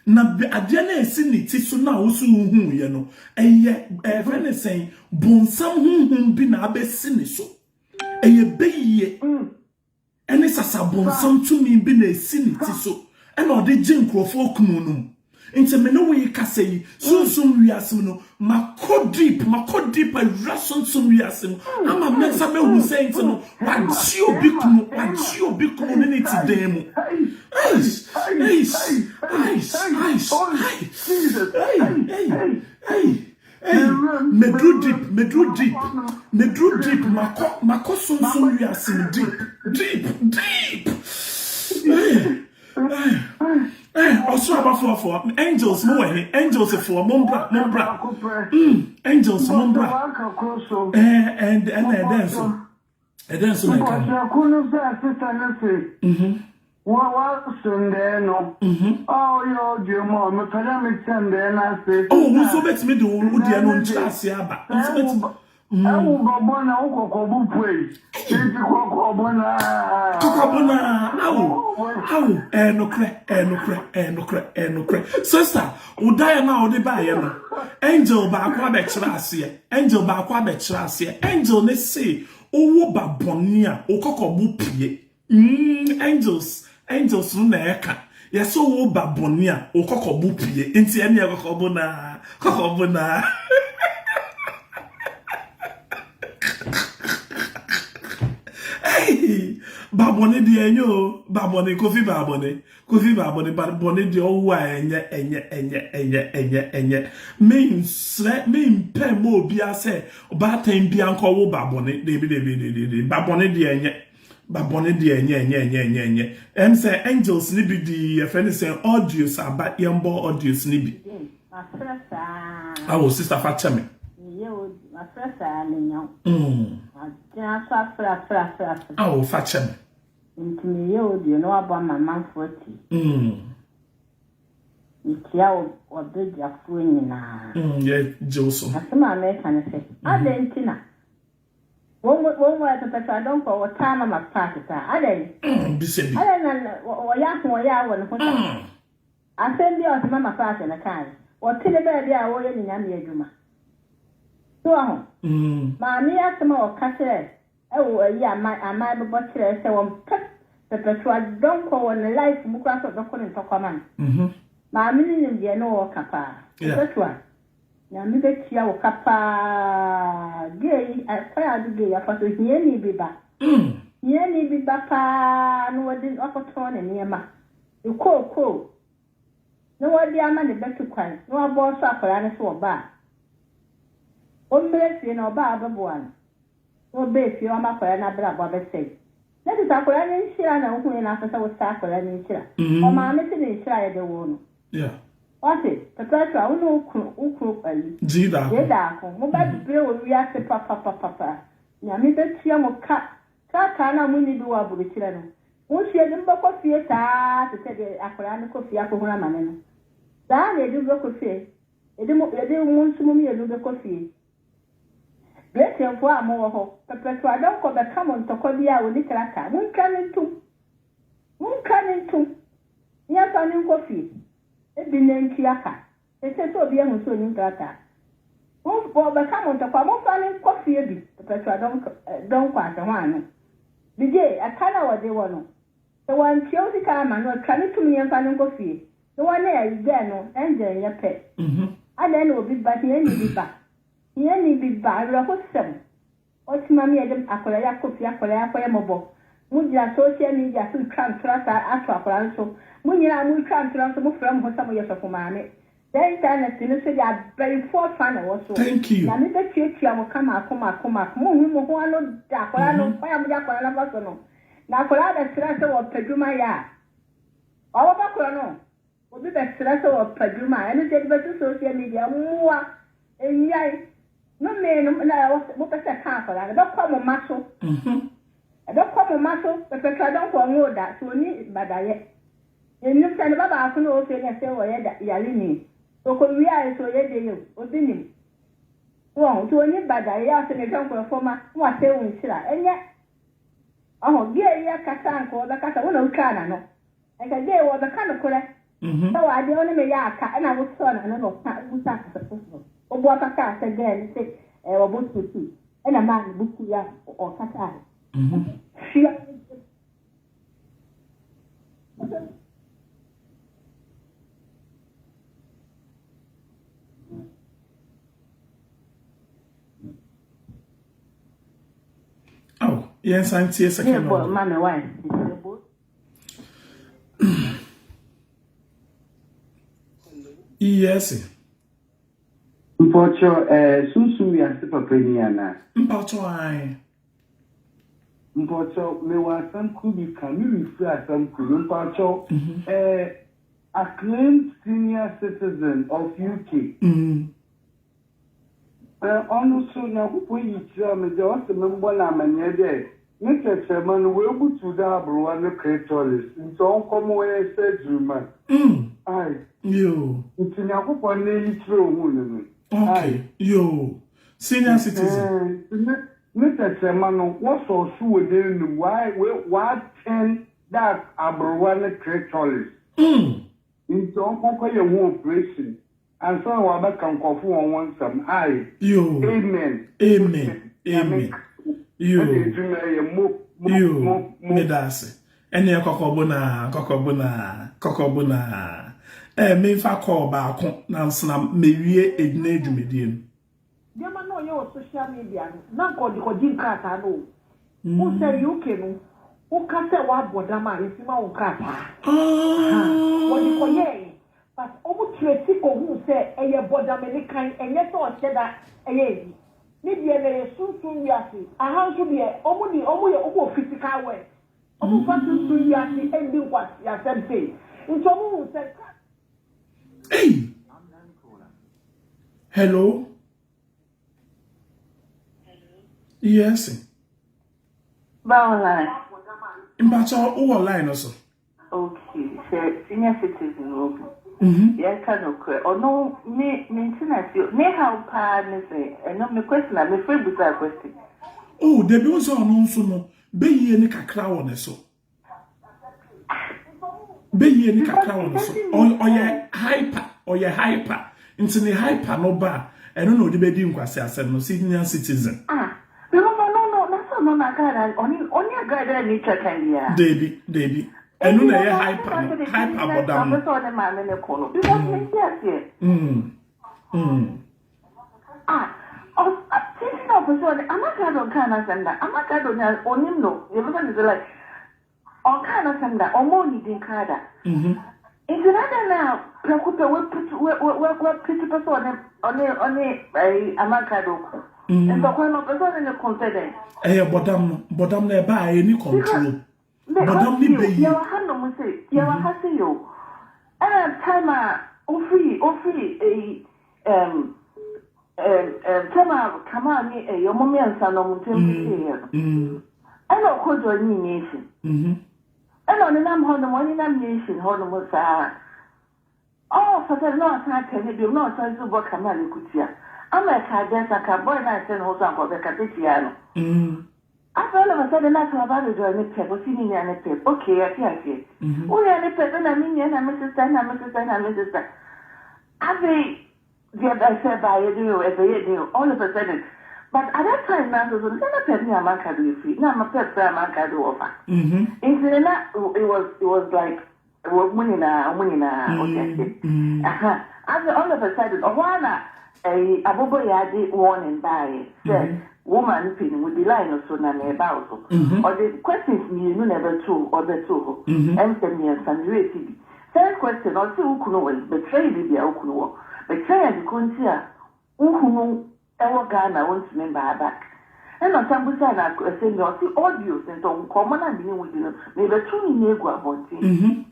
Na adeɛ no a ɛsi ne ti so no a wo so wohuiɛ no, ɛyɛ ɛfrɛ ne sɛn bonsam honhom bi na abɛsi ne so. Ɛyɛ bɛyie ɛne sasa bonsam tumi bi na ɛsi ne ti so ɛna ɔde gye nkurɔfoɔ kunu no mu. Nti me ne wo yi kasa yi, sunsum wiase mu no, makɔ deep, makɔ deep awura sunsum wiase mu ama me nsa bɛhu sɛ nti no, wagye obi kunu, wagye obi kunu ne ne ti dan mu. Eish, eish, eish, eish, ei, ei, ei, ei, meduru deep, meduru deep, meduru deep, makɔ, makɔ sunsum wiase mu deep, deep, deep. Ei. Ɔsoro abɔfoɔfoɔ, angels mo wɔ he? Angels foɔ, mo mbra, mo mbra. Angels mo mbra. Ɛɛ, ɛna ɛdɛn so? Ɛdɛn so na ɛka ho? Nkɔhyɛko no sɛ sista no se, wɔ waso ndɛɛ no, a ɔyɛ ɔdwe mu a, mepɛ dɛ metsɛ ndɛɛ no ase. Oh, wo nso wobɛtumi de wo deɛ no nkyerɛ aseɛ aba. Nso bɛtumi. Ɛwo bɔbɔ na wo kɔkɔbo puei. Enti kɔkɔbo na. Kɔkɔbo na awo awo ɛyɛ nokorɛ ɛyɛ nokorɛ ɛyɛ nokorɛ ɛyɛ nokorɛ. Sista wo daeɛ no a wode baeɛ no angel baako abɛkyerɛ aseɛ angel baako abɛkyerɛ aseɛ angel ne se wowo ba bɔne a wo kɔkɔbo pue. Mm, angels, angels no na ɛka. Yɛsɛ wo ba bɔne a, wo kɔkɔbo pue. Nti ɛne kɔkɔbo na, kɔkɔbo na. Hey, ba bɔne deɛ ɛnyɛ o, ba bɔne, kofi ba bɔne, kofi ba bɔne, ba bɔne deɛ ɔwo a ɛnyɛ, ɛnyɛ, ɛnyɛ, ɛnyɛ, ɛnyɛ, ɛnyɛ. Mensrɛ, mempɛ ma obiara sɛ ɔbaatan biara nkɔwo ba bɔne, debi, debi, debi, debi, ba bɔne deɛ ɛnyɛ. Ba bɔne deɛ ɛnyɛ ɛnyɛ ɛnyɛ ɛnyɛ ɛnyɛ. Ɛm sɛ angels no bi di yɛfrɛ no sɛ audios aba yɛmbɔ audios no bi. Mafrɛ saa. Awo sister fa kyɛ me. Meyɛ o mafrɛ saa menya wo. Magyina so afrɛ afrɛ afrɛ afrɛ. Awo fa kyɛ me. Nti meyɛ audio na wabɔ ama amanfoɔ atie. Mekyia wo w'abadwafoɔ nyinaa. Yɛ gye wo so. Asɛm a meka ne sɛ adɛn nti na Wɔn wɔn wɔyɛ pɛpɛtɔ adɔnkɔ wɔtaa mama paati saa adɛn? Bisa bi. Adɛn na wɔyɛ ahoɔyaa wɔ ne ho saa? Asɛm bi a ɔte mama paati no kae wɔte ne baabi a wɔyɛ ne nyame adwuma. So wɔ ho? Maame yi asɛm a ɔka kyerɛ ɛwɔ ayi aman aman bɛbɔ kyerɛ sɛ wɔmpɛ pɛpɛtɔ adɔnkɔ wɔ ne life mu koraa sɛ ɔbɛkɔ ne ntɔkwa ma no. Maame no nim deɛ ne ɔɔka paa. Pɛpɛtɔ a. Nyame bɛtua wo ka paa. Gay yi, kwan a wode gay yi afa so, hiani bi ba. Hiani bi ba paa na wɔde wakɔtɔn ne nneɛma. Ne kookoo. na wɔde ama ne bɛtu kwan na wabɔ so akwadaa no so ɔba a ɔmmrɛ fie na ɔba a ɔbɛboa no na ɔbɛɛ fie wama akwadaa no abrabɔ abɛsɛe. Na te sɛ akwadaa no nhyira na wohu na afɛ sɛ wosa akwadaa no nhyira. Ɔmaame se ne nhyira a yɛde woo no. Wate, Perpetua, wo ne wo kunu, wo kunu ayi. Gyee daako. Gyee daako. Mo bɛ brɛ wɔ wiase papapapapa. Nyame bɛtua mo ka. Krataa no a monni bi wɔ aburokyerɛ no, mo nso yɛde mo bɛkɔ fie saa te sɛ deɛ akwadaa no kɔ fie akɔhunu amane no. Saa na yɛde mo bɛkɔ fie. Yɛde mo, yɛde mo nso mo mmienu bɛkɔ fie. Britainfoɔ a mowɔ hɔ, Perpetua Donkor bɛka mo ntɔkwa biara a ɔnni krataa. Montwa no ntom. Montwa no ntom. Na yɛmfa no nkɔ fie. Ebi nantwi aka. Seesei sɛ obi ahu sɛ onni nkrataa. Mo, wɔbɛka mo ntɔkwa. Momfa no nkɔ fie bi. Perpetua Donkor ase ho ano. Bigye, ɛka no a wɔde wɔ no, sɛ wɔantua wo sika amma no a, twa no tom na yɛmfa no nkɔ fie. Na wɔne ayi girl no, Angel nyɛ pɛ. Adɛn na obi ba, hiani bi ba, hiani bi ba, awerɛhosɛm. Ɔse mame yɛde akwadaa yi akɔ fie akwadaa yi akɔyɛ mɔbɔ mo gyina social media so retwa ntora saa ato akwadaa no so mo nyinaa mo retwa ntora nso mo frɛ mo ho sɛ mo yɛ sɔfo maame saa internet no so deɛ abayifoɔ fa na ɛwɔ soɔ Thank you. Nyame bɛtuatua mo ka maako maako maako mo nhu mo ho ano da akwadaa no kwan a mode akwadaa no afa so no na akwadaa bɛsrɛ sɛ wɔpɛ dwuma yɛ a ɔwɔ bɛkorɔ no Obi bɛsrɛ sɛ ɔpɛ adwuma a, ɛno nti yɛde bɛto social media, mmoa, nnwan, nomee no na ɛwɔ sɛ mopɛ sɛ ɛka akwadaa no, ɛbɛkɔ mo mma so. Ɛbɛkɔ mo mma so, pɛpɛtɔ adɔnkɔ ɔnwoo da, sɛ ɔni badayɛ. Yɛnnim sɛ ne ba baako na ɔwɔ fie no sɛ ɔyɛ da yareni. Ɔkɔwiaeɛ sɛ ɔyɛ dɛn o, obi nim. Wɔn, nti ɔni badayɛ, yɛ a sɛ mehwɛ nkurɔfoɔ ma, na wasɛe wo nhyira. Ɛnyɛ, ɔho, gay yi akasa anka ɔbɛkasa, wo na wotwaa n'ano. Nka gay wɔ bɛka nokorɛ sɛ wɔ adeɛ wo ne me yɛ aka ɛna wo sɔɔ n'ano na ɔka wo busaa asɛ foforɔ wo boa pa kaa sɛ girl no se ɛɛ wɔbɔ tutu ɛna maa ne bo fui a ɔkasaa hwia. Oh, yɛn san tie second audio. Yes. Mpɔkyɛ eh, sunsum wiase papa ni anaa? Mpɔkyɛ ae. Mpɔkyɛ mewɔ asɛm koro bi ka, me refiri asɛm koro bi. Mpɔkyɛ mm-hmm. eh, acclaimed senior citizen of UK. Mm. Na ɔno so, Nyankopɔn yi kyerɛɛ me dɛ ɔse membɔ no amanneɛ dɛ ne tɛkyerɛma no woebutuw dɛ aberwa no clitoris ntsi ɔnkɔ ma wɔnyɛ surgery mma no. Ae. Yoo. Ntsi Nyankopɔn n'enyi kyerɛ ohun no no. Okay. Ae. Yoo. Senior citizen. Ɛɛn, ntsi ne ne tɛkyerɛma no wɔsɔw so wɔ n'enum, wɔae we wɔatsen dɛ aberwa no clitoris. Ntsi ɔnkɔ nkɔyɛ ho operation. Ansa na wabɛka nkurɔfo wɔn ho nsɛm ae. Yoo. Amen. Amen. Amen. Yoo. Ɛna adwuma yɛ mo mo Yoo. mo mo. Meda ase. Ɛneɛ kɔkɔbo naa kɔkɔbo naa kɔkɔbo naa. Ɛɛ memfa kɔɔ baako na nsena mewie edwina dwumadie no. Nneɛma na ɔyɛ wɔ social media no na nka ɔde kɔgye nkrataa no o. Wohu sɛ UK no woka sɛ woabɔ dam a yɛtumi ma wo nkrataa. Ahaa wɔde kɔyɛɛe but wɔn trace kɔhuu sɛ ɛyɛ bɔdam anikan ɛnyɛ sɛ ɔhyɛ da yɛ ayi. Ne deɛ na ɛyɛ sunsum wiase. Aha nso deɛ wɔn de wɔn yɛ wɔn wɔ physical world. Wɔn mfa sunsum wiase ndi nkwaseasɛm sei. Nti wɔn huu sɛ nkrataa. Hey! Hello? Yes. Ba online. Mpatsɔ wowɔ line no so. Okay, sɛ senior citizen wɔ mu. Yɛnka nokorɛ, ɔno me me ntena se ne haw paa ne sɛ ɛno me question a mefrɛ busaa question. Oh, dabi wo sɛ ɔno nso no bɛyie ne kakra wɔ ne so. Bɛyie ne kakra wɔ ne so. Ɔyɛ hyper, ɔyɛ hyper. Nti ne hyper no ba a, ɛno na ɔde bɛdi nkwasi asɛm no, senior citizen. Ah, because ɔno no, na sɛ ɔno na agrada, ɔne ɔne agrada ni twa kan biara. Dabi, dabi. Ɛno na ɛyɛ hyper no, hyper bɔdam no. Ɔpɛ sɛ ɔne maame ne ko no, because me nti aseɛ. Ah, ɔs, titi na ɔpɛ sɛ ɔne, Amagrado nkaa n'asɛm da, Amagrado nya, ɔnim no, yɛbɛfa ne sɛ like, ɔnkaa n'asɛm da, ɔmmɔɔ ne din koraa da. Nti na adɛn na. prɛko pɛ waputu wa wa wapitu pɛ sɛ ɔne ɔne ɔne ɛyi amanka do ko. Ntɔkwa no ɔpɛ sɛ ɔne ne ko sɛ dɛn? Ɛyɛ bɔdam no, bɔdam no ɛba a ɛni control. Bɔdam ne bɛ yie. Yɛwɔ ha nom se, yɛwɔ ha se yo. Ɛna time a ofiri ofiri eyi ɛm ɛm ɛm time a Kamal ne eyi ɔmo mmiɛnsa no ɔmo ntɛm tetee yɛ no. Ɛna ɔkɔ join nation. Ɛna ɔnenam hɔ nom ɔnenam nation hɔ nom saa. Ɔɔ fata na ɔsan atɛ ne biom na ɔsan nso bɔ Kamal ekutia. Ama ɛka dɛn sa ka boy na ahyɛ ne ho so anka ɔbɛkasa tia no. Afei all of a sudden na afei ɔba abɛjoin ne pep, ɔsi ne nua ne pep. Okay, yɛte aseɛ. Wo nua ne pep, ɛna me nua, ɛna me sister, ɛna me sister, ɛna me sister. Afei, deɛ ɛsɛ baayɛ den o, ɛbɛyɛ den o, all of a sudden. But at that time na nso so, na pep ne Amanka do efiri, na ama pep frɛ Amanka do wɔfa. Nti ne na it was like, wɔ mu nyinaa, wɔn nyinaa, ɔte aseɛ. Aha. Afei all of a sudden, ɔhɔ ara na ɛyi aboboyaa warning baayɛ sɛ woman no pɛ ne mu di line no so na na ɛba wo so. Ɔde questions mmienu na ɛbɛto ɔbɛto hɔ. Ɛm sɛ mmiɛnsa no werɛ fi bi. First question, ɔse wo kunu wɔ yi, bɛkyerɛ yɛ baabi a wo kunu wɔ. Bɛkyerɛ yɛ ade ko nti a wohunu ɛwɔ Ghana wontumi mbaa back. Ɛna ɔsan busaa no asɛm bi, ɔse audios ntɔ nkɔmmɔ no a mene wo di no, mebɛto ne nyinaa egu abɔnten.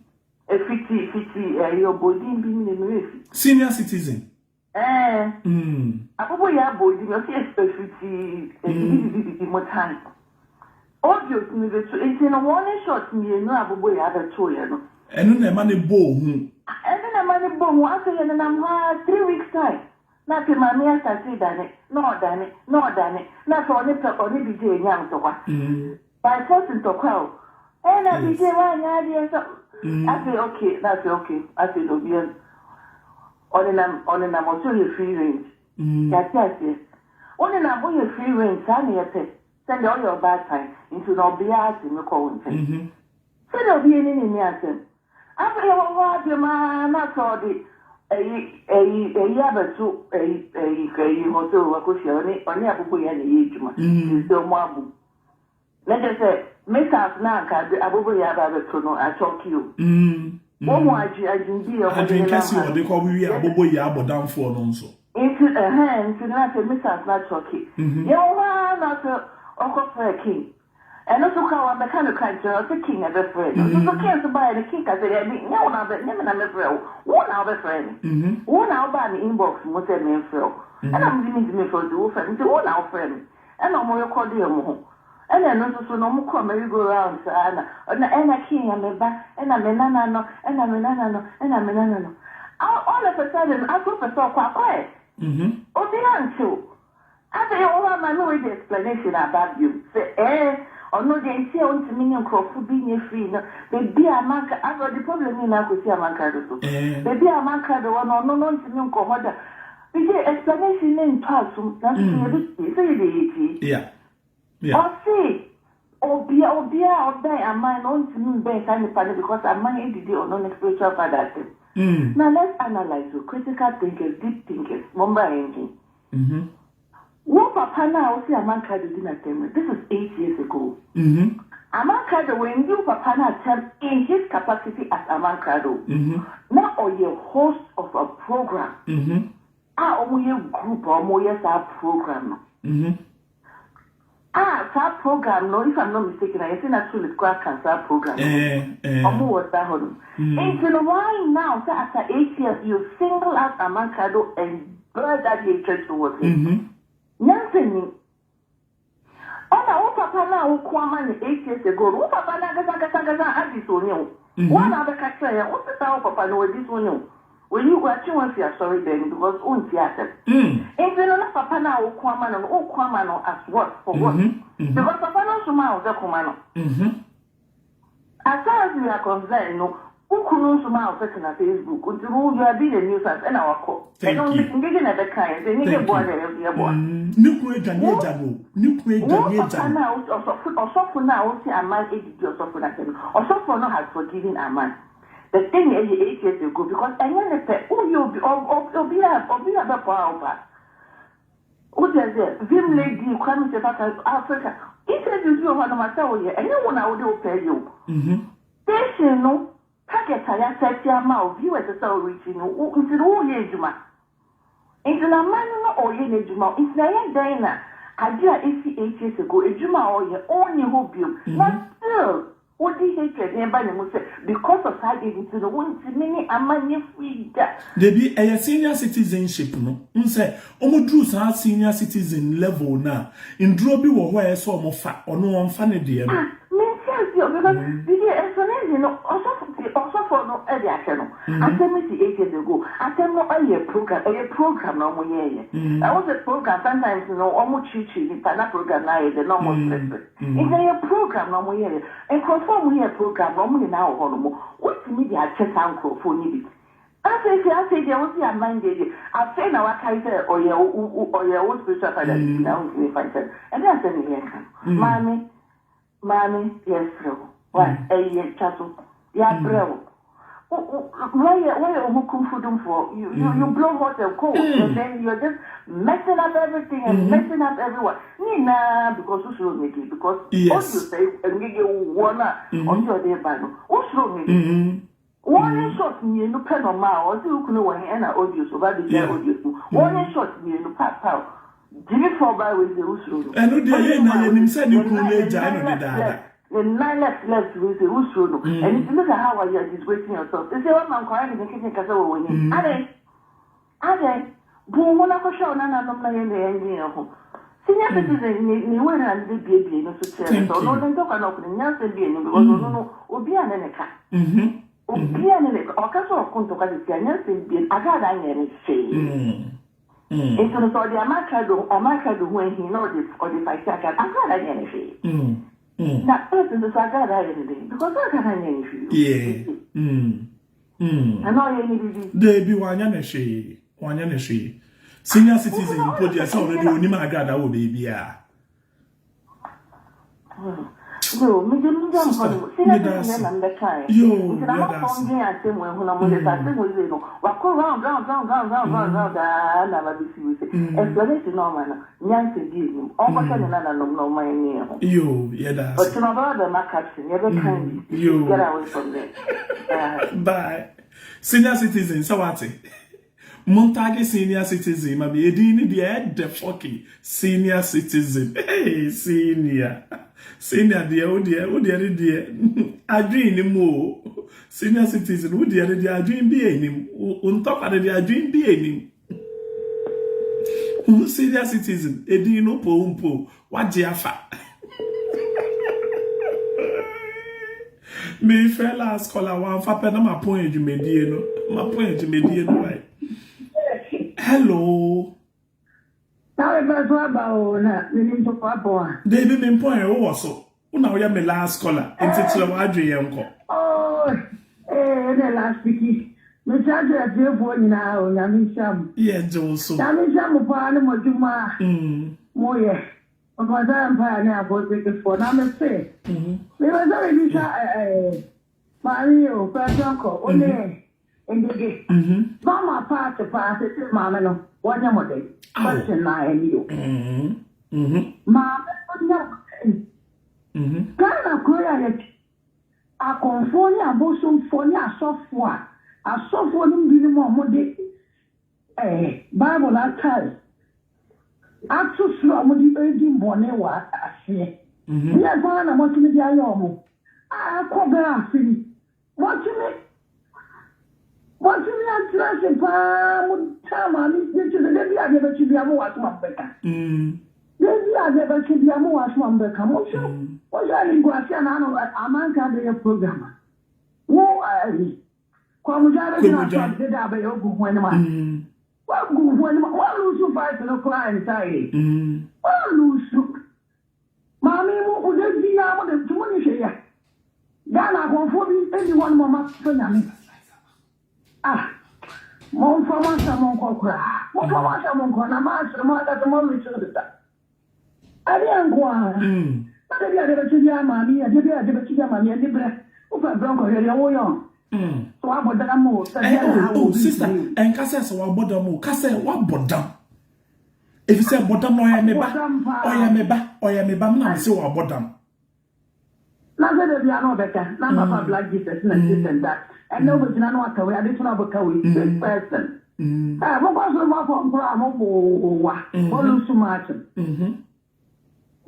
Efiti fiti ɛyɛ ɔbɔdin bi mi na mmerɛ fi. Senior citizen. Ɛɛ. Aboboyaa abɔdin ɔsi efiti ebibibibibi mo time. Audios mi bɛto nti no wɔn ne short mmienu a aboboyaa abɛto yɛ no. Ɛno na ɛma ne bɔ ohun. Ɛno na ɛma ne bɔ ohun. Afei yɛ nenam hɔ a 3 weeks time na afei maame asase dane na ɔdane na ɔdane na afei ɔne pɛ ɔne bi gye enya ntɔkwa. By force ntɔkwa o. Ɛna bi gye wanyɛ adeɛ sɛ afei okay na afei okay afei na obi ɔnenam ɔnenam ɔsɛ ɔyɛ free range. Yate aseɛ. Ɔnenam ɔyɛ free range saa na yɛpɛ sɛdeɛ ɔyɛ ɔbaatan nti na ɔbea ate me kɔ wo nkyɛn. Sɛdeɛ obi ani ne ni asɛm. Afei yɛwɔ hɔ adwem ara na sɛ ɔde ɛyi ɛyi ɛyi abɛto ɛyi ɛyi ɛyi hɔ sɛ wakɔhyia ɔne ɔne aboboyaa na ɛyɛ adwuma. Nti sɛ ɔmo abo. Na kyerɛ sɛ missiles na anka aboboyaa aba abɛto no atɔki o. Wɔn mu adwe adwene bi a wɔde Adwene nenam kɛse ha no. ɔde kɔ wiwi aboboyaa abɔdamfoɔ no nso. Nti ɛhɛn nti na sɛ missiles na atɔki. Yɛwɔ hɔ ara na sɛ ɔkɔfrɛ king. Ɛno nso kora wabɛka no ka nkyerɛ ɔsɛ king ɛbɛfrɛ no. Nso so king nso baeɛ no king ka sɛ ɛbi nyɛ wo na wobɛ nyɛ me na mɛfrɛ wo. Wo na wobɛfrɛ me. Wo na wobaa me inbox mu sɛ memfrɛ wo. Ɛna mede me ntumi mfrɛ wo nti wofrɛ me nti wo na wofrɛ me. Ɛna ɔmo rekɔdo yɛ mo ho. Ɛna ɛno nso so no ɔmo kɔ merry go round saa na ɛna ɛna king yɛ me ba ɛna me nana no ɛna me nana no ɛna me nana no. All of a sudden aso pɛ sɛ ɔkɔ akɔɛ. Obiara ntew. Afei wɔ hɔ ama me wei de explanation aba bio sɛ ɛɛ ɔno deɛ nti a ɔntumi ne nkurɔfo bi nyɛ free no beebi a amanka afei ɔde problem nyinaa kɔsi amanka do so. Beebi a amanka do wɔ no ɔno no ntumi nkɔ hɔ da. Bigye explanation ne ntɔ asom nanso sɛ yɛbɛtie sɛ yɛde yɛtie. Ɔse obia obia a ɔbɛn aman no ɔntumi mbɛn saa nipa no because aman edidi ɔno ne spiritual father atɛm. Now let's analyse o, critical thinkers, deep thinkers, mommra yɛn nkyɛn. Wo papa no a wosi Amankrado di n'atɛm no, this is 8 years ago. Amankrado wendi wo papa no atɛm in his capacity as Amankrado. Na ɔyɛ host of a program a wɔyɛ group a wɔyɛ saa program no. A saa program no, if I'm not mistaken, I say na Tulip kora ka saa program no. Ɔmo wɔ saa hɔ no. Nti no why now sɛ after 8 years you single out Amankrado and bear that hatred towards him? Nyansa ni. Ɛna wo papa no a woko ama no 8 years ago no, wo papa no ankasa ankasa ankasa adi so onye wo. Wɔn na abɛka kyerɛ yɛn, wo sesa wo papa no wadi so onye wo. Oyi watwe wɔn afi asɔre dan mu because wontie asɛm. Nti no na papa no a woko ama no no, woko ama no as what? For what? Because papa no nso maa wo sɛ koma no. As far as we are concerned no, wo kunu nso maa wo sɛ tena Facebook nti wo you are being a nuisance ɛna wakɔ. Thank you. Ngege na ɛbɛka yɛn sɛ ngege boa deɛ yɛ boa. Ne kunu adwane agya no. Ne kunu adwane Wo agya papa no. no a ɔsɔfo ɔsɔfo no a wote aman edidi ɔsɔfo no atɛm no, ɔsɔfo no has forgiven aman. The thing ɛyɛ 8 years ago because ɛnyɛ ne pɛ woyɛ obi obi a obi a bɛpɔ a wopa. Wote sɛ Vim lady Kwame Sefa Africa interviews bi wɔ hɔ nom asɛ woyɛ ɛnyɛ wo na wode wo pɛ yɛ o. Station no. Target a yɛasɛte ama wo, viewers a ɛsɛ sɛ wo reach no, wo nti no woreyɛ adwuma. Nti na man no na ɔreyɛ n'adwuma o, nti na ɛyɛ dɛn na adeɛ a ɛsi 8 years ago, adwuma a ɔreyɛ, ɔnni hɔ biom, na still wode hatred no ba ne mu sɛ because of saa adeɛ no nti no, wontumi ne aman nyɛ free da. Dabi, ɛyɛ senior citizenship no. Wohu sɛ, wɔduru saa senior citizen level no a, nnuro bi wɔ hɔ a ɛyɛ sɛ wɔfa, ɔno ɔmfa ne deɛ no. Ah, mente aseɛ o, because didi explanation no, ɔsɔfo ti ɔsɔfo no de ahyɛ no. Asɛm no si 8 years ago. Asɛm no yɛ program, ɛyɛ program na wɔn yɛɛyɛ. Ɛwɔ sɛ program sometimes no wɔn kyirikyiri nipa na program no ayɛ dɛ na wɔn seresere. Nti ɛyɛ program na wɔn yɛɛyɛ. Nkurɔfoɔ a wɔn yɛɛ program no wɔn nyinaa wɔ hɔ nom. Wotumi de akyɛ saa nkurɔfoɔ no bi. Afei sɛ afei deɛ wosi aman deɛ deɛ afei na wakae sɛ ɔyɛ wo ɔyɛ wo spiritual father nti na wontumi mfa nkyɛ no. Ɛdeɛn asɛm na yɛreka no? Maame, maame yɛsrɛ wo wai ɛyɛ twa so yɛabrɛ wo. Wo wo woayɛ woayɛ wo ho kumfudumfoɔ you you you blow hot and cold and then you're just messing up everything and messing up everyone. Ne nyinaa because wosuro Ngege because audio sɛ Ngege woɔ no a ɔse ɔde ba no wosuro Ngege. Warning shot mienu pɛ na ɔmaa wo, ɔse wo kunu wɔ he ɛna audios ɔba abegyae audios mu, warning shot mienu pow pow, gyimi fɔɔ baa wei deɛ wo suro no. Ɛno deɛ yɛn nyinaa yɛnim sɛ ne kunu no agyae no dedaada. Ne nan left left wei deɛ wo suro no, ɛno nti look at how you are disgracing yourself, sesei wama nkwadaa nketenkete kasa wɔ w'anim, adɛn? Adɛn? Bu wo ho na kɔhwɛ wo nananom na yɛn deɛ yɛndwen yɛn ho. Senior citizen ne ne wei no na mede buebue no so kyerɛ no sɛ ɔno ne ntɔkwa na ɔko no nyansa bi nnim because ɔno no obiara ne ne ka. Obiara ne ne ka. Ɔka sɛ ɔko ntɔkwa sisi a nyansa bi Agrada nyɛ ne hwee. Nti no sɛ ɔde Amakrado Amakrado ho ahi na ɔde ɔde fight Agrada Agrada nyɛ ne hwee. Na first nso so Agrada ayɛ ne den because Agrada nyɛ ne hwee. Yeah. Anaa ɔyɛ ne biribi? Dabi, wanyɛ ne hwee. Wanyɛ ne hwee. Senior citizen mpo deɛ sɛ ɔno deɛ onim agrada wɔ baabi a. Yo, me de me jam hɔ no. Senior citizen na mbɛka ɛ. Yo, Nti na ma fɔm dwen asɛm wɔ ehu na mo de sa asɛm wɔ yie no. Wakɔ round round round round round round round aa na ba besi wei sɛ. Explanation na ɔma no nyansa bi enim. Ɔnkɔhwɛ ne nananom na ɔma ɛne ɛho. Yo, yɛda ase. Ɔkyena ɔbɛba bɛma caption yɛbɛkan bi. Yo. Get away from there. Bye. Bye. Senior citizen sɛ wate. Montage senior citizen ma me edin ne deɛ ɛdɛ fɔki senior citizen. Hey senior. Senior deɛ wo deɛ wo deɛ ne deɛ adwene ne mu o. Senior citizen wo deɛ ne deɛ adwene bi anim. Wo ntɔkwa ne deɛ adwene bi anim. Wo senior citizen edin no po mpo wagye afa. Mefrɛ last caller wamfa pɛ na mapɔn adwumadie no mapɔn adwumadie no wae. Hello. Na mepɛ so aba o na menim so wapɔn a. Dabi mempɔn ɛ wowɔ so. Wo na woyɛ me last caller nti kyerɛ w'adwen yɛnkɔ. Oh eh ɛnɛ last piki. Mekyerɛ kyerɛ atiefoɔ nyinaa o Nyame nhyira mo. Yɛgye wo so. Nyame nhyira mo paa ne mo adwuma a moyɛ. Ɔkɔmhyɛ Empire ne Abɔdzefoɔ na mese mepɛ sɛ mebisa eh maame yi o Pɛsɛnkɔ wo ne Ngege mama paate paa sese maame no wɔnyɛ mo den question na ɛni o maame no nyɛ mo den Ghana kuro yi a yɛte akɔmfoɔ ne abosomfoɔ ne asɔfoɔ a asɔfoɔ no binom a wɔde eh, Bible atare ato soro a wɔde redi bɔne wɔ aseɛ. Deɛ paa na moatumi de ayɛ wɔn a ɛkɔ bɛɛ afe ni. Moatumi moatumi atena ase paa mo taa maame yi kyerɛ sɛ da bi adeɛ bɛkye bia mowɔ asɛm a mobɛka. Da bi adeɛ bɛkye bia mowɔ asɛm a mobɛka. Monhwɛ monhwɛ animguase a naano amanka bɛyɛ program a wo ayi Kwamugya bɛgyina so a deda a bɛyɛ ogu ho anim ase. Wagu ho anim walusu fight no koraa entirely. Walusu. Maame mu mo da biara mo de nti mo ni hwɛ yɛ. Ghana akɔnfoɔ bi nni hɔ nom ɔma sɔ nyame. Ah momfa mo asɛm nkɔ koraa. Momfa mo asɛm nkɔ na maasere mo ankasa mo arekyere deda. Ɛdeɛn nko ara? Na da bi a adeɛ bɛkye biara maame yi, adeɛ bi a adeɛ bɛkye biara maame yi, ani berɛ. Wopɛ berɛ nkɔhwɛ deɛ woyɛ o. Sɛ woabɔ dam o, sɛ Eh, deɛ na oh, ha wɔ oh, obi sister, ntumi. ɛnka sɛ sɛ wabɔ dam o, ka sɛ wabɔ dam. Ɛfiri sɛ bɔ dam no ɔyɛ me ba, Wabɔ dam paa. ɔyɛ me ba, ɔyɛ me ba, me na me se wabɔ dam. Na sɛ da biara na ɔbɛka, na papa Black Jesus na this and that. Ɛnɛ wobɛgyina no aka wei, ade kye na wobɛka wei. This person. Eh, mokɔ soro ma fam koraa mo bowa. Mo lose match.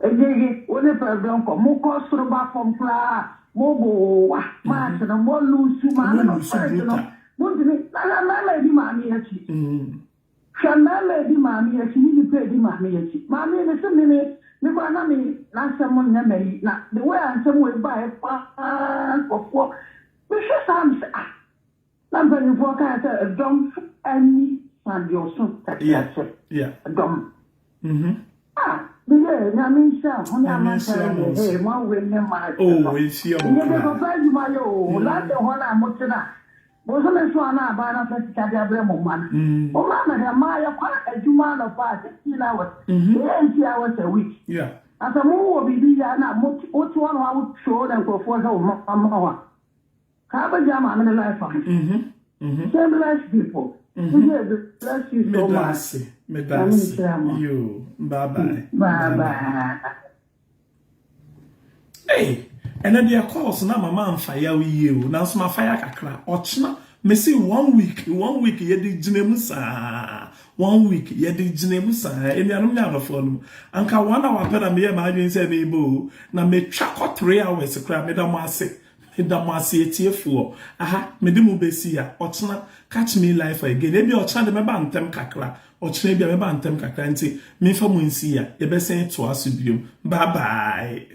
Egyegye, wo ne president kɔ. Mokɔ soro ba fam koraa mo bowa. Match no, mo lose maame no lose spirit no. brutal. Montumi, na hwɛ mmarima edi maame akyi. Hwɛ mmarima edi maame akyi, ne nipa edi maame akyi. Maame ne se meme, me kora na me n'asɛm nyɛ m'ayi. Na the way a nsɛm wei baeɛ paa nkurɔfoɔ, mehwɛ saa me sɛ ah, na mpanyinfoɔ kaa sɛ ɛdɔm ani sa deɛ ɔso tɛkyerɛkyɛ. Ɛdɔm. Ah, meyɛ Nyame nhyira ho ne Nyame nhyira amansan mo de nso. hey, mo awe ne ma Oh, ehyia mo Nyɛ de koraa. kɔfa adwuma yɛ o. London hɔ no a mote no a, bosome so a na aban no afa sika de abrɛ mo mma no. Momma mehwɛ mmaa yɛkɔ adwuma anɔpa a 16 hours, yɛyɛ 80 hours a week. Na sɛ mowɔ biribi yɛ a na mote wote hɔ na wawotwoo na nkurɔfoɔ hwɛ wo mma ma hɔ a, kaa bɛgya maame ne life ano. Shameless people. Mm-hmm. Bless you so Meda much. ase. Meda Nyame ase. nhyira mo. Yo, bye bye. Bye bye. Hey, ɛnɛ deɛ calls na mama amfa yaw yie o, nanso mafa ya kakra. Ɔkyena mesi one week, one week yɛde gyina mu saa, one week yɛde gyina mu saa. Enuanom ne adɔfoɔ no, anka 1 hour pɛ na meyɛ m'adwene sɛ mebɔ o, na metwa kɔ 3 hours koraa. Meda mo ase, meda mo ase etiefoɔ. Aha mede mo besi a, ɔkyena catch me live again. Ebi ɔkyena de mɛba ntɛm kakra, ɔkyena bi a mɛba ntɛm kakra, nti memfa mo nsi a yɛbɛsɛn toa so biom. Bye bye.